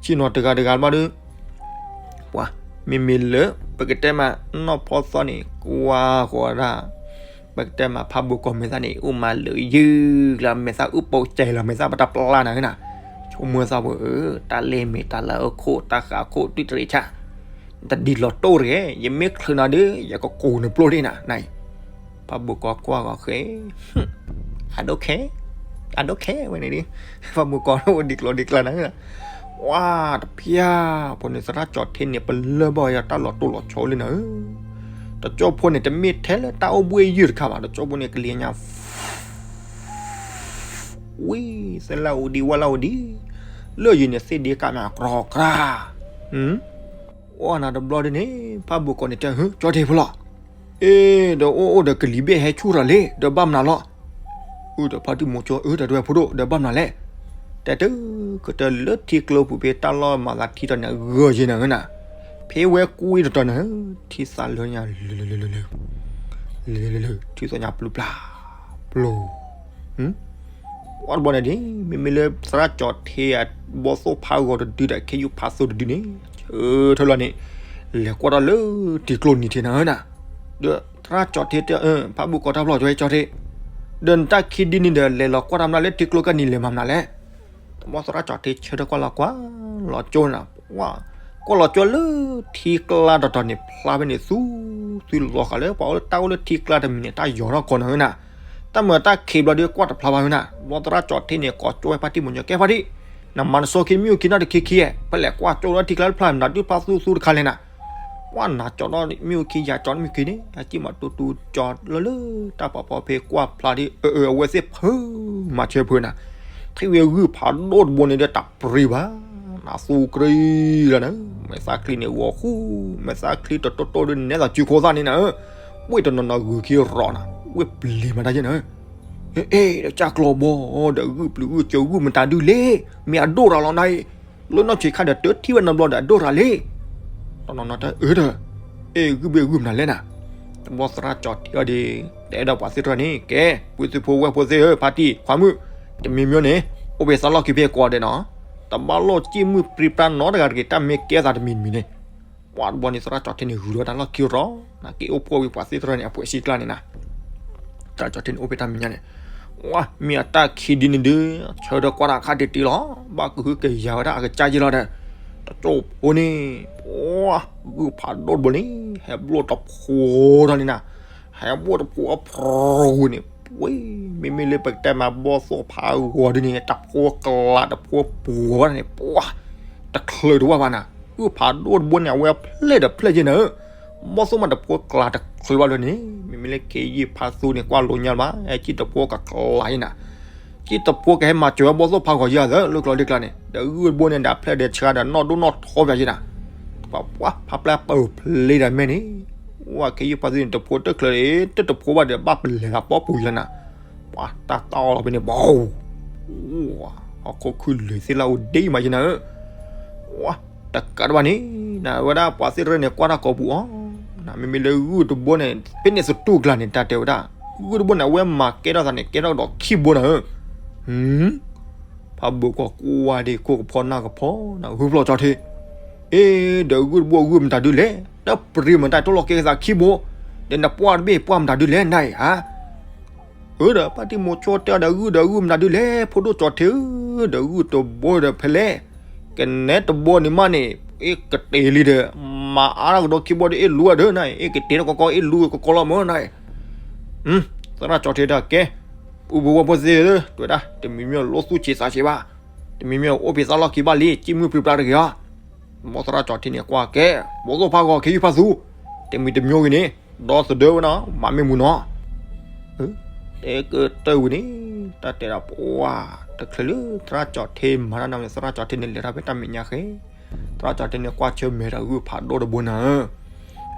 ဆ့ၣ်နီၤတဂၤတဂၤဘျီဒီး, ပှၤ, မ့မ့ၢ်လၢ ပကတဲမး နီၢ်ဖီသီန့ၣ် ကွၢ်ဃီၤဒၣ်, ပကတဲမး ဖးဘိၣ်ကီၢ်မဲာ်သၣ်န့ၣ် အိၣ်မးလၢယုၢ်လီၤ မဲာ်သၣ်အုၣ်ပိာ်စဲးလီၤ မဲာ်သၣ်ပတၢ်ပျၢ်နၤဧၢနၤ, ဆိကမိၣ်သးပူၤဧၢ, တၢ်လဲၢ်မ့ၢ်တၢ်လၢအခိၣ် တၢ်ဃးခိၣ်တွံၣ်တရံးဆၣ် တဒ်လီၤတိၢ်တဂ့ၤ, ယမ့ၢ်ချုးနၤဒီး ယကကိးနပျိၢ်ဒၣ်နၤ, နအံၤ, ဖးဘိၣ်ကီၢ်ကွၢ်ဂီၤဃဲ, I don't care, I don't care ဝဲန့ၣ်ဒ်, ဖးဘိၣ်ကီၢ်အိၣ်ဒံးကျိၤဒံးကျါနၤ, ဝါ, တဖျၢၣ်, ဖိန့ၣ်သရၣ်ကၠီၣ်ထ့န့ၣ် ပလၢၢ်ဘၣ်ယၤတၢ်လီၤတိၢ်လီၤဆီလံနၤဧၢ, တကၠိဖိန့ၣ် တမ့ၢ်ထဲလၢတၢ်အိၣ်ဘှံးယုၢ်တခါဘၣ်, တကၠိဖိန့ၣ် ကလံၤညါ ဝံ, သဲလၢအိၣ်ဒံးဝဲလၢအိၣ်ဒံး, လၢယံၤန့ၣ်သ့ၣ်ဒ့ကးမးကြီကြီ, အီၣ်နၤတဘျီဒ်န့ၣ် ဖးဘိၣ်ကီၢ်န့ၣ်တဲ ဟၢ ကၠီၣ်ထ့ဖိလီၤ, အ့ ဒီးအိၣ်အိၣ်ဒီးကလံၤဘ့ၣ်ဟဲဆူၣ်ထီၣ်လံ ဒီးဘၣ်မနုၤလီၤ, အုၣ်ဒီးဖါတံၢ်မိၤကၠီၣ် အၢ တၢ်တဝဲဖိဒိၣ် ဒီးဘၣ်မနုၤလဲၣ်, တဲတကတၢၢ်လၢထံကျိပူၤဖဲတၢ်လီၢ်မၤသးထံထီၣ်န့ၣ် ဂၢၢ်ယဲနၤဧၢနၤ, ဖဲဝဲကွံတတီၤန့ၣ် ထံသးလၢညါ လၢ လၢ လၢ လၢ ထံသီၣ်ညါပျုၤပျၢ် ပျိၤ ပှၤတဘျီန့ၣ်ဒ် မ့မ့ၢ်လၢသရၣ်ကၠီၣ်ထ့အဘီၣ်သိၣ်ဖးဂီၤတဒုဒီး ခ့ယုၢ်ဖးသိတဒုန့ၣ် ဆၢထၢၣ်လီၤန့ၣ် လဲၤကွၢ်ထီၣ်လၢထံကျိနံၤထံးနၤဧၢနၤ, ဒီးသရၣ်ကၠီၣ်ထ့တဲ ဖးဘိၣ်ကီၢ်တၢ်ဖျီၣ်ကၠီၣ်ကၠီၣ်ထ့, ဒီးနတၢ်ခံဒုန့ၣ်ဒီး လဲၤလီၤကွၢ်တၢ်မနုၤလၢထံကျိကနံၤလဲၤမၤမနုၤလဲၣ် တဘျီသရၣ်ကၠီၣ်ထ့ဆၢထၢၣ်ကွၢ်လီၤကွၢ်လီၤကၠိနၤ, ကွၢ်လီၤကၠိလၢထံကျါတတီၤန့ၣ် ဖျါဖဲန့ၣ်သူ, သုလီၤဃာ်လၢပှၤအိၣ်လၢတၢ်အိၣ်လၢထံကျါတမံၤန့ၣ် တၢ်ယီၤထီၣ်ကီးနၤဧၢနၤ, တၢ်မၤတၢ်ခံးဘျီဒီးကွၢ်တဖျါဘၣ်ဧၢနၤ, တဘျီသရၣ်ကၠီၣ်ထ့န့ၣ် ကိးကၠိဝဲဖါတံၢ်မိၤကၠီၣ် ကဲဖါတံၢ်, နမၤနစီခံမ့ၣ်အူခံနီတခံခံ, ဖဲလဲၣ်ကွၢ်ကၠိလၢထံကျါတဖျါ နဒုးဖျါသူသူတခါလဲၣ်နၤ ပှၤနၤကၠီၣ်ထီၣ်မ့ၣ်အူခံ ယၤကၠီၣ်ထီၣ်မ့ၣ်အူခံန့ၣ် အစံၣ်မၤတူတူကၠီလၢလၢ တၢ်ပာ်ဖီဖဲကွၢ်ဖျါဒ် အၢ အၢ အဝဲသ့ၣ်ဖုမၤဆၢဖုနၤ, ထံၣ်ဝဲဂုၢ်ဖးဒိၣ်တဘိန့ၣ်ဒီးတၢ်ပြံဘၣ်, နသူကရံလီၤနၤ, မဲာ်သၣ်ချံန့ၣ်ဂီၤဃူ, မဲာ်သၣ်ချံတတိၢ်တိၢ်ဒီးနဲသိးစုခိၣ်သၣ်န့ၣ်နၤဧၢ, ဝ့ၢ်တနီၤနီၤဂုာ်ခံရီနၤ, ဝ့ၢ်ပျံၤမၤတၢ်ယဲနၤဧၢ အ့ ဒီးကၢ်ကျီဘီ ဒီးဂုၢ်ပျံၤဂုၢ်စၢၤဂုၢ်မတၤဒုလဲၣ်, မ့ၢ်အဒိၣ်ရၤလီၤနၤအံၤ, လၢနီၢ်ဆံးခါဒီးတထံၣ်ဝဲနီတဘျီဒီးအဒိၣ်ရၤလံ, တနီၤနီၤတၢ်အၢဒီး, အ့ ဂုၢ်ဘ့ၣ်ဂုၢ်မနုၤလဲၣ်နၤ, တဘျီသရၣ်ကၠီၣ်ထ့အီၤဒီး တဲဒီးပှၤသ့ၣ်တဖၣ်န့ၣ် ကဲ ပုၢ်သုဖိဝဲၢ်ဖိသ့ၣ်ဧၢ ဖါတံၢ်ခွါမုၣ်, တမံၤမံၤန့ၣ် အိၣ်ဖဲသးလီၢ်ခံဖဲကိးဂၤဒဲးနီၤ, တဘၣ်လိၣ်စံၣ်မုၢ်ပြံပြါနီတဂၤတဂ့ၤ တၢ်မ့ၢ်ကဲသးတမံၤတမံၤန့ၣ် ပှၤတဘျီန့ၣ် သရၣ်ကၠီၣ်ထ့န့ၣ် ဂုၤထီၣ်တၢ်လီၢ်ခံရီၤ, နက့ၤအိၣ်ဖှိၣ်ဝံၤပှၤသ့ၣ်တဖၣ်န့ၣ် အပှဲၤစံကျါန့ၣ်နၤ, သရၣ်ကၠီၣ်ထ့န့ၣ် အိၣ်ဖဲတၢ်မဲာ်ညါန့ၣ်, ဝါ မ့ၢ်အတၢ်ခံးဒ်န့ၣ်ဒီး ဆၢထၢၣ်ကွၢ်တၢ်ခါတံၢ်တံၢ်လီၤ, ဘၣ်ကဟုကယာ်ဝဲဒၣ်အကစၢ်ယဲလီၤဒီး, တကၠိဖိန့ၣ်, ပှၤ ဂုၢ်ဖးဒိၣ်တဘိန့ၣ် ဟဲဘျိၣ်တဖိထီၣ်န့ၣ်နၤ, ဟဲဘျိၣ်တဖိအဖျိန့ၣ်, ဝ့ၢ် မ့မ့ၢ်လၢပကတဲမးဘီၣ်သိၣ်ဖးဂီၤဒ်န့ၣ် တဖိကျါတဖိပှဲၤဝဲဒၣ်န့ၣ် ပှၤ တချုးတဝၢ်ဘၣ်နၤ, ဂုၢ်ဖးဒိၣ်တဘိန့ၣ် အဝဲဖျဲၣ်ဒီးဖျဲၣ်ယဲနၤဧၢ, ဘီၣ်သိၣ်မးတဖိကျါတချုးဘၣ်လၢန့ၣ်, မ့မ့ၢ်လၢခ့ယုၢ်ဖးသူန့ၣ် ကွၢ်လိာ်ညါလၢၤဘၣ်, ဟဲကံၣ်တဖိကကျါယဲနၤ, ကံၣ်တဖိကဟဲမၤစၢၤဝဲဘီၣ်သိၣ်ဖးဂီၤယဲအသး လၢကျိၤဒ်ကျါန့ၣ် ဒီးဂုၢ်တဘိန့ၣ် ဒၣ်ဖျဲၣ်ဒီးဆှါဒီးနီၣ်ဒိၣ်နီၣ်ထီပၠးယဲနၤ, ပှၤ ပှၤ ဖးပျဲၢ်ပၢၢ်ဖျ့ဒီးမဲာ်န့ၣ်, ဝါ ခ့ယုၢ်ဖးသူန့ၣ် တဖိတချုး တတဖိဘၣ်ဒီး ဘၣ်ပလဲၤလၢပီၣ်ပူၤယဲနၤ, ပှၤ တၢ်တီလီၤဖဲန့ၣ် ဘီ ဟီၣ်ခိၣ်ခုၣ်လၢာ်သ့ၣ်လၢအအိၣ်ဒ့မးယဲနၤဧၢ, ဝါ တကးတဘၣ်န့ၣ်, နဝဲဒၣ်ပှၤသ့ၣ်တဖၣ်န့ၣ် ကွၢ်တၢ်ကိးပူၤအီၤ, နမ့မ့ၢ်လၢဂုၢ်တဘိန့ၣ် ဖဲန့ၣ်သတူၢ်ကျါန့ၣ် တၢ်တဲဝဲဒၣ်, ဂုၢ်တဘိန့ၣ် အဝဲမၤကဲထီၣ်သးန့ၣ် ကဲထီၣ်ကဒီးခံဘိနၤဧၢ, ဖးဘိၣ်ကီၢ်ကွၢ်ဒံးခိၣ်ကဖီနၢ်ကဖီ နဂုၢ်ဖျီၣ်ကၠီၣ်ထ့, အ့ ဒီးဂုၢ်တဘိဂုၢ်မတၤဒုလဲၣ်, တၢ်ပြံမတၤတိၢ်လီၤကဲကသးခံဘိ, ဒီးနပှၢ်တဘ့ၣ်ပှၢ်မတၤဒုလဲၣ်နၤအံၤဧါ. အၢ ဒီးပၢ်တံၤမိၤဆိတဲအီၤဒီး ဂုၢ်ဒီးဂုၢ်မတၤဒုလဲၣ် ဖိဒိၣ်ကၠီၤထံဧၢ, ဒီးဂုၢ်တဘိဒီးဖဲလဲၣ်, ကနဲတဘိန့ၣ်မးန့ၣ် အ့ၣ်ကတ့ၤလံဒီး မၤအါထီၣ်ကဒီးခံဘိဒီးအ့ၣ်လူၤအဒၢနၤအံၤ, အ့ၣ်ကတ့ၤထီၣ်ကီကီ အ့ၣ်လူၤကီကီလီၤမၢနၤအံၤ. သရၣ်ကၠီၤထံတဲ ကဲ, ပုၢ်ဖိဝဲၢ်ဖိသ့ၣ်ဧၢ, တဲဝဲဒၣ် တမံၤမံၤလိၣ်သူၣ်ဆံးသးဆံးဘၣ်, တမံၤမံၤအိၣ်ဖံးသးလီၢ်ခံဘၣ်လံ ကံၣ်မုၢ်ပြံပြါတဂ့ၤဧါ. မ်သရၣ်ကၠီၤထံန့ၣ်ကွၢ်ကဲ, ဘီသိၣ်ဖးဂီၤခ့ယုၢ်ဖးသူ, တမံၤတမံၤဂ့ၤန့ၣ် ဒီသဒၢဝဲနီၤ မၤမ့ၢ်မုာ်နီၤ. တဲကတၢၢ်ဝံၤန့ၣ် တၢ်တဲဒၣ်ပှၤ တချုးလၢသရၣ်ကၠီၤထံမၤတၢ်နီၤန့ၣ် သရၣ်ကၠီၤထံန့ၣ်လဲၤထီၣ်ဖဲတၢ်မဲာ်ညါဃဲ, သရၣ်ကၠီၤထံန့ၣ်ကွၢ်ဆၢၣ်မဲာ်ဒီးဂုၢ်ဖးဒိၣ်တဘိနၤဧၢ.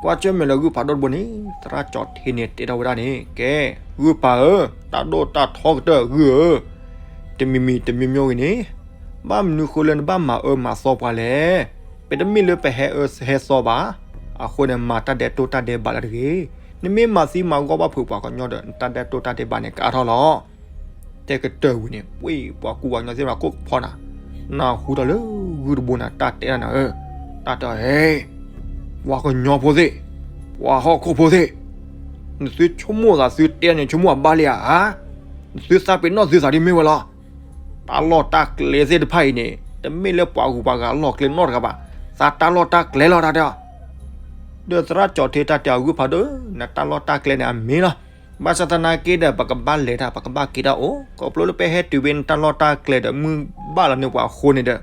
ကွၢ်ဆၢၣ်မဲာ်ဒီးဂုၢ်ဖးဒိၣ်တဘိန့ၣ် သရၣ်ကၠီၤထံန့ၣ်တဲထီၣ်ဝဲဒၣ်န့ၣ် ကဲ, ဂုၢ်ဖးဧၢ, တၢ်ဒိၣ်တၢ်ထီကတၢၢ်ဂုၢ်ဧၢ, တမံၤမံၤတမံၤမံၤဂ့ၤန့ၣ် ဘၣ်မနုၤဃိလၢနဘၣ်မၤအၢမၤသီပှၤလဲၣ်. ပတမ့ၢ်လၢပဟဲအၢဟဲသီဘၣ်. အဃိန့ၣ် မၤတၢ်ဒဲးတိၢ်တၢ်ဒဲးဘးလၢတဂ့ၤ. နမ့ၢ်မၤသံမၤဂီၢ်ဘၣ်ဖုးပှၤကညီဒီး နတၢ်ဒဲးတိၢ်တၢ်ဒဲးဘးန့ၣ် ကအါထီၣ်လီၤ. တဲကတၢၢ်ဝံၤန့ၣ် ပှၤကူပှၤကညီသ့ၣ်တဖၣ်ကိးဖီနၤ, နၢ်ဟူထီၣ်လၢဂုၢ်တဘိန့ၣ် တၢ်တဲဒၣ်နၤဧၢ, တၢ်တဲအီၤ ဟဲ, ပှၤကညီဖိသ့ၣ်, ပှၤဟီၣ်ခိၣ်ဖိသ့ၣ်, နသုဆိကမိၣ်သးသုတဲန့ၣ် ဆိကမိၣ်အဘၣ်လံဧါ. နသုသးပ့ၤနီၣ်သုသးဒ်မ့ၢ်ဝဲလီၤ. တၢ်လီၢ်တၢ်ကျဲသ့ၣ်တဖၣ်အံၤန့ၣ် တမ့ၢ်လၢပှၤဂုၤပှၤဂၤလီၢ်ကျဲနီတဂၤဘၣ်. သးတၢ်လီၢ်တၢ်ကျဲလီၤ တၢ်တဲအီၤ. ဒီးသရၣ်ကၠီၤထံတၢ်တဲအီၤ ဂုၢ်ဖးဒိၣ်ဧၢ, နတၢ်လီၢ်တၢ်ကျဲန့ၣ်အမ့ၢ်လီၤ. ဘၣ်ဆၣ်သနာ်က့ဒီး ပကဘၣ်လဲၤတၢ် ပကဘၣ်က့ၤတၢ်အိၣ်, ခီဖျိလၢပဟဲတုၤဖဲနတၢ်လီၢ်တၢ်ကျဲဒီး မုၢ်ဘၣ်လီၤန့ၢ်ပှၤအဃိန့ၣ်ဒီး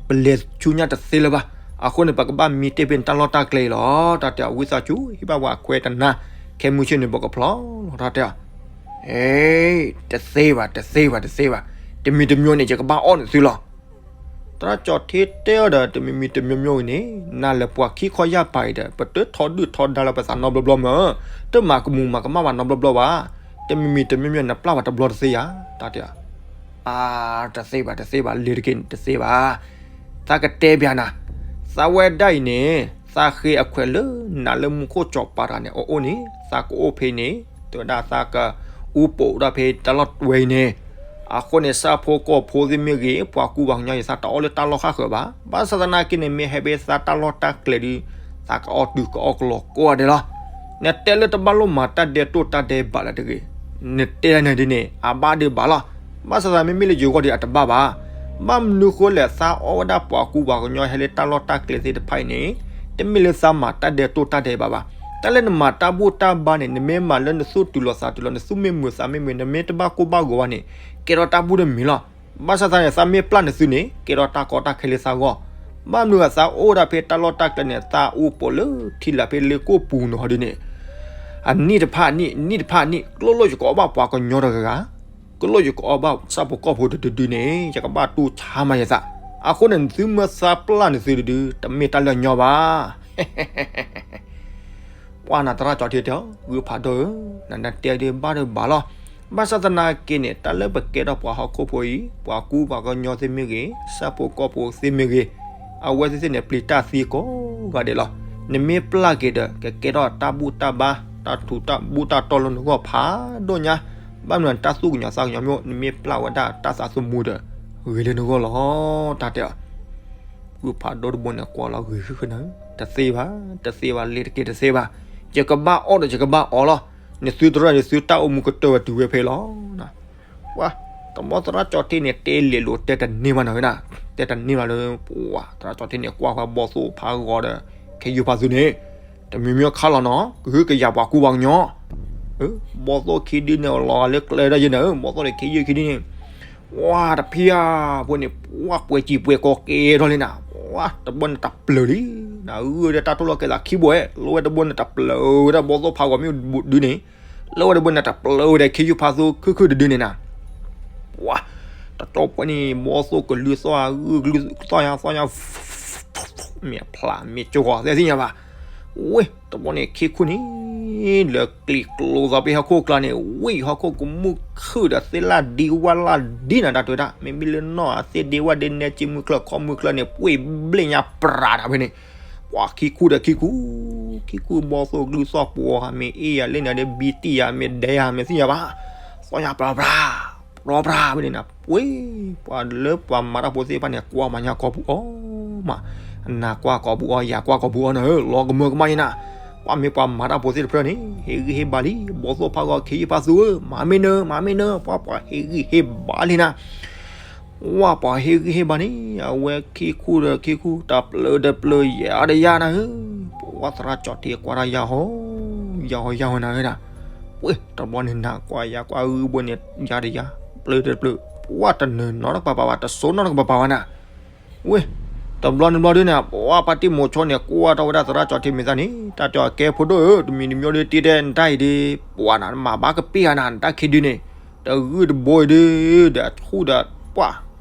ပလဲၤဆူညါတသ့လၢၤဘၣ်. အဃိန့ၣ် ပကဘၣ်မံတ့ၢ်ဖဲနတၢ်လီၢ်တၢ်ကျဲအံၤလီၤ တၢ်တဲအီၤ. ဝံသးစူၤ ဟ့ၣ်ဘၣ်ပှၤခွဲးတနါ, ခဲမုၢ်ဆ့ၣ်န့ၣ် ပကဖျီလီၤ တၢ်တဲအီၤ. ဟဲ, တသ့ဘၣ် တသ့ဘၣ် တသ့ဘၣ်, တမံၤတမံၤန့ၣ် ယကဘၣ်အီၣ်နသုလီၤ. သရၣ်ကၠီၤထံတဲအီၤဒီး တမံၤမံၤတမံၤမံၤဂ့ၤန့ၣ် နၤလၢပှၤခံခီယၢ်ပၤအံၤဒီး ပတထီဒုၣ်ထီဒါလၢပသးနီတဘျီဘျီမ့ၢ်, တမၤကမူၤမၤကမၣ်ဘၣ်နီတဘျီဘျီဘၣ်. တမံၤမံၤတမံၤမံၤ နပျၢ်ဘၣ်တဘျီတသ့ဧါ, တၢ်တဲအီၤ. အါ, တသ့ဘၣ် တသ့ဘၣ် လ့ၤတက့ၢ်န့ၣ် တသ့ဘၣ်. သးကတဲပျးနၤ, သးဝဲဒၣ်အံၤန့ၣ် သးဃ့အခွဲးလၢနၤလၢမူခိၣ်စီၤပၤတဂၤန့ၣ် အအိၣ်န့ၣ် သးကအိၣ်ဖဲန့ၣ်, တဲဝဲဒၣ်သးကအူပိာ်ဒၣ်ဖဲတၢ်လီၢ်ဝဲအံၤန့ၣ်, အဃိန့ၣ် ဆၣ်ဖိကီၢ်ဖိသ့ၣ်မ့ၢ်ဂ့ၤ ပှၤကူပှၤကညီအံၤ သးတအီၣ်လၢတၢ်လီၢ်ဃၣ်ဃၢၤဘၣ်. ဘၣ်ဆၣ်သနာ်က့န့ၣ် မ့ၢ်ဟဲဖဲသးတၢ်လီၢ်တၢ်ကျဲဒီး သးကအီၣ်တုၤကအီၣ်ကလီၤကိးဂၤဒဲးလီၤ. နတဲလၢတဘၣ်လိၣ်မၤတၢ်ဒဲးတိၢ်တၢ်ဒဲးဘးလၢတဂ့ၤ, နတဲဒ်န့ၣ်ဒ်န့ၣ် အဘၣ်ဒံးဘၣ်လီၤ. ဘၣ်ဆၣ်သးမ့မ့ၢ်လၢယဂီၢ်ဒီးအတဘၣ်ဘၣ်. ဘၣ်မနုၤဃိလဲၣ် သးအီၣ်ဝဲဒၣ်ပှၤကူပှၤကညီဟဲလၢတၢ်လီၢ်တၢ်ကျဲသ့ၣ်တဖၣ်အံၤန့ၣ် တမ့ၢ်လၢသးမၤတၢ်ဒဲးတိၢ်တၢ်ဒဲးဘးဘၣ်. တၢ်လၢနမၤတၢ်ဘူၣ်တၢ်ဘါန့ၣ် နမ့ၢ်မၤလၢနသူၣ်တုၤလီၤသးတုၤလီၤ နသူၣ်မ့ၢ်မုာ်သးမ့ၢ်မုာ် နမ့ၢ်တဘၣ်ကိၢ်ဘၣ်ဂီၤဘၣ်န့ၣ် ကဲထီၣ်တၢ်ဘူၣ်တမံၤလီၤ. ဘၣ်ဆၣ်သနာ်က့န့ၣ် သးမ့ၢ်ပျၢ်နသုန့ၣ် ကဲထီၣ်တၢ်ကီတၢ်ခဲလၢသးဂီၢ်. ဘၣ်မနုၤအသးအိၣ်ဒၣ်ဖဲတၢ်လီၢ်တၢ်ကျဲန့ၣ် သးအူပိာ်လၢထံလၢဖဲလၢကိၣ်ပူၤန့ၣ်ဟီဒုန့ၣ် အနံၣ်တဖၣ်အနံၣ် နံၣ်တဖၣ်အနံၣ် ကျိၣ်လိၣ်ယကအီၣ်ဘၣ်ပှၤကညီတဂၤဂၤ, ကျိၣ်လိၣ်ယကအီၣ်ဘၣ်ဆၣ်ဖိကီၢ်ဖိတဒုဒုန့ၣ် ယကဘၣ်တူၢ်ဆါမၤယသး. အဃိန့ၣ် နသုမၢသးပျၢ်နသုတဒု တမ့ၢ်တၢ်လၢအညီဘၣ်. ပှၤနၤသရၣ်ကၠီၤထံတဲအီၤ ဂုၢ်ဖးဒိၣ်ဧၢ, နတဲဒ်ဘၣ်ဒံးဘၣ်လီၤ. ဘၣ်ဆၣ်သနာ်က့န့ၣ် တၢ်လၢပကဲထီၣ်ပှၤဟီၣ်ခိၣ်ဖိအံၤ ပှၤကူပှၤကညီသ့ၣ်မ့ၢ်ဂ့ၤ ဆၣ်ဖိကီၢ်ဖိသ့ၣ်မ့ၢ်ဂ့ၤ အဝဲသ့ၣ်သ့ၣ်န့ၣ် ပျံၤတၢ်သံကိးဂၤဒဲးလီၤ. နမ့ၢ်ပျၢ်က့ၤဒီး ကကဲထီၣ်တၢ်ဘူၣ်တၢ်ဘါ တၢ်ထူးတၢ်ဘူၣ်တၢ်တီၤလၢနဂီၢ်ဖးဒိၣ်ညါ. ဘၣ်မနုၤတၢ်သူၣ်ကညီၤသးကညီၤမ့ၢ် နမ့ၢ်ပျၢ်ဝဲဒၣ်တၢ်သးသမူဒီး ဂ့ၤလၢနဂီၢ်လီၤ တၢ်တဲအီၤ. ဂုၢ်ဖးဒိၣ်တဘိန့ၣ် ကွၢ်လီၤဂ့ၤဃုာ်ဃုာ်နၤ, တသ့ဘၣ် တသ့ဘၣ် လ့ၤတက့ၢ်တသ့ဘၣ်. ယကဘၣ်အီၣ်ဒီးယကဘၣ်အီလီၤ. နသုတရၢၢ် နသုတၢ်အိၣ်မူကတၢၢ်ဝဲတုၤဝဲဖဲလီၤ. ပှၤ တဘီသရၣ်ကၠီၤထံန့ၣ် တဲလဲၤလိာ်တဲတန့ၢ်ဘၣ်နၤဝဲဒၣ်, တဲတန့ၢ်ဘၣ်လၢ ပှၤသရၣ်ကၠီၤထံန့ၣ် ကွၢ်ဃီဘီသိၣ်ဖးဂီၤဒီး ခ့ယုၢ်ဖးသူန့ၣ် တမံၤမံၤခါလီၤနီၤ ကဟုကယာ်ပှၤကူပှၤကညီ ဘီသိၣ်ခံဒုန့ၣ် လီၤဂာ်လၢကျဲဒၣ်ယဲနၤဧၢ, ဘီသိၣ်န့ၣ် ခ့ယုၢ်ခံဒုန့ၣ် ဝါတဖံဧါ, ဖိန့ၣ် ပှၤပှဲၤစံာ်ပှဲၤကီၤကဲထီၣ်လံနၤ, ဝါတဘီန့ၣ်တပျၢၤလံ, နဂုၢ်ဒီးတၢ်ထီၣ်လီၤကဲသးခံဘိဧဲ, လၢဝဲတဘီန့ၣ်တပျၢၤဝဲဒၣ် ဘီသိၣ်ဖးဂီၤမ့ၢ်ဒုန့ၣ်, လၢဝဲတဘီန့ၣ်တပျၢၤဝဲဒၣ် ခ့ယုၢ်ဖးသူခုၣ်ခုၣ်တဒုန့ၣ်နၤ ပှၤ တတီၢ်ပှဲၤန့ၣ် ဘီသိၣ်ကလုၢ်သီၣ်ယၤ ဂုၢ်ကလုၢ်သီၣ်ယၤ သီၣ်ယၤ မ့ၢ်အဖျါ မ့ၢ်ကၠိဂီၤသဲသ့ၣ်ညါဘၣ်. ဝ့ၢ် တဘီန့ၣ်ခ့ခူၣ်န့ၣ် လၢကျံၤကျိသီဖဲဟီၣ်ခိၣ်ကျါန့ၣ် ဝ့ၢ် ဟီၣ်ခိၣ်ကမူၣ်ခုၣ်ဒီးသ့ၣ်လၢ်ဒံဝၣ်လၢ်ဒံနၤ တၢ်တဲဝဲဒၣ် မ့မ့ၢ်လၢနီၢ်အသ့ၣ်ဒ့ဝၣ်ဒ့နဲကံမုၢ်ချၢၣ်ခီမုၢ်ချၢၣ်န့ၣ် ပှ့ၤဘျ့ၣ်ညါပြးတၢ်ဖဲန့ၣ် ပှၤခ့ခူၣ်ဒီးခ့ခူၣ် ခ့ခူၣ်ဘီသိၣ်ကလုၢ်သီၣ်ပှီၤဧါ မ့ၢ်အ့ၣ်ယၤလၢန့ၣ်ဒီး ဘံတံၢ်ယၤ မ့ၢ်ဒဲယၤ မ့ၢ်သ့ၣ်ညါဘၣ် သီၣ်ယၤပြးပြး ပြးပြးဖဲန့ၣ်နၤ ပှ့ၤ ပှၤလၢပှၤမၤတၢ်ဖိသ့ၣ်တဖၣ်န့ၣ် ကွၢ်မၤညါကိာ်ပူၤအီၤမး နၤကွၢ်ကိာ်ပူၤအီၤ ယၤကွၢ်ကိာ်ပူၤအီၤနၤဧၢ လီၤကမၢကမၣ်ယဲနၤ ပှၤမ့ၢ်ပှၤမၤတၢ်ဖိသ့ၣ်တဖၣ်န့ၣ် ဟ့ၣ်ဂံၢ်ဟ့ၣ်ဘါလံ, ဘီၣ်သိၣ်ဖးဂီၤ ခ့ယုၢ်ဖးသူဧၢ, မၤမ့ၢ်နၢၤ မၤမ့ၢ်နၢၤ, ပှၤပှၤဟ့ၣ်ဂံၢ်ဟ့ၣ်ဘါလံနၤ. ဝဲပှၤဟ့ၣ်ဂံၢ်ဟ့ၣ်ဘါန့ၣ် အဝဲခံခူၣ်ဒီးခံခူၣ် တပျၢၤတပျၢၤ ယၤဒီးယၤနၤဧၢ, ပှၤသရၣ်ကၠီၣ်ထံကွၢ်တၢ်ယၤဟီ ယၤဟီယၤဟီနၤဧၢနၤ. ဝ့ၢ် တဘျီန့ၣ်နၤ ကွၢ်ယၤကွၢ်ဂုၢ်ဘိန့ၣ် ယၤဒီးယၤ ပျၢၤတပျၢၤ ပှၤတနၢၤနီတကပၤပၤဘၣ် တစိနီတကပၤပၤဝဲနၤ. ဝ့ၢ် တဘျီန့ၣ်ဘျီဒုန့ၣ် ပှၤဖါတံၢ်မိၤဆိန့ၣ် ကွၢ်ထီၣ်ဝဲဒၣ်သရၣ်ကၠီၣ်ထံမ့ၢ်သၣ်န့ၣ် တၢ်တဲအီၤ ကဲဖိဒိၣ်ဧၢ, တမံၤတမံၤဒီး တ့တဲနတၢ်အံၤဒီး ပှၤနၤ နမၤဘၣ်ကပ့ၢ်ဧါနၤ နတၢ်ခံဒုန့ၣ် တဂုၢ်တဘိအံၤဒီး ဒီးအဆူၣ်ဒီးပှၢ်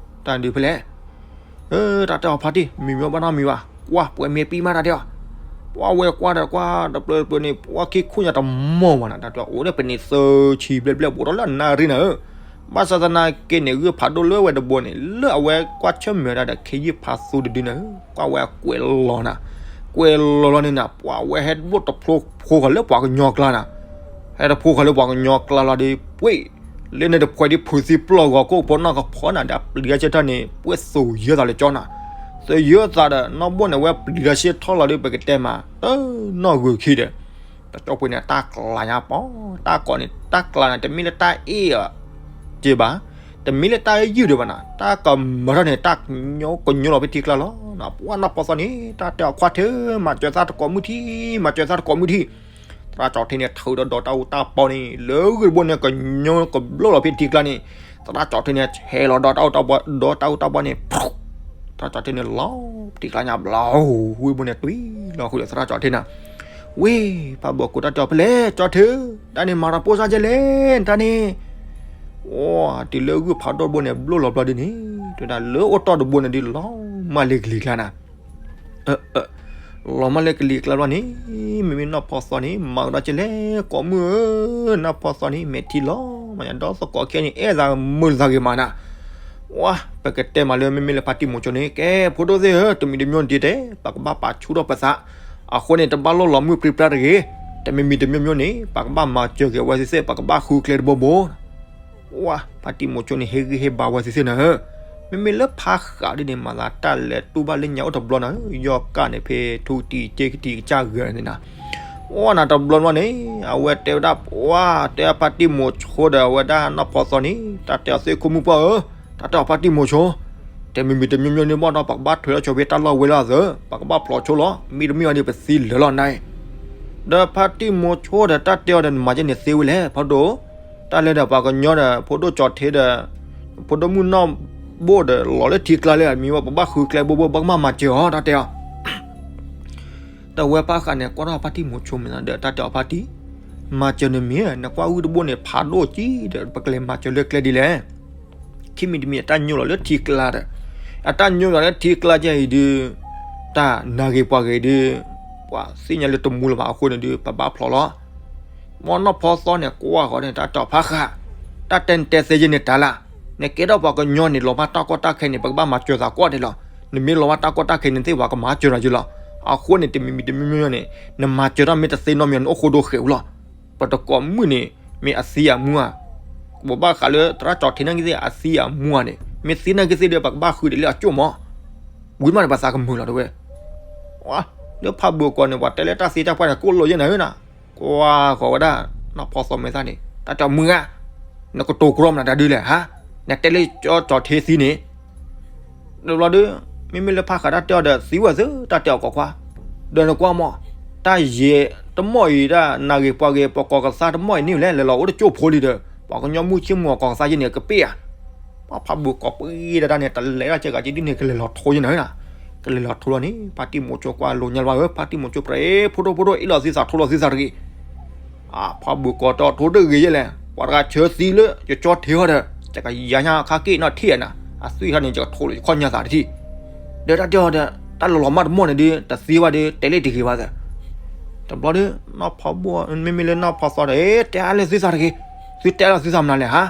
တၢ်ဒုးဖဲလဲၣ် တၢ်တဲအီၤဖါတံၢ် မံၤမံၤဘၣ်နီတမံၤဘၣ် ကွၢ်ပှဲၤမ့ၢ်ပံၢ်မးတၢ်တဲအီၤ. ပှၤဝဲကွၢ်ဒီးကွၢ်တပျၢၤတပျၢၤန့ၣ် ပှၤခံခူၣ်ညါတမီၢ်ဘၣ်နၤ တၢ်တဲအီၤ အိၣ်ဒီးပန့ၣ်သၢဆံဘျဲၣ်ဘျဲၣ် ဘူးထီၣ်လၢအနၣ်ရံၣ်နၤဧၢ. ဘၣ်ဆၣ်သနာ်က့န့ၣ် ဂုၢ်ဖးဒိၣ်လၢဝဲတဘိန့ၣ် လၢအဝဲကွၢ်ဆၢၣ်မဲာ်ဒၣ်ဒီး ခ့ယုၢ်ဖးသူတဒုနၤဧၢ, ကွၢ်ဝဲအကွဲးလီၤနၤ, ကွဲးလီၤလီၤန့ၣ်နၤ ပှၤဝဲဟဲဒိၣ်တဖျိဖိဃီၤလၢပှၤကညီကျါနၤ, ဟဲတဖျိဃီၤလၢပှၤကညီကျါလီၤဒီး ပှ့ၢ် လၢန့ၣ်တဖှဲးဒ်ဖုးသံပျီၢ်ဂီၤကိၣ်ဖိနီၢ်ကဖီနၤဒီး အပျံၤအဆ့ထီၣ်န့ၣ် ပှ့ၢ်သူးယၢသးလၢကၠီနၤ, သူးယၢသးဒီး နီၢ်ဘိၣ်န့ၣ် ဝဲပျံၤအဆ့ထီၣ်လီၤဒီး ပကတဲမး တနီၢ်ဂုာ်ခံဒီး တကၠီပှ့ၤန့ၣ် တၢ်ကျးညါပီၤ တၢ်ကိးန့ၣ် တၢ်ကျးန့ၣ် တမ့ၢ်လၢတၢ်အ့ၣ်အီၤ က့ဘၣ်, တမ့ၢ်လၢတၢ်ယုၢ်ဒံးဘၣ်နၤ, တၢ်ကမၢထီၣ်န့ၣ် တၢ်ကညိကညိလီၤဖဲထံကျါလီၤ. ပှၤနီၢ်ဖီသီန့ၣ် တၢ်တဲအီၤ ခွါထၢ မၤစၢၤသးတကိးမုၢ်ထံ မၤစၢၤသးတကိးမုၢ်ထံ. သရၣ်ကၠီၣ်ထံန့ၣ် ထုးဒီးဒီးတၢ်အူတၢ်ပီန့ၣ် လၢဂုၢ်တဘိန့ၣ် ကညိကဘျိလီၤဖဲထံကျါန့ၣ်, သရၣ်ကၠီၣ်ထံန့ၣ် ဆဲးလီၤဒီးတၢ်အူတၢ်ပီ ဒီးတၢ်အူတၢ်ပီန့ၣ် သရၣ်ကၠီၣ်ထံန့ၣ် လီၤထံကျါညါဘျီ ဂုၢ်တဘိန့ၣ် တွံၢ်လီၤဃုာ်ဒီးသရၣ်ကၠီၣ်ထံနၤ. ဝ့ၢ် ဖးဘိၣ်ကိးတၢ်တဲအီၤဖဲလဲၣ် ကၠီၣ်ထံ, တၢ်န့ၣ်မၤတၢ်ပိၢ်စၢ်ကဲလဲၣ် တၢ်န့ၣ် အိ တုၤလၢဂုၢ်ဖးဒိၣ်တဘိန့ၣ် ဘျိလီၤဘျီဒ်န့ၣ်, တဲဒၣ်လၢအိၣ်တီၢ်တဘိန့ၣ်ဒ်လီၤမၢ်လၢကလံၤကျါနၤ, လီၤမၢ်လၢကလံၤကျါဘျီန့ၣ်, မ့မ့ၢ်နီၢ်ဖီသီန့ၣ် မၤကဒီးကဲလဲၣ် ကိးမုၢ်ဧၢ, နီၢ်ဖီသီန့ၣ် မဲာ်ထံလီၤမးညါ ဒီးသကိးခဲန့ၣ် အဲၣ်သးမုာ်သးဂ့ၤမးနၤ. ဝါ ပကတဲမးလၢမ့မ့ၢ်လၢဖါတံၢ်မိၤဆိန့ၣ် ကဲဖိဒိၣ်သ့ၣ်ဧၢ, တမံၤတမံၤန့ၣ်တဲ ပကဘၣ်ပာ်ဆူၣ်ထီၣ်ပသး, အဃိန့ၣ် တဘၣ်လိၣ်လီၤမုၢ်ပြံပြါတဂ့ၤ, တမံၤမံၤတမံၤမံၤန့ၣ် ပကဘၣ်မၤစၢၤက့ၤအဝဲသ့ၣ်သ့ၣ် ပကဘၣ်ဃုကျဲတဘိဘိ ဝါ ဖါတံၢ်မိၤဆိန့ၣ် ဟ့ၣ်ဂံၢ်ဟ့ၣ်ဘါဝဲသ့ၣ်သ့ၣ်နၤဧၢ, မ့မ့ၢ်လၢဖါဃးဒ်န့ၣ် မၤသးတၢ်လဲၤတူၢ်ဘၣ်လၢညါအိၣ်တဘျီနၤဧၢ, ယီၢ်ကၣ်န့ၣ် ဖဲထူကတံၤက့ကတံၤကစၢ်ဂၤန့ၣ်နၤ, ဝါနၤတဘျီဘျီန့ၣ် အဝဲတဲဝဲဒၣ် ဝါ တဲဖါတံၢ်မိၤဆိဒီး အဝဲဒၣ်နီၢ်ဖီသီန့ၣ် တၢ်တဲအီၤသ့ၣ်ခိၣ်မုၣ်ပှၢ်ဧၢ, တၢ်တဲအီၤဖါတံၢ်မိၤဆိ တမံၤမံၤတမံၤမံၤန့ၣ်ဘၣ်ဒီး ပကဘၣ်ထွဲလီၤဆိဖဲတၢ်လီၢ်ဝဲလၢအသၢ, ပကဘၣ်ဖျိးဆိလီၤ, မ့တမ့ၢ်အီၤဒီး ပသံလၢာ်လီၤနၤ, ဒီးဖါတံၢ်မိၤဆိဒီး တၢ်တဲအီၤဒီး နမၤကဲန့ၣ်သ့ဝဲလဲၣ် ဖးဒိၣ်, တၢ်လဲၤဒီးပှၤကညီဒီး ဖိဒိၣ်ကၠီၣ်ထံဒီး ဖိဒိၣ်မုၣ်နီၢ်ဘိၣ်ဒီး လီၤလၢထံကျါလၢအမံၤဝဲ ပဘၣ်ဃုကျဲဘိဘိ ဘၣ်ကမၣ်မၤစၢၤအီၤ တၢ်တဲအီၤ တဝဲပၢ်ဃးန့ၣ် ကွၢ်ထီၣ်ဖါတံၢ်မိၤဆိမ့ၢ်ဒီး တၢ်တဲအီၤဖါတံၢ်, မၤစၢၤနမ့ၢ် နကွၢ်ဂုၢ်တဘိန့ၣ် ဖးဒိၣ်ကံဒီး ပကလဲၤမၤစၢၤလၢကျဲဒ်လဲၣ်. ခံမံၤတမံၤ အတၢ်ညိလီၤလၢထံကျါဒီး အတၢ်ညိလီၤလၢထံကျါကဲအံၤဒုး တၢ်နၢ်ဂ့ၤပှၤဂ့ၤဒုး ပှၤသ့ၣ်ညါလၢတမူလၢၤဘၣ်အဃိန့ၣ်ဒုး ပဘၣ်ဖျိးလီၤ. မ်နီၢ်ဖီသီန့ၣ် ကွၢ်ဃီန့ၣ် တၢ်တဲအီၤဖးဃး, တၢ်တဲနတဲသ့ယဲၢ်န့ၣ်တၢ်လၢ်, နကဲထီၣ်ပှၤကညီန့ၣ် လီၤဘၣ်တၢ်ကီတၢ်ခဲန့ၣ် ပကဘၣ်မၤစၢၤသးကွၢ်န့ၣ်လီၤ. နမ့ၢ်လီၤဘၣ်တၢ်ကီတၢ်ခဲန့ၣ်သ့ၣ် ပှၤကမၤစၢၤနၤယဲၢ်လီၤ. အဃိန့ၣ် တမံၤမံၤတမံၤမံၤန့ၣ် နမၤစၢၤတၢ်မ့ၢ်တသ့နီတမံၤ နအိၣ်ဃိဒိၣ်ဃဲးဝံၤလီၤ. ပတကိးမုၣ်န့ၣ် မ့ၢ်အသံအမူဧါ, ပဘၣ်ဃးလၢသရၣ်ကၠီၣ်ထံနာ်က့သ့ၣ် အသံအမူဧါန့ၣ် မ့ၢ်သံနာ်က့သ့ၣ်ဒီး ပကဘၣ်ဃုဒံးလၢအကၠိၣ်မး, ဝံၤမးန့ၣ် ပှၤသးကမုာ်လီၤတဝဲ လၢဖးဘိၣ်ကီၢ်န့ၣ် ပှၤတဲလၢတၢ်သံတၢ်ပှၢ်န့ၣ် ကိၣ်လိာ်ယဲၢ်နၤဧၢနၤ, ကွၢ်ဃီၤဝဲဒၣ် နီၢ်ဖီသီမဲာ်သၣ်န့ၣ် တၢ်တဲအီၤမုၢ်ဧါ, နကတိၤကြီမနုၤတၢ်ဒုးလဲၣ်ဟါ, နတဲလၢကၠီၣ်ထံသံန့ၣ် တဘျီဒီး မ့မ့ၢ်လၢဖးဃးတၢ်တဲအီၤဒီး သံဝဲသ့ တၢ်တဲအီၤကွၢ်ကွၢ်, ဒီးနကွၢ်မး တၢ်ယဲၢ်တမီၢ်အံၤ တၢ်နၢ်ဂ့ၤပှၤဂ့ၤ ပှၤကီၢ်ကသါတမီၢ်အံၤန့ၣ်လဲၣ် လဲၤလီၤအိၣ်တကၠိၢ်ဖိလံဒီး ပှၤကညီမုၣ်ဆ့ၣ်မုၢ်အကီၢ်ကသါယဲၢ်န့ၣ် ကပ့ၢ်ဧါ ပှၤဖးဘိၣ်ကီၢ်ပှ့ၤဒၣ်တၢ်န့ၣ် တလဲၤဒၣ်ကဲဂၤကဒ်န့ၣ် ကလဲၤလီၤထိယဲၢ်နၤဧၢနၤ, ကလဲၤလီၤထိလီၤန့ၣ် ဖါတံၢ်မိၤဆိကွၢ်လိာ်ညါလၢၤဘၣ်ဧၢ ဖါတံၢ်မိၤဆိပြဲး ဖိဒိၣ်ဖိဒိၣ် အ့ၣ်လိာ်သံသးထိလိာ်သံသးတဂ့ၤ ဖးဘိၣ်ကီၢ်တၢ်ထိတဂ့ၤယဲၢ်လဲၣ် ပှၤတဂၤဆၢသံလၢယကၠီၣ်ထံဟီဒီး ယကယၤညါခါက့ၣ်နီၣ်ထံၣ်နၤ အသွံၣ်ခါန့ၣ် ယကထိၣ်လီၤယခီၣ်ညါသးတထံၣ်, ဒီးတၢ်တဲအီၤဒီး တၢ်လီၤလီၤမၢ်တမီၢ်န့ၣ်ဒုး တသံဘၣ်ဒီး တဲလၢတဂ့ၤဘၣ်သၢ တဘျီဒီး နီၢ်ဖီဘိၣ် မ့မ့ၢ်လၢနီၢ်ဖီသီဒီး တဲအါလၢသုသးတဂ့ၤ, သုတဲလီၤသုသးမနုၤလဲၣ်ဟါ,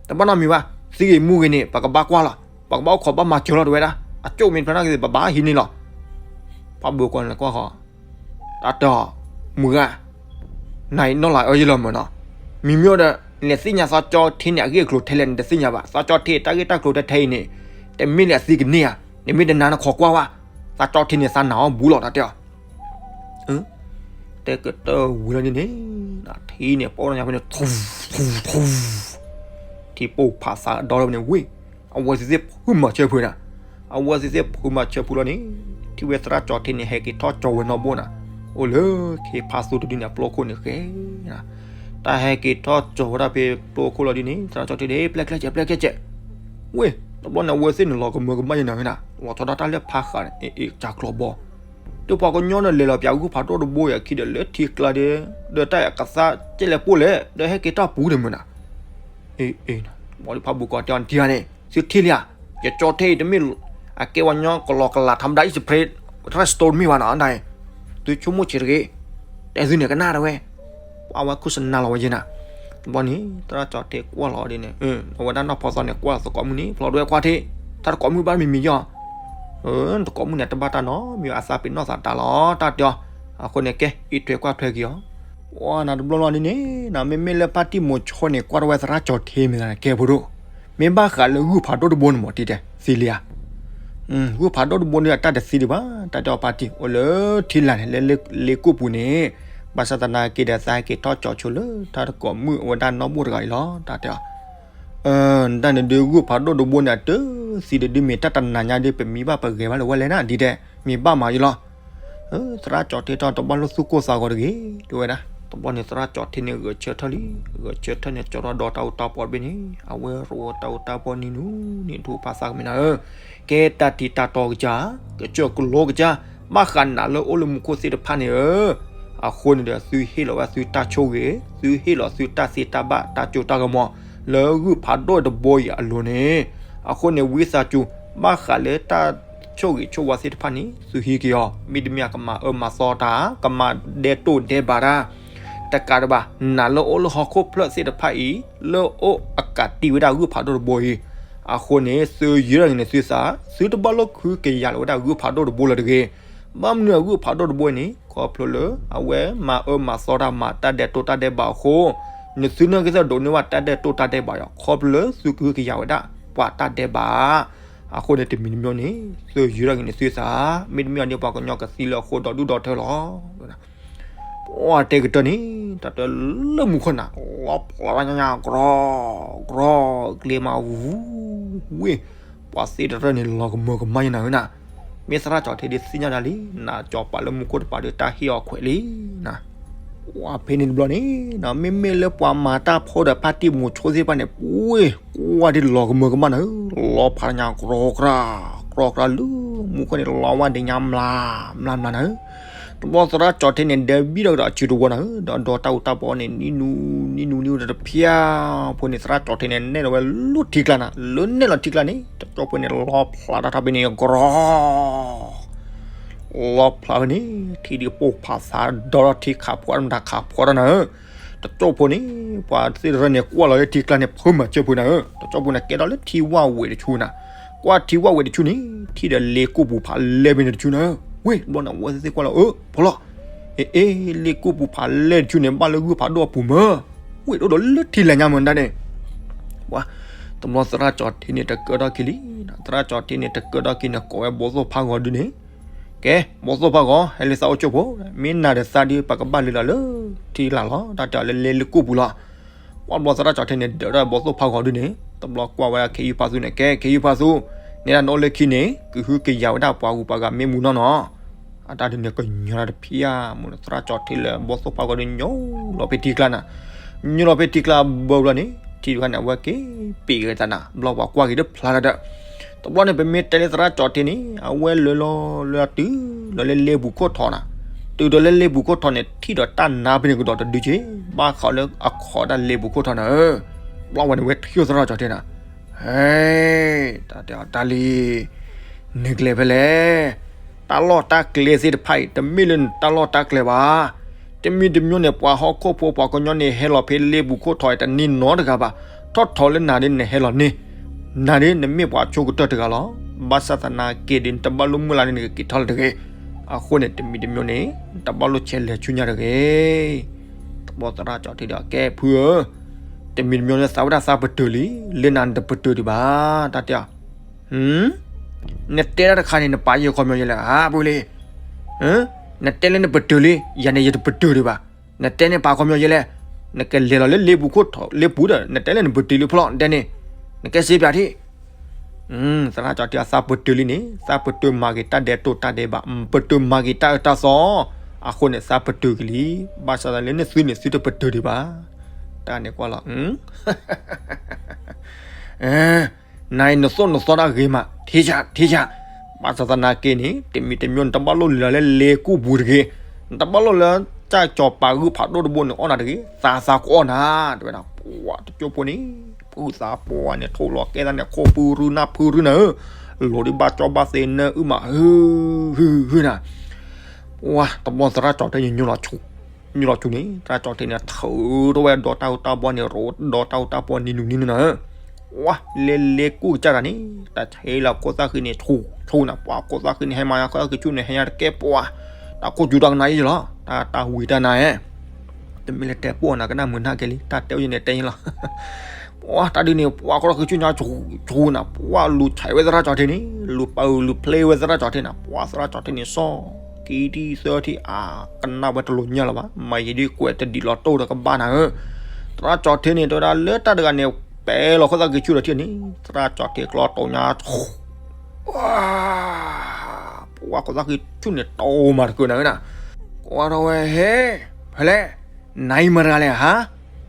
တဘၣ်နီတမံၤဘၣ်, သံဂ့ၤမူဂ့ၤန့ၣ် ပကဘၣ်ကွၢ်လီၤ, ပကဘၣ်အိၣ်ခိးဘၣ်မၤစၢၤလီၤတဝဲဒၣ်, အကၠိၣ်မ့ၢ်တဖျါနာ်က့ ပဘၣ်ဟံးန့ၢ်လီၤ, ဖးဘိၣ်ကီၢ်န့ၣ်ကွၢ်ဃီ တၢ်တဲအီၤ မုၢ်ဂၤ, နၤအံၤနီၢ်လၢအၢယလီၤမၢ်နီၤ, မံၤမ့ၢ်ဒီး နသ့ၣ်ညါသးကၠီၣ်ထံန့ၣ် အဂ့ၢ်အကျိၤထဲလဲၣ် နတသ့ၣ်ညါဘၣ်, သးကၠီၣ်ထံတၢ်ဂ့ၢ်တၢ်ကျိၤထဲထဲအံၤန့ၣ် တမ့ၢ်လၢအသံကန့ၢ်ဧါ, နမ့ၢ်တနာ်နခိးကွၢ်ဝဲ, သးကၠီၣ်ထံန့ၣ် သးနာ်အီၤဘူးလီၤ တၢ်တဲအီၤ အၢ တဲကတၢၢ်ဝံၤလီၤဒ်န့ၣ်, ထံန့ၣ်ပိၢ်ထီၣ်ညါဖဲန့ၣ် ထူ, ထူ, ထူ, ထံပိၢ်ဖးသးဒီလီၤဖဲန့ၣ်ဝံၤ, အဝဲသ့ၣ်သ့ၣ်ဖုးမၤဆၢဖုးနၤ, အဝဲသ့ၣ်သ့ၣ်ဖုးမၤဆၢဖုးလီၤန့ၣ်, ထံၣ်ဝဲသရၣ်ကၠီၤထ့န့ၣ် ဟဲက့ၤထီၣ်ကၠီၤဝဲနီၢ်ဘိၣ်နၤ, အိၣ်လၢခ့ဖးသိတဒုန့ၣ် အပျိခိၣ်န့ၣ်ဃဲ တၢ်ဟဲက့ၤထီၣ်ကၠီၤဝဲဒၣ်ဖဲပျိခိၣ်လီၤဒ်န့ၣ် ပျဲကျဲကဲး ပျဲကျဲကဲး, ဝ့ၢ် တဘျီန့ၣ် အဝဲသ့ၣ်န့ၣ်လီၤကမၢကမၣ်ယနၤဝဲဒၣ် လီၤဆီဒၣ်တၢ်လၢဖးဃးန့ၣ် အ့ၣ် ကၢ်ကျီဘီ, ဒီးပှၤကညီန့ၣ် လဲၤလီၤပၠးဂုၢ်ဖးဒိၣ်တဘိအံၤအခံဒီး လၢထံကျါဒီး ဒီးတၢ်အကသါကဲလဲၣ်ပိၢ်လဲၣ် ဒီးဟဲက့ၤထီၣ်ပူၤဒၣ်မုၢ်နၤ, အ့ၣ် အ့ၣ် ဘီဒုးဖးဘူးကီးတဲအီၤတံၢ်ဂၤန့ၣ် သုထံၣ်လံဧါ, ယကၠီၤထ့အံၤတမ့ၢ် အကဲဝဲညီကလီကလး ထါမတၤ express restaurant မ့ၢ်ဘၣ်နီၤ အဒၣ်အံၤ, သုဆိကမိၣ်ဆံးတဂ့ၤ, တဲသုန့ၣ်ကနၣ်တဝဲ, ပှၤဝဲခိၣ်စနၤလီၤဝဲယဲနၤ, တဘျီန့ၣ် သရၣ်ကၠီၤထ့ကွၢ်လီၤဒ်န့ၣ်, အဝဲဒၣ်နီၢ်ဖီသီန့ၣ် ကွၢ်လီၤသကိးမုၣ်န့ၣ် ဖျီဒိဝဲကွၢ်ထ့, တၢ်သကိးမုၣ်ဘၣ်မံၤမံၤယီၤ, သကိးမုၣ်န့ၣ် တဘၣ်တၢ်နီတမံၤ အသးပ့ၤနီၣ်သးတၢ်လီၤ တၢ်တဲအီၤ, အဃိန့ၣ် ကဲ အံးထွဲကွၢ်ထွဲက့ၤအီၤ ပှၤနၤတဘျီလီၤဒ်န့ၣ်, မ့မ့ၢ်လၢဖါတံၢ်မိၤဆိန့ၣ် ကွၢ်ထီၣ်ဝဲသရၣ်ကၠီၤထ့မ့ၢ်သးန့ၣ် ကဲဖိဒိၣ်, မ့ၢ်ဘၣ်ဃးလၢဂုၢ်ဖးဒိၣ်တဘိန့ၣ်မ့ၢ်တံၢ်တဲ သ့လံဧါ, ဂုၢ်ဖးဒိၣ်တဘိန့ၣ် အတၢ်တသ့ဒံးဘၣ် တၢ်တဲအီၤဖါတံၢ် အိၣ်လၢထံလာ်န့ၣ် လၢလ့ကိၣ်ပူၤန့ၣ်, ဘၣ်ဆၣ်သနာ်က့ဒီး သးဟဲက့ၤထီၣ်ကၠီၤဆိလၢ တၢ်သကိးမုၣ်အဝဲဒၣ်နီၢ်ဘိၣ်တဂၤအံၤလီၤ တၢ်တဲအီၤ တၢ်န့ၣ်ဒုးဂုၢ်ဖးဒိၣ်တဘိန့ၣ် အတသ့ဒံးဒုး မ့ၢ်တၢ်တနၤညါဒုး ပမံၤဘၣ်ပဂဲၤဘၣ်လၢၤဝဲလဲၣ်နၤ ဒ်တဲ, မ့ၢ်ဘၣ်မးယလီၤ, သရၣ်ကၠီၤထ့ထီၣ်တဘၣ်လိၣ်သူၣ်ကိၢ်သးဂီၤတဂ့ၤ တဲဝဲဒၣ်, တဘျီန့ၣ်သရၣ်ကၠီၤထ့န့ၣ် ဂဲၤဆၢထၢၣ်လံ, ဂဲၤဆၢထၢၣ်န့ၣ် ကၠီၤထီၣ်ဒီးတၢ်အူတၢ်ပီတဘ့ၣ်န့ၣ် အဝဲရိတၢ်အူတၢ်ပီန့ၣ်နူ န့ၣ်ဒိၣ်ဖးသးကမ့ၢ်နၤဧၢ, ကဲတၢ်တံၤတၢ်တီကစၢ်, ကစၢၢ်ကလိကစၢ်, ဘၣ်ဃးနၤလၢအိၣ်လၢမူခိၣ်သ့ၣ်တဖၣ်န့ၣ်ဧၢ, အဃိန့ၣ်ဒီး သုဟ့ၣ်လီၤဝဲသုတၢ်ဆိၣ်ဂ့ၤ, သုဟ့ၣ်လီၤသုတၢ်သ့တၢ်ဘၣ် တၢ်စိတၢ်ကမီၤ လၢဂုၢ်ဖးဒိၣ်တဘိအံၤအလိၤန့ၣ်, အဃိန့ၣ် ဝံသးစူၤ ဘၣ်ဃးလၢတၢ်ဆိၣ်ဂ့ၤဆိၣ်ဝါသ့ၣ်တဖၣ်န့ၣ် သုဟံးက့ၤအီၤ, မ့တမ့ၢ်ကမၤအၢမၤသီတၢ်, ကမၤဒဲးတိၢ်ဒဲးဘးတၢ်, တကးဒံးဘၣ် နၤလၢအိၣ်လၢဟီၣ်ခိၣ်ဖျၢၣ်သ့ၣ်တဖၣ်အံၤ လၢအိၣ်အကးတံာ်ဝဲဒၣ်ဂုၢ်ဖးဒိၣ်တဘိအံၤ, အဃိန့ၣ် သုယုၢ်ထီၣ်ဂ့ၤန့ၣ်သုသး, သုတဘၣ်လိၣ်ကဟုကယာ်လၢၤဝဲဒၣ်ဂုၢ်ဖးဒိၣ်တဘိလၢၤတဂ့ၤ, ဘၣ်မနုၤအဂုၢ်ဖးဒိၣ်တဘိအံၤန့ၣ် ခီဖျိလၢ အဝဲမၤအၢမၤသီတၢ် မၤတၢ်ဒဲးတိၢ်တၢ်ဒဲးဘးအဃိ, နသုန့ၢ်က့ၤသဒိးန့ၢ်ဘၣ်တၢ်ဒဲးတိၢ်တၢ်ဒဲးဘးယီၤ ခီဖျိလၢသုကဟုကယာ်ဝဲဒၣ် ပှၤတၢ်ဒဲးဘး, အဃိန့ၣ်တမံၤတမံၤန့ၣ် သုယုၢ်ထီၣ်ဂ့ၤန့ၣ်သုသး, မ့တမ့ၢ်အီၤန့ၣ် ပှၤကညီကသံလၢအဃိဒီးဒူၣ်ဒီးထၢလီၤ ပှၤတဲကတၢၢ်န့ၣ် တၢ်တလၢမူခိၣ်နၤ လီၤဖျးတၢ်ညါ ကြီ, ကြီ, ကျ့မးဝူ, ဝ့ၢ်, ပှၤသ့ၣ်တရၢၣ်န့ၣ်လီၤကမၢကမၣ်ယနၤဧၢနၤ, မ့ၢ်သရၣ်ကၠီၤထ့ဒုးသ့ၣ်ညါတၢ်လံ, နၤကၠီၤပာ်လၢမူခိၣ်တပၤဒီးတၢ်ဟ့ၣ်အီၤခွဲးလံနၤ, ပှၤဖဲန့ၣ်တဘျီန့ၣ် မ့မ့ၢ်လၢပှၤမၤတၢ်ဖိဒီးဖါတံၢ်မိၤဆိသ့ၣ်တဖၣ်န့ၣ် ဝ့ၢ်, ကွၢ်ဒ်လီၤကမၢကမၣ်နၤဧၢ, လီၤဖးတၢ်ညါကြီကြီ, ကြီကြီလၢမူခိၣ်န့ၣ် လီၤဝဲဒၣ်ညါမျး, မျးမျးနၤဧၢ တဘျီသရၣ်ကၠီၤထ့န့ၣ် ဒဲးဘံၣ်ထီၣ်ကဒီးအစုတဝီနၤဧၢ, ဒီးဒီးတၢ်အူတၢ်ပီန့ၣ် နံၣ်နူ, နံၣ်နူ, နံၣ်နူတဖျၢၣ်ဖိန့ၣ် သရၣ်ကၠီၤထ့န့ၣ် နဲၣ်လီၤဝဲလၢထံကျါနၤ, လၢနဲၣ်လီၤထံကျါန့ၣ် တကၠီဖိန့ၣ် လီၤဖျးတၢ်ထီၣ်ဖဲန့ၣ် ကြီ လီၤဖျးဖဲန့ၣ် ထံဒုးပိၢ်ဖးသးဒီထံခးဖှီတၢ်မတၤခးဖှီတၢ်နၤဧၢ, တကၠီဖိန့ၣ် ပှၤသ့ၣ်တရၢၣ်န့ၣ် ကွၢ်လီၤလၢထံကျါန့ၣ် ဖုမၤစၢၤဖုနၤဧၢ, တကၠီဖိန့ၣ် ကဲထီၣ်လၢထံဝၣ်ဝဲတဆူနၤ, ကွၢ်ထံဝၣ်ဝဲတဆူန့ၣ် ထံၣ်ဒီးလ့ကိၣ်ပူၤဖးလဲၢ်ဖဲန့ၣ်တဆူနၤဧၢ, ဝ့ၢ် တဘျီန့ၣ် အဝဲသ့ၣ်ကွၢ်လီၤ အၢ ဖီလီၤ, အ့ အ့ လ့ကိၣ်ပူၤဖးလဲၢ်တဆူန့ၣ် ဘၣ်လၢဂုၢ်ဖးဒိၣ်အပူၤမၢ, ဝ့ၢ် အိၣ်ဒီးလၢထံလဲၤညါမၢဒၣ်န့ၣ် ပှၤ, တဘျီသရၣ်ကၠီၤထ့န့ၣ် တကၢထီၣ်က့ၤလံ, သရၣ်ကၠီၤထ့န့ၣ် တကၢထီၣ်က့ၤန့ၣ် ကိးဝဲဘီသိၣ်ဖးဂီၤဒုန့ၣ်, ကဲ ဘီသိၣ်ဖးဂီၤ ဟဲလံသးအိၣ်ကၠိဖိ, မ့ၢ်နၤဒီးသးဒုး ပကဘၣ်လဲၤလီၤလၢထံလာ်လီၤ, တၢ်တဲအီၤလၢလ့လ့ကိၣ်ပူၤလီၤ, ပှၤတဘျီသရၣ်ကၠီၤထ့န့ၣ် ဒၢးထီၣ်ဘီသိၣ်ဖးဂီၤဒုန့ၣ်, တဘျီကွၢ်ဝဲဒၣ်ခ့ယုၢ်ဖးသူန့ၣ် ကဲ ခ့ယုၢ်ဖးသူ, န့ၣ်ဒၣ်နအိၣ်လၢခံန့ၣ် ကဟုကယာ်ဝဲဒၣ်ပှၤဂုၤပှၤဂၤမ့ၢ်မူနီၢ်နီၢ် အတၢ်ဒုးန့ၣ် ကညီၤတၢ်တဖၣ်မူန့ၣ် သရၣ်ကၠီၤထ့လၢဘီသိၣ်ဖးဂီၤဒုး ညိလီၤဖဲထံကျါနၤ, ညိလီၤဖဲထံကျါဘၢဘျီန့ၣ် ထံတခါန့ၣ် အဝဲက့ၤပ့ၤက့ၤတၢ်နၤ ဘျီပှၤကွၢ်က့ၤတဖျါလၢဒီး, တဘျီန့ၣ် ပမ့ၢ်တဲလၢသရၣ်ကၠီၤထ့န့ၣ် အဝဲလၢလီၤလၢတုၤလီၤလၢလ့ပူၤခိၣ်ထီနၤ, တုၤဒီးလၢလ့ပူၤခိၣ်ထီန့ၣ် ထံၣ်ဒီးတၢ်နါဖဲန့ၣ်ကဒီးတဒုက့ၤ, ဘၣ်ဃးလၢအခီးတၢ်လ့ပူၤခိၣ်ထီနၤဧၢ, ဘျီဝဲန့ၣ် ဝဲထံၣ်သရၣ်ကၠီၤထ့နၤ ဟဲ, တၢ်တဲအီၤတၢ်လံ, နကျဲဖဲလဲၣ်, တၢ်လီၢ်တၢ်ကျဲသ့ၣ်တဖၣ်အံၤ တမ့ၢ်လၢနတၢ်လီၢ်တၢ်ကျဲဘၣ်, တမံၤတမံၤန့ၣ် ပှၤဟီၣ်ခိၣ်ဖိပှၤကညီန့ၣ် ဟဲလီၤဖဲလ့ပူၤခိၣ်ထီအံၤ တန့ၢ်နီတဂၤဘၣ်, ထီၣ်ထီလၢနၤဒ်နဟဲလီၤန့ၣ်, နၤဒ်နမ့ၢ်ပှၤဆိကတၢၢ်တဂၤလီၤ, ဘၣ်ဆၣ်သနာ်က့ဒီး နတဘၣ်လိၣ်မုၢ်လၢ်န့ၣ် နကက့ၤထီၣ်လၢၤတဂ့ၤ, အဃိန့ၣ် တမံၤတမံၤန့ၣ် နတဘၣ်လိၣ်ဆဲးလဲၤဆူညါတဂ့ၤ တဘျီသရၣ်ကၠီၤထ့ဒီး ကဲဖုဧၢ, တမံၤတမံၤန့ၣ် သးဝဲဒၣ်သးပတုာ်လံ, လၢနၤနတပတုာ်ဒံးဘၣ်, တၢ်တဲအီၤ, နတဲတၢ်တခါန့ၣ် နပာ်ယဲၢ်ခီပညီယဲလဲၣ်, ဟးပူၤလံ, နတဲလၢနပတုာ်လံ, ယၤန့ၣ်ယတပတုာ်ဒံးဘၣ်. နတဲန့ၣ်ပာ်ခီပညီယဲလဲၣ်, နကလဲၤလီၤလၢလ့ပူၤခိၣ်ထီၣ်လ့ပူၤဒီး နတဲလၢနပတုာ်လံဖျီၣ် နတဲန့ၣ်, နကဲစ့ပၠးထံၣ် သရၣ်ကၠီထံအသးပတုာ်လံန့ၣ်, သးပတုာ်မၤက့ၤတၢ်ဒဲးတိၢ်တၢ်ဒဲးဘး, ပတုာ်မၤက့ၤတၢ်အၢတၢ်သီ, အဃိန့ၣ်သးပတုာ်က့ၤလံ, ဘၣ်ဆၣ်သးလၢနသုန့ၣ်သုတပတုာ်ဒံးဘၣ်. တၢ်န့ၣ်ကွၢ်လီၤ နအံၤနသိၣ်နသီတၢ်ဂ့ၤမး, ထံဆး ထံဆး, ဘၣ်ဆၣ်သနာ်က့န့ၣ် တမံၤတမံၤန့ၣ် တဘၣ်လိၣ်လံလၢလ့ကိၣ်ပူၤတဂ့ၤ, တဘၣ်လိၣ်လၢတၢ်ကၠီၤပၤဂုၢ်ဖးဒိၣ်တဘိန့ၣ်အီၣ်နၤတဂ့ၤ, သးသးကအီၣ်နၤ, တဲဝဲဒၣ်, ပှၤတကၠိဖိန့ၣ် ပုၢ်သးပှၢ်န့ၣ် ထိၣ်လီၤကဲသးန့ၣ် ခိၣ်ပုရူနၢ်ဖုရူနၤဧၢ, လိၤဒ်ဘၣ်ကၠီဘၣ်သ့နၢအုၣ်မး ဟု ဟု ဟုနၤ, ပှၤတဘျီသရၣ်ကၠီထံန့ၣ် ညိလီၤဆူန့ၣ် သရၣ်ကၠီထံန့ၣ် ထုးထီၣ်ဝဲဒီတၢ်အူတၢ်ပီန့ၣ် ရိဒီတၢ်အူတၢ်ပီနံၤနုၤနံၤနုၤနၤဧၢ, ပှၤလဲၤလဲၤကူၣ်ကစၢ်တၢ်န့ၣ် တၢ်ဆဲးလီၤခိၣ်သၣ်ဃံန့ၣ် ဆူ ဆူနၤ, ပှၤခိၣ်သၣ်ဃံန့ၣ် ဟဲမၤညါခိၣ်သၣ်ဃံဆူၣ်န့ၣ် ဟဲညါတကဲပှၤ, တၢ်ခိၣ်စူၤတၢ်ကနၣ်ယဲလီၤ, တၢ်တၢ်ဝံၤတၢ်နၤဧၢ, တမ့ၢ်လၢတဲပိာ်နၤကနၣ်မုာ်နၢ်ကဲလံ, တၢ်တဲဝဲယဲန့ၣ်တဲယဲလီၤ ပှၤတၢ်ဒုးန့ၣ် ပှၤခိၣ်သၣ်ဃံဆူၣ်ညါ ဆူ ဆူနၤ, ပှၤလူၤဆဲးဝဲသရၣ်ကၠီထံန့ၣ် လူၤပာ်အုးလူၤဖျ့ဝဲသရၣ်ကၠီထံနၤ, ပှၤသရၣ်ကၠီထံန့ၣ် စီၤ ခံထံၣ်သၢထံၣ် အကနၣ်ဝဲတလိၤညါလၢၤဘၣ်, မၤယံၤဒ်ကွဲးတဒံးလီၤတိၢ်ဒီးကဘၣ်နၤဧၢ, သရၣ်ကၠီထံန့ၣ် တဲဝဲဒၣ်လၢတၢ်တဂၤန့ၣ် ပဲလီၤခိၣ်သၣ်ဃံဆူၣ်ဒီးထံၣ်န့ၣ် သရၣ်ကၠီထံကျီတိၤညါ ဆူ ပှၤခိၣ်သၣ်ဃံဆူၣ်န့ၣ်တိၤမးတကုာ်နၤဧၢနၤ, ကွၢ်ထီၣ်ဝဲဟဲ ဖဲလဲၣ် နအံၤမတၤလဲၣ်ဟါ,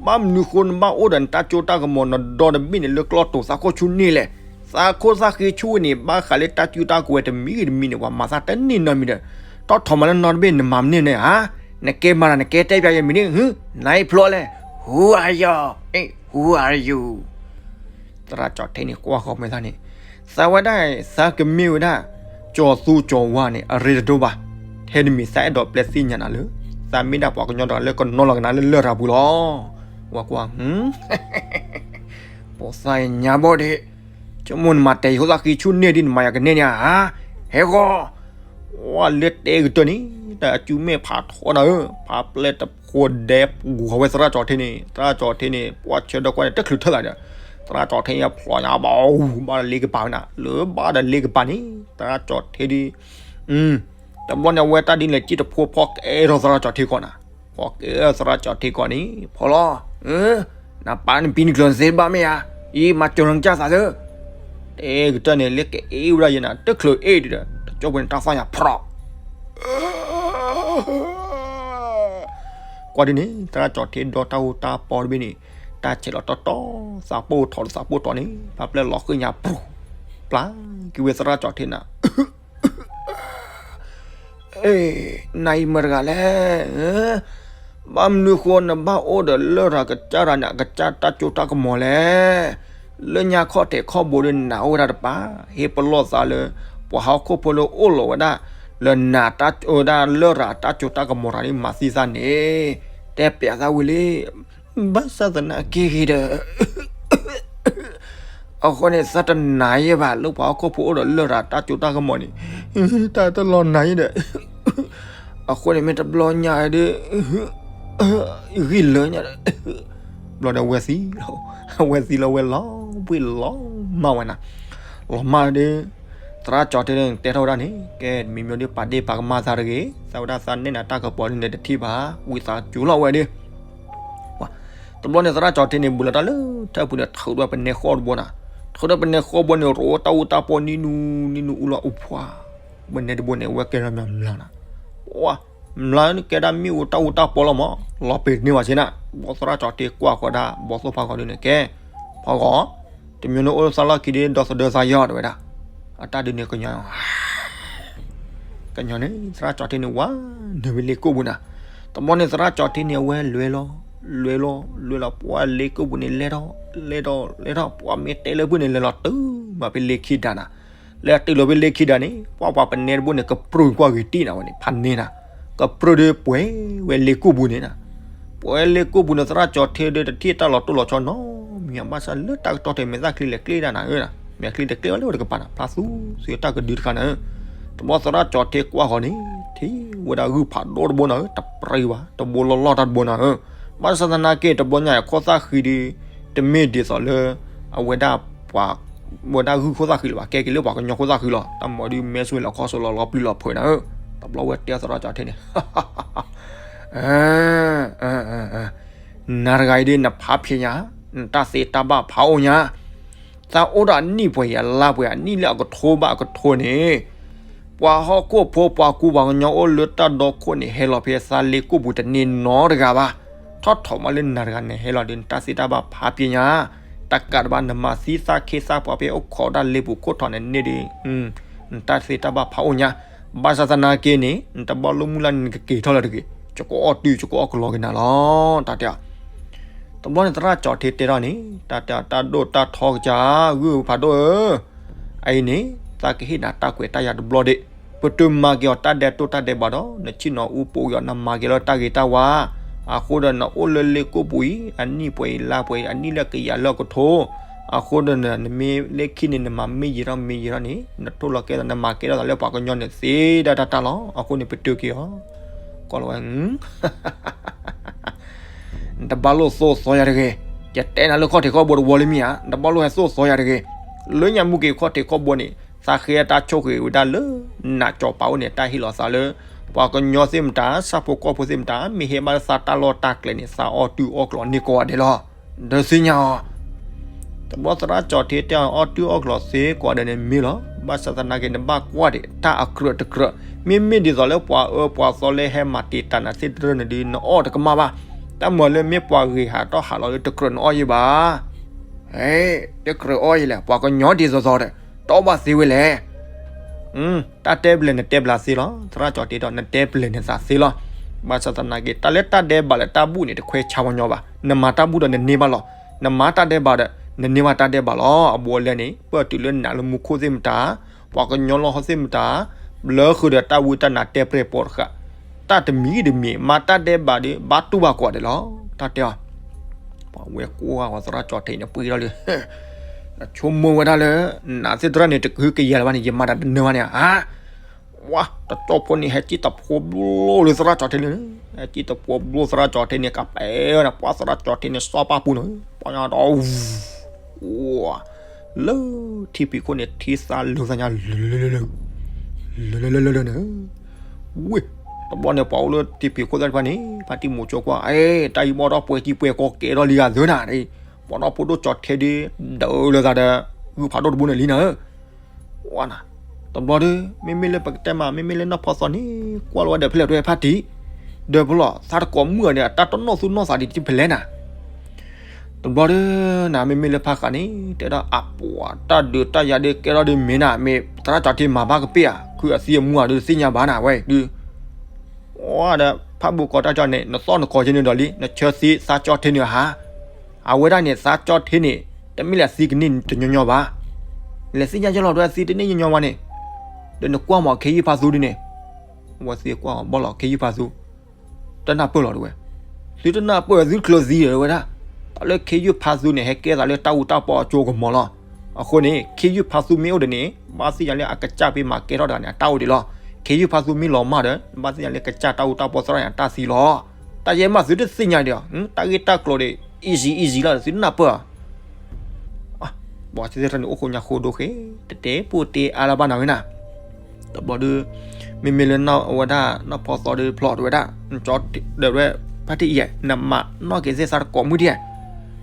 ဘၣ်မနုၤဃိနဘၣ်အိၣ်ဒီးနတၢ်ကၠိတၢ်ကမီၤ နဒီတဘ့ၣ်န့ၣ် လၢကျီတိၤသးခိၣ်ဆူၣ်န့ၣ်လဲၣ်, သးခိၣ်သၣ်ဃံဆူၣ်ဝဲန့ၣ် ဘၣ်ဃးလၢတၢ်စုတၢ်ကဝဲၤတမံၤဂ့ၤတမံၤန့ၣ် ပှၤမၤသးတန့ၢ်နီတမံၤဒီး တီၣ်ထီၣ်မးလၢနီတဘ့ၣ်နမၤမနုၤန့ၣ်ဧါ, နကဲမတၤ နကဲတဲပျးယဲမနုၤ နအံၤဖျီလဲၣ်, who are you, who are you သရၣ်ကၠီထံန့ၣ် ကွၢ်ဃီၤမဲာ်သးန့ၣ်, သးဝဲဒၣ် သးကမ့ၢ်ဝဲဒၣ် ကၠီၤသူကၠီၤဝါန့ၣ် အရ့တဒိဘၣ်, ထဲတမံၤသးအဲၣ်ဒိးပျဲသ့ၣ်ညါနၤလၢ သးမ့ၢ်ဒၣ်ပှၤကညီတဂၤလၢကနီၤလီၤကနၤလၢလရာ်ပူၤလီၤ. ဝဲကွၢ် ပိာ်သးအံၤညါဘီၣ်ဒ့ၣ်, ဆိကမိၣ်နမၤတဲာ်ယခိၣ်သၣ်ဃံဆူၣ်န့ၢ်ဒ်နမၤယၤကန့ၢ်န့ၣ်ဧါ, ဟဲဂီၤ ဝဲလၢတဲကတၢၢ်န့ၣ် တၢ်အစုမဲာ်ဖးထီနၤဧၢ, ဖးပျဲၢ်တဖိဒဲပှၤဝဲသရၣ်ကၠီထံန့ၣ်, သရၣ်ကၠီထံန့ၣ် ပှၤဆၢဒီးကွၢ်န့ၣ် တချုးထၢၣ်သးဒီး, သရၣ်ကၠီထံယဖျိညါဘၣ်, ဘၣ်ဒီးလ့ကပၤဝဲနၤ, လၢဘၣ်ဒီးလ့ကပၤန့ၣ် သရၣ်ကၠီထံဒ်, တဘျီန့ၣ် အဝဲတၢ်ဒ်လဲၣ် ကံၣ်တဖိဖီကအဲၣ်ထီၣ်သရၣ်ကၠီထံကီးနၤ, ဖီကအဲၣ်ထီၣ်သရၣ်ကၠီထံကီးန့ၣ် ဖီလီၤ, နပၢ်နပံၤနကျၢၤနသ့ဘၣ်မ့ၢ်ဧါ, အံၤမၤစၢၤနကစၢ်သးသၢ တဲကတၢၢ်န့ၣ် လၢကအ့ၣ်ဝဲဒၣ်ယဲနၤ တချုးအ့ၣ်ဒံးဒီး တကၠိပူၤန့ၣ် တၢ်သီၣ်ညါဖရီး, ကွၢ်ဒ်န့ၣ် သရၣ်ကၠီထံဒီတၢ်အူတၢ်ပီတဘ့ၣ်န့ၣ် တၢ်ဆဲးလီၤတီတီ, သးပိၢ်ထီၣ်ဒီးသးပိၢ်တီၤန့ၣ် ဖးပျဲၢ်လီၤဃ့ၣ်ညါပူၤ, ပျၢ်က့ၤဝဲသရၣ်ကၠီထံနၤ နအံၤမတၤတဂၤလဲၣ်, ဘၣ်မနုၤဃိနဘၣ်အိၣ်ဒီးလရာ်ကစၢ်တဂၤန့ၣ် အကစၢ်တၢ်ကၠိတၢ်ကမီၤလဲၣ်, လၢညါခီၣ်ထံးခီၣ်ဘိဒီးနၤအိၣ်ဝဲဒၣ်တပၤ, ဟ့ၣ်ပလီၢ်သးလၢ ပှၤဟီၣ်ခိၣ်ဖိလၢအိၣ်လီၤဝဲဒၣ် လၢနၤတၢ်ကၠိဒၣ်လရာ်တၢ်ကၠိတၢ်ကမီၤတဂၤန့ၣ် မၤသံသးန့ၣ်, တဲပျးသးဝံၤလံ ဘၣ်ဆၣ်သနာ်က့ဂ့ၤဒီး အဃိန့ၣ် သးတနာ်ယဲဘၣ် လၢပှၤဟီၣ်ခိၣ်ဖိအိၣ်ဒီးလရာ်တၢ်ကၠိတၢ်ကမီၤန့ၣ်, တၢ်တလီၤနာ်ယဲဒီး အဃိန့ၣ်မ့ၢ်တဘျီညါဒီး ဂံၢ်လၢညါဒီး ဘျီဒီးဝဲသံလီၤ, ဝဲသံလီၤဝဲလီၤဘှံးလီၤမၢ်ဝဲနၤ, လီၤမၢ်ဒီး သရၣ်ကၠီထံန့ၣ် တဲထီၣ်ဝဲဒၣ်န့ၣ် ကဲ မ့မ့ၢ်ဒ်ပာ်ဒ့ၣ်ပာ်ကမၣ်သးတဂ့ၤ, သးဝဲဒၣ်သးနဲၣ်နၤတၢ်ကပီၤဒ်န့ၣ်တထံၣ်ဘၣ်, ဝံသးစူၤလီၤဝဲဒီး တဘျီန့ၣ် သရၣ်ကၠီထံန့ၣ် ဘူးလီၤတၢ်လၢထၢၣ်ပူၤန့ၣ် ထုးဒီးပနဲဃီတဘိနၤ, ထုးဒီးပနဲဃီဘိန့ၣ် ရိတၢ်အူတၢ်ပီနံၤနူနံၤနူအူလီၤအူဖှါ, ပနဲတဘိန့ၣ် အဝဲကဲထီၣ်မၤမျါနၤ, ပှၤ မျါန့ၣ်ကဲဒၣ်မ့ၣ်အူတၢ်အူတၢ်ပီလီၤမး, လီၤပ့ၤတန့ၢ်ဘၣ်စ့နၤ, ဘီသရၣ်ကၠီထံကွၢ်ဃီၤဒၣ် ဘီသိၣ်ဖးဂီၤဒ်န့ၣ် ကဲ ဖးဂီၤ တမံၤန့ၣ်အိၣ်သးလီၢ်ခံဒီး ဒီသဒၢသးယီၤတဲဝဲဒၣ်, အတၢ်ဒုးန့ၣ်ကညီ ကညီန့ၣ် သရၣ်ကၠီထံန့ၣ် ဝါနုာ်ဝဲလ့ကိၣ်ပူၤနၤ, တဘျီန့ၣ် သရၣ်ကၠီထံန့ၣ် အဝဲလွဲလီၤ, လွဲလီၤ လွဲလီၤ ပှၤလ့ကိၣ်ပူၤန့ၣ် လဲၤထီၣ် လဲၤထီၣ် လဲၤထီၣ် ပှၤမ့ၢ်တဲလၢဖုၣ်န့ၣ် လဲၤလီၤတုၤမးဖဲလ့ခံဒါနၤ, လဲၤတုၤလီၤဖဲလ့ခံဒါန့ၣ် ပှၤပှၤပနဲတဘိန့ၣ် ကပြုၢ်ကွၢ်ဂ့ၤတံၢ်နၤဝဲန့ၣ် ဖးန့ၢ်နၤ, ကပြုၢ်ဒီးပှဲၤဝဲလ့ကိၣ်ပူၤန့ၣ်နၤ ပှဲၤလ့ကိၣ်ပူၤန့ၣ် သရၣ်ကၠီထံဒီးတထံၣ်တၢ်လီၤတိၢ်လီၤဆီနီတမံၤ ဘၣ်ဆၣ်လၢတၢ်ကတီၢ်ထဲ မဲာ်သၣ်ချံလဲၤကျ့ဒၣ်နၤဧၢ, မဲာ်ချံတကျ့ဝဲလၢဝဲတကပၤနၤ ဖျါသူသုတၢ်ကဒုတခါနၤဧၢ, တဘျီသရၣ်ကၠီထံကွၢ်ဃီၤန့ၣ် ထံၣ်ဝဲဒၣ်ဂုၢ်ဖးဒိၣ်တဘိနၤဧၢ, တပြံဘၣ် တဘိလီၢ်လီၢ်တၢ်တဘိနၤဧၢ, ဘၣ်ဆၣ်သနာ်က့ တဘျီညါအံၤခိၣ်သၣ်ဃံဒီး တမ့ၢ်ဒ်သိးလၢ အဝဲဒၣ်ပှၤ ဝဲဒၣ်ဂုၢ်ခိၣ်သၣ်ဃံလၢၤဘၣ် ကဲက့ၤလၢပှၤကညီခိၣ်သၣ်ဃံလီၤ, တၢ်မၤဒုးမဲာ်ဆွဲလီၤခီၣ်ဆွဲလီၤ လီၤပျံၤလီၤဖုးနၤဧၢ, ဖ တဘျီဝဲတဲသရၣ်ကၠီၣ်ထံန့ၣ်, နၤတဂၤအံၤဒ်နဖးဖျဲးညါ, နတၢ်သ့တၢ်ဘၣ်ဖးအိၣ်ညါ, သးအိၣ်ဒီးအနံၣ်ပှဲၤအံၤအလါပှဲၤအံၤ အနံၣ်လၢအကထိဘၣ်အကထိန့ၣ်, ပှၤဟီၣ်ခိၣ်ဖိပှၤကူပှၤကညီအိၣ်လၢတၢ်ဒီခိၣ်န့ၣ် ဟဲလီၤဖဲသးလ့ကိၣ်ပူၤတန့ၢ်နီတဂၤဘၣ်. ထီၣ်ထီၣ်မးလၢနၤတဂၤနဟဲလီၤဒီး နတၢ်သ့တၢ်ဘၣ်ဖးဖျဲးညါ, တကးတဘၣ် နမၤသံသးခ့သးပှၤဖဲအိၣ်ခိးဒၣ်လ့ပူၤခိၣ်ထီၣ်န့ၣ်န့ၣ်ဒီး, နတၢ်သ့တၢ်ဘၣ်ဖးအိၣ်ညါ, ဘၣ်ဆၣ်သနာ်က့န့ၣ် နတဘၣ်လိၣ်မုၢ်လၢ်န့ၣ် နကက့ၤထီၣ်လၢၤတဂ့ၤ, ယကအီၣ်တုၤ ယကအီၣ်ကလီက့ၤနၤလီၤ တၢ်တဲအီၤ. တဘျီန့ၣ်သရၣ်ကၠီၣ်ထံတဲထီၣ်န့ၣ်, တၢ်တဲအီၤ တၢ်ဒိၣ်တၢ်ထီကစၢ်, ဂုၢ်ဖးဒိၣ်ဧၢ, အအံၤန့ၣ် သးကဟ့ၣ်နၤတၢ်ကွဲးတၢ်ယာ်တဘျီဒံး, ပတုာ်မၤက့ၤအီၤတၢ်ဒဲးတိၢ်တၢ်ဒဲးဘးဒီး နဆ့ၣ်နီၤအူပိာ်က့ၤအီၤ နမၤက့ၤလၢတၢ်ဂ့ၤတၢ်ဝါ, အဃိဒီးနအိၣ်လၢလ့ကိၣ်ပူၤအံၤ အနံၣ်ပှဲၤအံၤလါပှဲၤအံၤ အနံၣ်လၢကယၤလၢအကထိ, အဃိဒီးနမ့ၢ်လၢခံန့ၣ် နမၤမ့ၢ်ယံာ်ထီၣ်မ့ၢ်ယံာ်ထီၣ်န့ၣ် နထိၣ်လီၤကဲထီၣ် နမၤကဲထီၣ်သးလၢပှၤကညီန့ၣ် သ့ဒၣ်တၢ်တၢ်လီၤ. အဃိန့ၣ် ပတုာ်က့ၤအီၤ, ကွၢ်လီၤဝဲ နတဘၣ်လိၣ်သိၣ်သီယၤတဂ့ၤ, ယတဲနၤလၢခီၣ်ထံးခီၣ်ဘိတဝီလၢမ့ၢ်ဧါ, နတဘၣ်လိၣ်ဟဲသိၣ်သီယၤတဂ့ၤ, လၢညါမူက့ၤခီၣ်ထံးခီၣ်ဘိန့ၣ် သးဃ့တၢ်ဆိၣ်ဂ့ၤဝဲဒၣ်လၢ နးကၠီၤပၤအိၣ်န့ၣ် တၢ်ဟ့ၣ်လီၤသးလၢ ပှၤကညီသ့ၣ်မတၤ ဆၣ်ဖိကီၢ်ဖိသ့ၣ်မတၤ မ့ၢ်ဟဲဘၣ်လၢသးတၢ်လီၢ်တၢ်ကျဲန့ၣ် သးအီၣ်တုၤအီၣ်ကျီၤန့ၢ်ကိးဂၤဒဲးလီၤ. ဒီးသ့ၣ်ညါအီၤ တဘျီသရၣ်ကၠီၣ်ထံတဲအီၤ အီၣ်တုၤအီၣ်ကျီၤသ့ကိးဂၤဒဲးန့ၣ်မ့ၢ်လီၤ. ဘၣ်ဆၣ်သနာ်က့ နဘၣ်ကွၢ်ဒံးတၢ်အကြၢးတကြၢး, မ့မ့ၢ်ဒ်သိးလၢပှၤအၢပှၤသီလၢဟဲမၤတံာ်တာ်နၤသ့ၣ်တဖၣ်န့ၣ်ဒီး နအီၣ်တကမၣ်ဘၣ်. တၢ်မၤလၢမ့ၢ်ပှၤဂ့ၤဟးထီၣ်ဟးလီၤလၢတကြၢးနအီၣ်ယံၤဘၣ်. တကြၢးအီၣ်ယံၤလဲၣ်, ပှၤကညီဒ်သိးသိးဒီး တအီၣ်ဘၣ်သ့ဝဲလဲၣ်. တၢ်တဲပျဲၢ်နတဲပျဲၢ်သ့လီၤ. သရၣ်ကၠီၣ်ထံတဲအီၤ နတဲပျဲၢ်နသးသ့လီၤ. ဘၣ်ဆၣ်သနာ်က့ တၢ်လၢတၢ်ဒဲးဘးလၢတၢ်ဘူၣ်န့ၣ် တခွဲးဆါပှၤညီဘၣ်. နမၤတၢ်ဘူၣ်ဒီးနန့ၢ်ဘၣ်လီၤ. နမၤတၢ်ဒဲးဘးဒီး နန့ၢ်ဘၣ်တၢ်ဒဲးဘးလီၤ. အဘူးအလဲန့ၣ် ပၢၢ်တုၤလၢနးလၢမူခိၣ်သ့ၣ်မတၤ, ပှၤကညီလီၢ်ဟီၣ်သ့ၣ်မတၤ, ဘျၢဃုာ်ဒီးတၢ်ဝံတၢ်နါတဲပြဲၢ်ပိာ်တဃၣ်, တၢ်တမံၤတမံၤ မၤတၢ်ဒဲးဘးဒီး ဘၣ်တူၢ်ဘၣ်ကိးဂၤဒဲးလီၤ. တၢ်တဲအီၤ ပှၤဝဲကိးဂၤ သရၣ်ကၠီၣ်ထံန့ၣ် ပှ့ၤထီၣ်လံ, ဆိကမိၣ်ဝဲဒၣ်လၢ နးသ့ၣ်တဖၣ်န့ၣ် တကဟုကယာ်လၢၤဘၣ်န့ၣ် ယမၤတၢ်တနၢၤဘၣ်န့ၣ်ဧါ. ဝါ တကၠီၣ်ဖိန့ၣ် ဟဲစံၣ်တဖိဘျိလၢသရၣ်ကၠီၣ်ထံန့ၣ်, ဟဲစံၣ်တဖိဘျိသရၣ်ကၠီၣ်ထံန့ၣ် ကပဲဝဲန့ၣ် ပှၤသရၣ်ကၠီၣ်ထံန့ၣ် စီၤပၢ်ပူၤန့ၣ် ပှၤညါဒီး ဝါ လၢထံဖံးခိၣ်န့ၣ် ထံသးလိၤသးညါ လၢ လၢ လၢ လၢ လၢ လၢ လၢ လၢ လၢ န့ၣ်, ဝ့ၢ် တဘျီန့ၣ် ပှၤအိၣ်လၢထံဖံးခိၣ်သ့ၣ်တဖၣ်န့ၣ် ဖါတံၢ်မိၤဆိကွၢ် အဲ တၢ်အံၤဘီၣ်ထီၣ်ပှဲၤကံပှဲၤကီကဲထီၣ်လံဂၤသၢနၤ, ဘီၣ်ထီၣ်ဖိဒိၣ်ကၠီၣ်ထံဒ် ဒၢးလၢသးဒီး ဂုၢ်ဖးဒိၣ်တဘိန့ၣ်လံနၤဧၢ ဝါနၤ, တဘျီဒီး မ့မ့ၢ်လၢပကတဲမး မ့မ့ၢ်လၢနီၢ်ဖီသီန့ၣ် ကွၢ်လီၤဝဲဒီးဖဲလဲၣ်တဝဲဖါတံၢ်, ဒီးဖဲလီၤ သးတကိးမုၣ်အီၤန့ၣ် အတၢ်တနီၣ်သူၣ်နီၣ်သးဒံးတဖဲလဲၣ်နၤ, တဘျီဒီး နၤမ့မ့ၢ်လၢဖါဃးန့ၣ် တဲဒၣ်အပှၤတၢ်ဒုးတၢ်ယၤဒ်ကဲထီၣ်ဒ်မ့ၢ်နၤ မ့ၢ်သရၣ်ကၠီၣ်ထံမၤဘၣ်ကပ့ၢ်ဧါ ခုအသံအမူအီၤဒ်သ့ၣ်ညါဘၣ်နၤဝဲဒုး ဝါဒီး ဖးဘူးကီးတၢ်ကၠီၣ်န့ၣ် နသီၣ်နကီးကဲန့ၣ်ဒီးလံ နဆၢသံသးကၠီၣ်ထံန့ၣ်ဟါ, အဝဲဒၣ်န့ၣ် သးကၠီၣ်ထံန့ၣ် တမ့ၢ်လၢသံကန့ၢ်တညီညီဘၣ်, လဲၤသ့ၣ်ညါကၠီၣ်လီၤတဝဲသံတန့ၢ်ညီညီဘၣ်န့ၣ်, ဒီးနကွၢ်မးခ့ယုၢ်ဖါသူဒ်န့ၣ်, ဝဲသ့ၣ်ကွၢ်ဘီၣ်လီၤခ့ယုၢ်ဖါသူ တနၢ်ပၢၢ်လီၤတဝဲ, သုတနၢ်ပၢၢ် သုတချုးသံဒီးဝဲဒၣ်, တၢ်လၢခ့ယုၢ်ဖါသူန့ၣ် ဟဲကဲသးလၢတၢ်အူတၢ်ပီအကၠိကမီၤလီၤ, အဃိန့ၣ် ခ့ယုၢ်ဖါသူမ့ၢ်အိၣ်ဒီးန့ၣ် ဘၣ်သ့ၣ်ညါလၢအကစၢ်ဖဲမၤကဲထီၣ်တဂၤန့ၣ် အတၢ်အိၣ်ဒံးလီၤ, ခ့ယုၢ်ဖါသူမ့ၢ်လီၤမၢ်ဒီး ဘၣ်သ့ၣ်ညါလၢကစၢ်တၢ်အူတၢ်ပီသရၣ်န့ၣ် အတၢ်သံလီၤ, တၢ်ယဲၢ်မးသုတသ့ၣ်ညါဒီး တၢ်ဂ့ၢ်တၢ်ကျိၤဒီး easy easy လီၤ သုတနၢ်ပၢၢ် ပှၤသ့ၣ်တဖၣ်န့ၣ်အိၣ်ဃိညါဃိဒိၣ်ဃဲ, တတဲပိၢ်တဲအါလၢၤဘၣ်နၤဝဲနၤ, တဘျီဒီး မ့မ့ၢ်လၢအဝဲဒၣ်နီၢ်ဖီသီဒီးဖျီၣ်တဝဲဒၣ်, ကၠီၣ်ဒီးဝဲ ဖါတံၢ်အံၤ နမၤနီၣ်က့ၤသ့ၣ်သးတကိးမုၢ်ဒံး,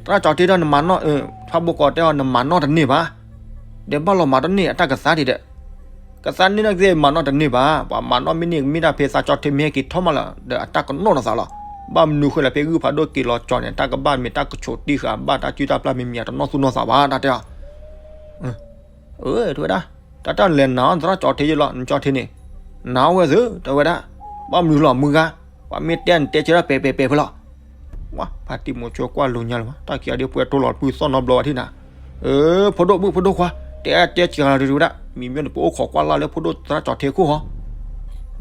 သရၣ်ကၠီၣ်ထံဒီးနမၤနီၣ်, ဖးဘူးကီးတဲအီၤ နမၤနီၣ်တန့ၢ်ဘၣ်, ဒီးဘၣ်လီၤမၤတန့ၢ်အတၢ်ကသါဒံးဒီး ကသါန့ၢ်နီၢ်က့ၤသ့ၣ်မၤနီၣ်တန့ၢ်ဘၣ်, ပှၤမၤနီၣ်မ့ၢ်န့ၢ်မ့ၢ်တၢ်ဖဲသးကၠီၣ်ထံမ့ၢ်ဟဲက့ၤထီၣ်မးလၢၤ ဒီးအတၢ်ကနီၣ်နသးလီၤ, ဘၣ်မနုၤဃိလဲၣ်ဖဲဂုၢ်ဖးဒိၣ်က့ၤလီၤကၠီၣ်န့ၣ် တၢ်ကဘၣ်မ့ၢ်တၢ်ကဆိးတံၢ်ဃာ် ဘၣ်တၢ်စုၣ်တၢ်ပျၢ်မ့ၢ်မံၤ အတနီၣ်သူၣ်နီၣ်သးဘၣ် တၢ်တဲအီၤ အၢ တဲဝဲဒၣ်, တၢ်တၢ်လဲၤနၤအီၣ်သရၣ်ကၠီၣ်ထံယလီၤ နကၠီၣ်ထံန့ၣ်, နၤအီၣ်ဝဲသ့ တဲဝဲဒၣ်, ဘၣ်မနုၤလီၤမုၢ်ဂၤ, ပှၤမ့ၢ်တဲနတဲဆၢဒၣ်ပဲပဲပဲဖဲလီၤ, ဝါ ဖါတံၢ်မိၤဆိကွၢ်လိာ်ညါလၢၤဘၣ် တၢ်ခံဂၤဒ်ပှဲၤတိၢ်လီၤတပုၢ်သီၣ်နီတဘျီဘၣ်ထံၣ်နၤ, အၢ ဖိဒိၣ်ဘုၣ်ဖိဒိၣ်ခွါ, တဲတဲစှၤလီၤဒုးဝဲဒၣ်, မံၤမ့ၢ်နပအိၣ်ခိးကွၢ်လၢ်လၢဖိဒိၣ်သရၣ်ကၠီၣ်ထံခိၣ်ဟီ,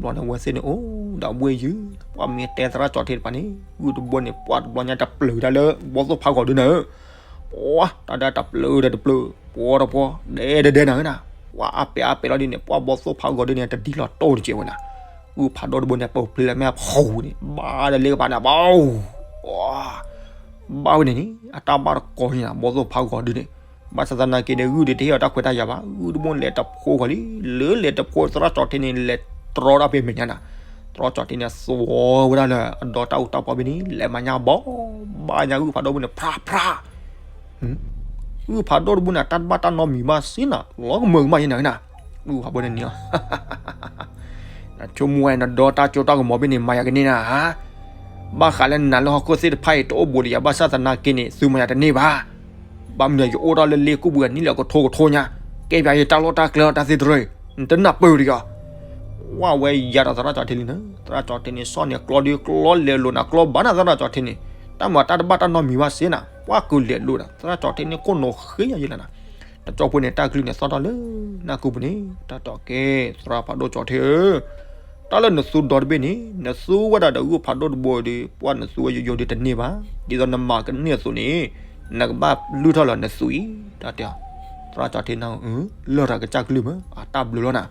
ဘျီန့ၣ်ဝဲသ့ၣ်န့ၣ် အိၣ်ဒီးဘှ့ၣ်ယုၢ်, ပှၤမ့ၢ်တဲသရၣ်ကၠီၣ်ထံတပၤန့ၣ် ဂုၢ်တဘိန့ၣ် ပှၤတဘျီညါတပျုာ်ဒၣ်လၢ ဘီသိၣ်ဖးဂီၤဒုန့ၣ်ဧၢ ပှၤတၢ်ဒၣ်တပျုာ်ဒီးတပျုာ်, ပှၤတပှီၤ ဒဲဒဲဒဲနၤဧၢနၤ, ပှၤအါပဲာ်အါပဲာ်လီၤဒ်န့ၣ် ပှၤဘီသိၣ်ဖးဂီၤဒုန့ၣ် တဒ်လီၤတိၢ်တကဲဝဲနၤ, ဂုၢ်ဖးဒိၣ်တဘိန့ၣ် ပှၤပျဲလၢမ့ၢ်ဖှူၤန့ၣ် ဘၣ်ဒီးလ့ကပၤန့ၣ် ဘၣ်, ဘၣ်ဝဲန့ၣ်န့ၣ် အတၢ်ဘၣ်တကိးန့ၣ် ဘီသိၣ်ဖးဂီၤဒုန့ၣ်, ဘၣ်ဆၣ်သနာ်က့န့ၣ် ဂုၢ်ဒုးတဟ့ၣ်အီၤတၢ်ခွဲးတၢ်ယာ်ဘၣ်, ဂုၢ်တဘိန့ၣ်လဲၤတဖိဂီၤလံ, လၢလဲၤတဖိသရၣ်ကၠီၣ်ထံန့ၣ် လဲၤ တြီတၢ်ဖဲမဲာ်ညါနၤ, သရၣ်ကၠီထံန့ၣ် သွီဝဲဒၣ်လၢအဒီတၢ်အူတၢ်ပီဖဲန့ၣ် လဲၤမၤညါဘီ ဘၣ်ညါဂုၢ်ဖးဒိၣ်တဘိန့ၣ် ဖြးဖြး ဂုၢ်ဖးဒိၣ်တဘိန့ၣ် တၢ်တဘၣ်တၢ်နီတမံၤဘၣ်စ့နၤ, လီၤကမၢကမၣ်ယဲနၤနၤ, ဂုၢ်ဖးဒိၣ်န့ၣ်နံၤလီၤ, နဆိကမိၣ်ဝဲ နဒီတၢ်ကၠိတၢ်ကမီၤဖဲန့ၣ် မၤယၤကန့ၢ်နၤဧါ, ဘၣ်ဃးလၢနၤလၢဟီၣ်ခိၣ်သ့ၣ်တဖၣ်အံၤ တအိၣ်ဘူးဒီးယၤဘၣ်ဆၣ်သနာ်က့န့ၣ် သုမၤယၤတန့ၢ်ဘၣ်, ဘၣ်မနုၤယအိၣ်ထီၣ်လၢလ့ကူၣ်ပူၤအနံၣ်လၢကထိကထိညါ, ကဲပၠးယတၢ်လီၢ်တၢ်ကျဲလီၤတၢ်သ့တရၢအံၤ, နတနၢ်ပၢၢ်ဒံးဧါ ဝဲယၤဒီးသရၣ်ကၠီထံလံနၤ, သရၣ်ကၠီထံန့ၣ် ဆီၣ်န့ၣ်ကျီဒုးကျီလဲၤလိာ်နၤ ကျီဘၣ်နၤသရၣ်ကၠီထံန့ၣ်, တၢ်မၤတၢ်တဘၣ်တၢ်နီတမံၤဘၣ်စ့နၤ, ပှၢ်ကလဲၤလိာ်နၤ သရၣ်ကၠီထံန့ၣ် ကိၢ်နီၣ်ဃ့ယၤယဲလၢနၤ, တကၠီဖိန့ၣ် တၢ်ကလုၢ်န့ၣ် သီၣ်ထီၣ်လၢနၢ်ကူပူၤန့ၣ် တၢ်တီၢ်ကဲ သရၣ်ဖးဒိၣ်ကၠီထံဧၢ တၢ်လၢနသူဒီတဘ့ၣ်န့ၣ် နသူဝဲဒၣ်ဒီးဂုၢ်ဖးဒိၣ်တဘိဒီး ပှၢ်နသူဝဲယိယိဒီးတန့ၢ်ဘၣ်, ဒ်သိးနမၤကန့ၢ်အသိးန့ၣ် နကဘၣ်လုၢ်ထီၣ်လၢနသူအံၤ, တၢ်တဲအီၤ, သရၣ်ကၠီထံန့ၣ် လၢၢ်တၢ်ကစၢ်ကလုၢ်မ့ၢ် အတၢ်ဘျုးလီၤနၤ,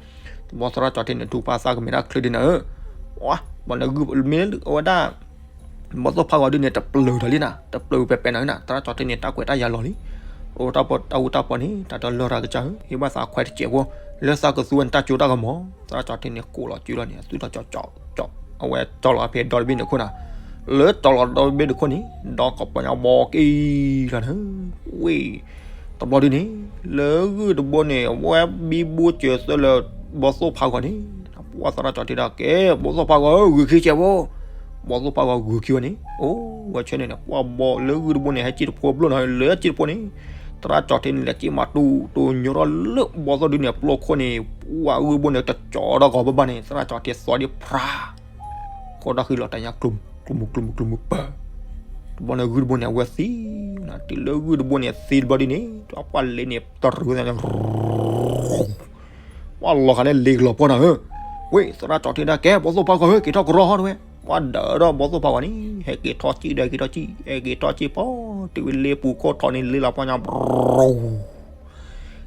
တဘျီသရၣ်ကၠီထံန့ၣ် ထူၣ်ပာ်သးကမဲာ်တၢ်ချ့ဒ်နၤဧၢ, ပှၤနဂုၢ်မ့ၢ်ဝဲဒၣ် ဘီသိၣ်ဖးဂီၤဒုန့ၣ် တပျၢၤထီၣ်လံနၤ, တပျၢၤပဲၤပဲၤနၤနၤ, သရၣ်ကၠီထံန့ၣ် တၢ်ကွဲးတၢ်ယၤလီၤလံ, အိၣ်တၢ်ပီတၢ်အူတၢ်ပီန့ၣ် တၢ်တလၢၢ်တၢ်ကစၢ်ဧၢ, ဟ့ၣ်ဘၣ်သးခွဲးတစဲးဖိ, လၢသးကသူဝဲန့ၣ် တၢ်ကၠိတၢ်ကမီၤ, သရၣ်ကၠီထံန့ၣ် ကိးလီၤစုလီၤန့ၣ် အသူၣ်ထီၣ်ကၠီကၠီ, အဝဲကၠီလီၤဖဲဒီတဘ့ၣ်န့ၣ်ခိၣ်နၤ, လၢကၠီလီၤဒီတဘ့ၣ်န့ၣ်ခိၣ်န့ၣ် ဒီကပီၤညါဘီက့ၤလီၤနၤ, ဝ့ၢ် တဘျီဒုန့ၣ် လၢဂုၢ်တဘိန့ၣ် အဝဲဘံဘူစၢၤသၢလၢ ဘီသိၣ်ဖးဂီၤန့ၣ်, ပှၢ်သရၣ်ကၠီထံဒၣ်ကဲ ဘီသိၣ်ဖးဂီၤဧၢ ဂုာ်ခံစဲးဖိ, ဘီသိၣ်ဖးဂီၤဂုာ်ခံဝဲန့ၣ်, အိၣ်ဝဲဆၢန့ၣ်န့ၣ် ပှၢ်ဘီလၢဂုၢ်တဘိန့ၣ် ဟဲစံၣ်တဖိဘျိၣ်နီၤ လၢစံၣ်တဖိန့ၣ်, သရၣ်ကၠီထံန့ၣ် လဲၤစံၣ်မၤတူၢ်တိၤညိထီၣ်လၢဘီသိၣ်ဒုန့ၣ် အပျိခိၣ်န့ၣ်, ပှၢ်ဂုၢ်တဘိန့ၣ် တကၠီဒီးဂီၤဘၣ်ဘၣ်န့ၣ် သရၣ်ကၠီထံသွီဒံးဖြး ကီၢ်တၢ်ဃံလီၤတၢ်ညါ ကျိၤမုၢ်ကျိၤမုၢ်ကျိၤမုၢ်ပၢၤ, တဘျီန့ၣ်ဂုၢ်တဘိန့ၣ် အဝဲသံ, တုၤလၢဂုၢ်တဘိန့ၣ် သံတဘျီဒ်န့ၣ် ပှၢ်လ့န့ၣ် တရူးသးန့ၣ် ပှၢ်လီၤဃာ်န့ၣ်လ့ကလီၤပှီၢ်နၤဧၢ, ဝ့ၢ်သရၣ်ကၠီထံဒၣ်ကဲ ဘီသိၣ်ဖးဂီၤဧၢ က့ၤထီၣ်ကရီဟီတဝဲ, ပှၢ်ဒၢးဒီးဘီသိၣ်ဖးဂီၤန့ၣ် ဟဲက့ၤထီၣ်စံၣ်ဒီးက့ၤထီၣ်စံၣ် ဟဲက့ၤထီၣ်စံၣ်ပီၤ တုၤဝဲလ့ပူၤခိၣ်ထီၣ်န့ၣ် လ့လီၤပှီၢ်ညါ လ့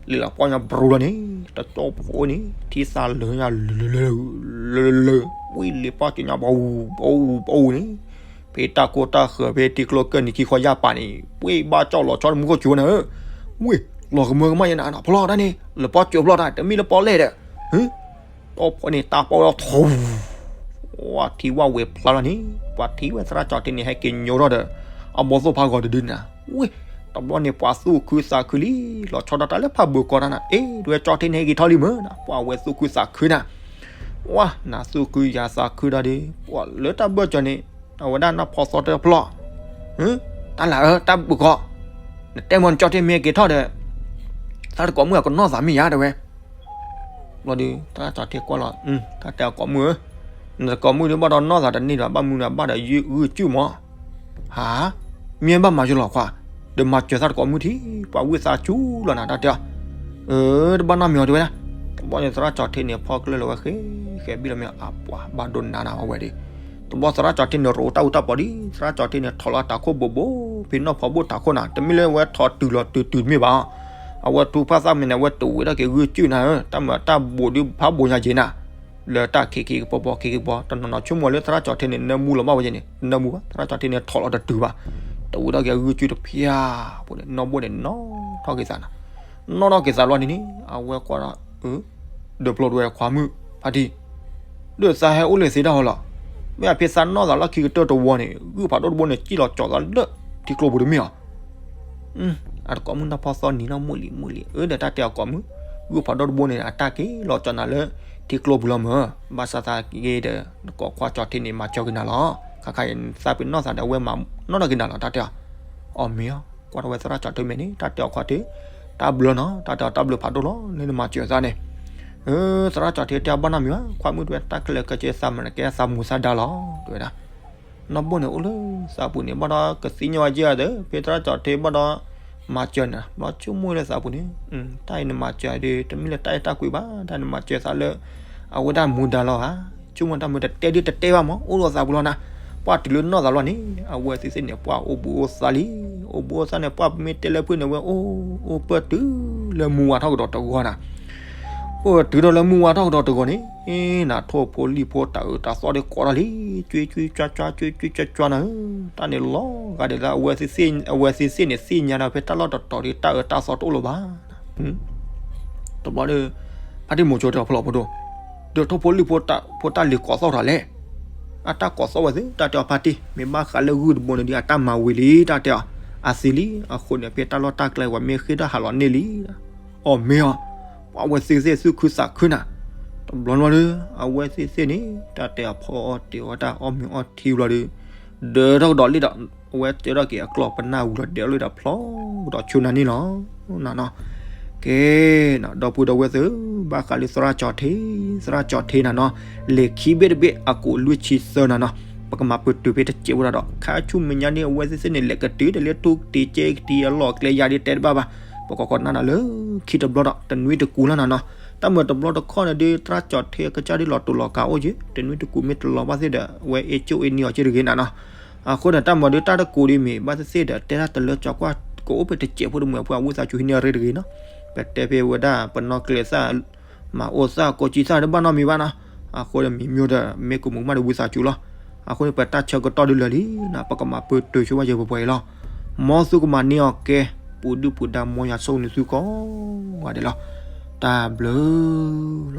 လီၤပှီၢ်ညါဘြူၤလီၤန့ၣ်, တကၠီဖိန့ၣ် ထံသးလၢာ်ညါလၢာ်လၢာ်လၢာ်လၢာ်လၢာ်, ဝံၤလ့ပှၢ်ကၠီညါပှၤအူပှၤအူပှၤအူန့ၣ်, ဖဲတၢ်ကိၢ်တၢ်ဃၢၤဖဲထံကျိကၢၢ်နံၤခံခီယၢ်ပာ်န့ၣ်, ဝံၤဘၣ်ကၠီလီၤဆီတမူခိၣ်ကၠိနၤဧၢ, ဝံၤ လီၤကမၢကမၣ်ယဲနၤ ဖျီတၢ်န့ၣ် လၢပီကၠိဖျီတၢ် တမ့ၢ်လၢပီလဲၣ်ဒီး, တကၠီဖိန့ၣ် တၢ်ပီလီၤထူ ဝဲထံဝဲဝဲဖျါလီၤန့ၣ်, ပှၤထံၣ်ဝဲသရၣ်ကၠီထံန့ၣ် ဟဲက့ၤညိထီၣ်ဒီး အဘီသိၣ်ဖးဂီၤတဒုန့ၣ်, ဝ့ၢ် တဘျီန့ၣ် ပှၤသူၣ်ခုသးခုလံ, လီၤဆီဒၣ်တၢ်လၢဖးဘၢၤကီၢ်တၢ်နၤ, အ့ ဒဝဲကၠီထံန့ၣ် ဟဲက့ၤထီၣ်လံမ့ၢ်နၤ, ပှၤဝဲသူၣ်ခုသးခုနၤ, ဝါ နၤသူၣ်ခုယၤသးခုဒၣ်ဒီး ပှၤလၢတၢ်ဘၢၣ်စၢၤန့ၣ် အဝဲဒၣ်နၢ်ဖီသီတဖျီၣ်, တၢ်လၢ်ဧၢ တၢ်ဘၢၤကီၢ်, နတဲမ့ၢ်နကၠီထံမ့ၢ်ဟဲက့ၤထီၣ်ဒီး သရၣ်တကိးမုၣ်အကနီၢ်သးမ့ၢ်ယါတဲဝဲ ဘျီဒုး သရၣ်ကၠီထံကွၢ်လီၤ, တၢ်တဲအကိးမုၣ်ဧၢ, နတကိးမုၣ်ဒုးဘၣ်ဒီးနီၢ်သးတန့ၢ်ဒီး ဘၣ်မနုၤဘၣ်ဒီးဂုၢ်ကုၢ်မး, ဟါ, မ့ၢ်ဘၣ်မၤယိလီၤခွါ, ဒီးမၤစၢၤသရၣ်တကိးမုၣ်ထံ, ပှၤဝံသးစူၤလီၤနၤ တၢ်တဲအီၤ, အၢ တဘၣ်နီတမံၤအီၤတဲဝဲဒၣ်, တဘျီန့ၣ်သရၣ်ကၠီထံန့ၣ် ဖီကျၢၢ်လီၤဝဲဃဲ ဃဲဘံၣ်လီၤမ့ၢ်အပှၤဘၣ်ဒိနးနၤအဝဲဒီး, တဘျီသရၣ်ကၠီထံန့ၣ် ရိးတၢ်အူတၢ်ပီၤဒ် သရၣ်ကၠီထံန့ၣ် ထိးလီၤတၤခိၣ်ဘိးဘိး ဖဲနီၢ်ဖီဘိၣ်တၤခိၣ်နၤ တမ့ၢ်လၢဝဲထိးတုၤလီၤတုၤတုၤတမ့ၢ်ဘၣ်, အဝဲထူဖးသးမ့ၢ်န့ၣ် အဝဲတဝံၤထီၣ်က့ၤဂုၢ်ကုၢ်နၤဧၢ, တၢ်မၤတၢ်ဘိးဒုးဖးဘိးညါက့ၤနၤ, လၢတၢ်ခံခံကပီၤပီၤခံခံကပီၤ တနီၤနီၤဆိကမိၣ်လၢသရၣ်ကၠီထံန့ၣ် နၢမူလီၤဘၣ်ဝဲက့ၤန့ၣ် နၢမူဘၣ် သရၣ်ကၠီထံန့ၣ် ထိးလီၤတတုၤဘၣ်, တဝံၤထီၣ်က့ၤဂုၢ်ကုၢ်တဖျၢၣ်ဖိန့ၣ် နီၢ်ဘိန့ၣ် နီၣ်ထီၣ်က့ၤသးနၤ, နီၣ်ထီၣ်က့ၤသးလီၤန့ၣ်န့ၣ် အဝဲကွၢ်ဒီး အၢ ဒီးပျီဒဝဲခွါမုၣ်ဖါတံၢ်, ဒီးသးဟဲအိၣ်လၢသ့တၢ်ဟီလီၤ, မ့ၢ်အဖဲသးနီၢ်သးလီၢ်ခံကတၢၢ်တဝီန့ၣ် ဂုၢ်ဖးဒိၣ်တဘိန့ၣ် စံၣ်လီၤကၠီၤသးလၢထံကျိပူၤတမ့ၢ်ဧါ, အတကိးမုၣ်နီၢ်ဖီသီနံၤနီၢ်မုၢ်လံမုၢ်လံ အၢ ဒီးတၢ်တဲအကိးမုၣ်, ဂုၢ်ဖးဒိၣ်တဘိန့ၣ် အတၢ်က့ၤလီၤကၠီၤနၤလၢထံကျိပူၤလီၤမၢ်, ဘၣ်ဆၣ်သးက့ၤဒီး နကိးခွါကၠီထံန့ၣ် မၤစၢၤက့ၤနၤလီၤ, ခါခါအံၤသးပ့ၤနီၢ်သးဒီးအဝဲမၤနီၣ်ထီၣ်က့ၤနၤလီၤ တၢ်တဲအီၤ, အီၣ်မ့ၢ်အီၤ ကွၢ်ထီၣ်ဝဲသရၣ်ကၠီထံမဲာ်န့ၣ် တၢ်တဲအီၤခွါထံ, တၢ်ဘျၢနီၤ တၢ်တဲအီၤတၢ်ဘျၢဖးဒိၣ်လီၤ လၢနမၤစၢၤသးန့ၣ်, အၢ သရၣ်ကၠီထံတဲအီၤဘၣ်နီတမံၤဘၣ် ခွါမုၣ်တဲဝဲ တၢ်ခဲလၢာ်ခဲဆ့သးမၤနကဲသးမူၤသးဒါလီၤ တဲဝဲဒၣ်, နီၢ်ဘိန့ၣ်အိၣ်လၢသးပူၤန့ၣ် ဘၣ်ဒီးကသ့ၣ်ညါဝဲက့ၤဒီး ဖဲသရၣ်ကၠီထံဘၣ်ဒီး မၤစၢၤန့ၣ် ဘျီဆိကမိၣ်လၢသးပူၤန့ၣ်, တၢ်အံၤနမၤစၢၤဒီး တမ့ၢ်လၢတၢ်အဲၣ်တၢ်ကွံဘၣ် တၢ်နမၤစၢၤသးလၢ အဝဲဒၣ်မူဒါလီၤဧါ, ဆိကမိၣ်တၢ်မုာ်တတဲဒ်တတဲဘၣ်မး အိၣ်ဒီးသးပူၤလီၤနၤ, ပှၢ်တုၤလၢနီၢ်သးလီၤန့ၣ် အဝဲသ့ၣ်သ့ၣ်န့ၣ် ပှၢ်အိၣ်ဘူးအိၣ်သးလံ, အိၣ်ဘူးအိၣ်သးန့ၣ် ပှၢ်ပမ့ၢ်တဲလၢဖုန့ၣ် အဝဲအိၣ် အိၣ်ပၢၢ်တုၤလၢမုၢ်ဝါထီၣ်ကဒီးတဂီၤနၤ, ပၢၢ်တုၤဒီးလၢမုၢ်ဝါထီၣ်ကဒီးတဂီၤန့ၣ်, နထိၣ်ဖိလံၣ်ဖိတၢ်အၢတၢ်သီဒီးကိးထီၣ်လံ, ကွ့ကွ့ကွကွကွကွကွကွနၤဧၢ, တၢ်န့ၣ်လီၤဂာ်ဒ်လၢ အဝဲသ့ၣ်သ့ၣ်န့ၣ် သ့ၣ်ညါဒီးဖဲတၢ်လီၢ်တတီၤဒီး တၢ်အၢတၢ်သီတအိၣ်လၢၤဘၣ်, တဘျီဒီး ဖါတံၢ်မိၤကၠိတဲအီၤဖျိးဖိဒိၣ်, ဒၢးထီၣ်ဖိလံၣ်ဖိတၢ်လံၤကိးသီၣ်ထီၣ်လဲၣ်. အတၢ်ကိးသီၣ်ဝဲသ့ၣ် တၢ်တဲအီၤဖါတံၢ် မ့ၢ်ဘၣ်ဃးလၢဂုၢ်တဘိန့ၣ်ဒီး အတၢ်မၤဝံၤလံ တၢ်တဲအီၤ. အသံလံ အဃိန့ၣ် ဖဲတၢ်လီၢ်တၢ်ကျဲ ပှၤမ့ၢ်ဃ့ၢ်တၢ်ဟးလီၤန့ၢ်လံ. အီၣ်မ့ၤအီၤ, ပှၤဝဲသ့ၣ်သ့ၣ်သူၣ်ခုသးခုနၤ. တဘျီဘျီဒီး အဝဲသ့ၣ်သ့ၣ်န့ၣ် တၢ်တဲအီၤဖီအီၣ်တ့ၤအီၣ်တၢ်အီၣ်မ့ၤအီထံဘျီဒီး ဒၢးထီၣ်ကဒီးလံဒီး အဝဲတဲထီၣ်က့ၤအကျီၢ်ပနၢ်ဝံၤဒီး ဒဲးလံဒီးဖျီကဒီးဆိနၤန့ၣ်လီၤ. နနီၤ ကဲ ဒီပုၢ်ဒီဝဲၢ်သ့ၣ် ဘၣ်ဃးလၢသရၣ်ကၠီၤထ့, သရၣ်ကၠီၤထ့နနီၤ, လံာ်ခံဘ့ၣ်တဘ့ၣ်အကိးလွံၢ်ဆံသၢနနီၤ, ပကမၤပတုာ်ဖဲတစဲးဖိဒီး ခါဆူမဲာ်ညါန့ၣ် အဝဲသ့ၣ်သ့ၣ်န့ၣ် လဲၤကတုၤတလၢထူၣ်ကတံၤကဲကတံၤ အလီၢ်အကျဲယါဒ်တဲတဘၣ်ဘၣ်, ပကကီးနၢ်နၤလၢခံတဘျီဒီး တနွံတကူလီၤနနီၤ, တၢ်မၤတဘျီတခီၣ်န့ၣ်ဒီး သရၣ်ကၠီၤထ့အကစၢ်ဒ်လီၤတူာ်လီၤကာ်အိၣ်က့ၤ, တနွံတကူမ့ၢ်တလီၤဘၣ်သ့ၣ်ဒီး အဝဲအ့ၣ်ကၠိၣ်အ့ၣ်နံၤအီၤက့ၤတဂ့ၤနနီၤ အဃိန့ၣ် တၢ်မၤဒုးတၢ်တကိးဒ်မ့ၢ်ဘၣ်သ့ၣ်သ့ၣ်ဒီး တဲဒၣ်တလၢကၠီၤကွၢ် ကအိၣ်ဖဲတစဲးဖိတမုာ်အဖုအဝံသးစူၤဟံးန့ၢ်အရ့တဂ့ၤနီၤ, ပတဲဖဲဝဲဒၣ်ပနီၣ်ကျဲသၣ် မၤအိၣ်သၣ်ကိးကံသၣ်တဘၣ်နီတမံၤဘၣ်နီၤ, အဃိန့ၣ်မ့ၢ်မ့ၢ်ဒီး မ့ၢ်ကမူးမးဒီးဝံသးစူၤလီၤ, အဃိန့ၣ် ပတၢ်ဆၢကတီၢ်ဒုးလၢာ်လံနီၤ, ပကမၤပတုာ်ဆိဝဲယဲၢ်ပှဲၤပှဲၤအံၤလီၤ, မ်သုကမၤန့ၢ်အီၤကဲ ပူၤဒုၣ်ပူၤဒါမ်ယွၤဆိၣ်ဂ့ၤနသုကိးဂၤဒဲးလီၤ, တၢ်ဘျုး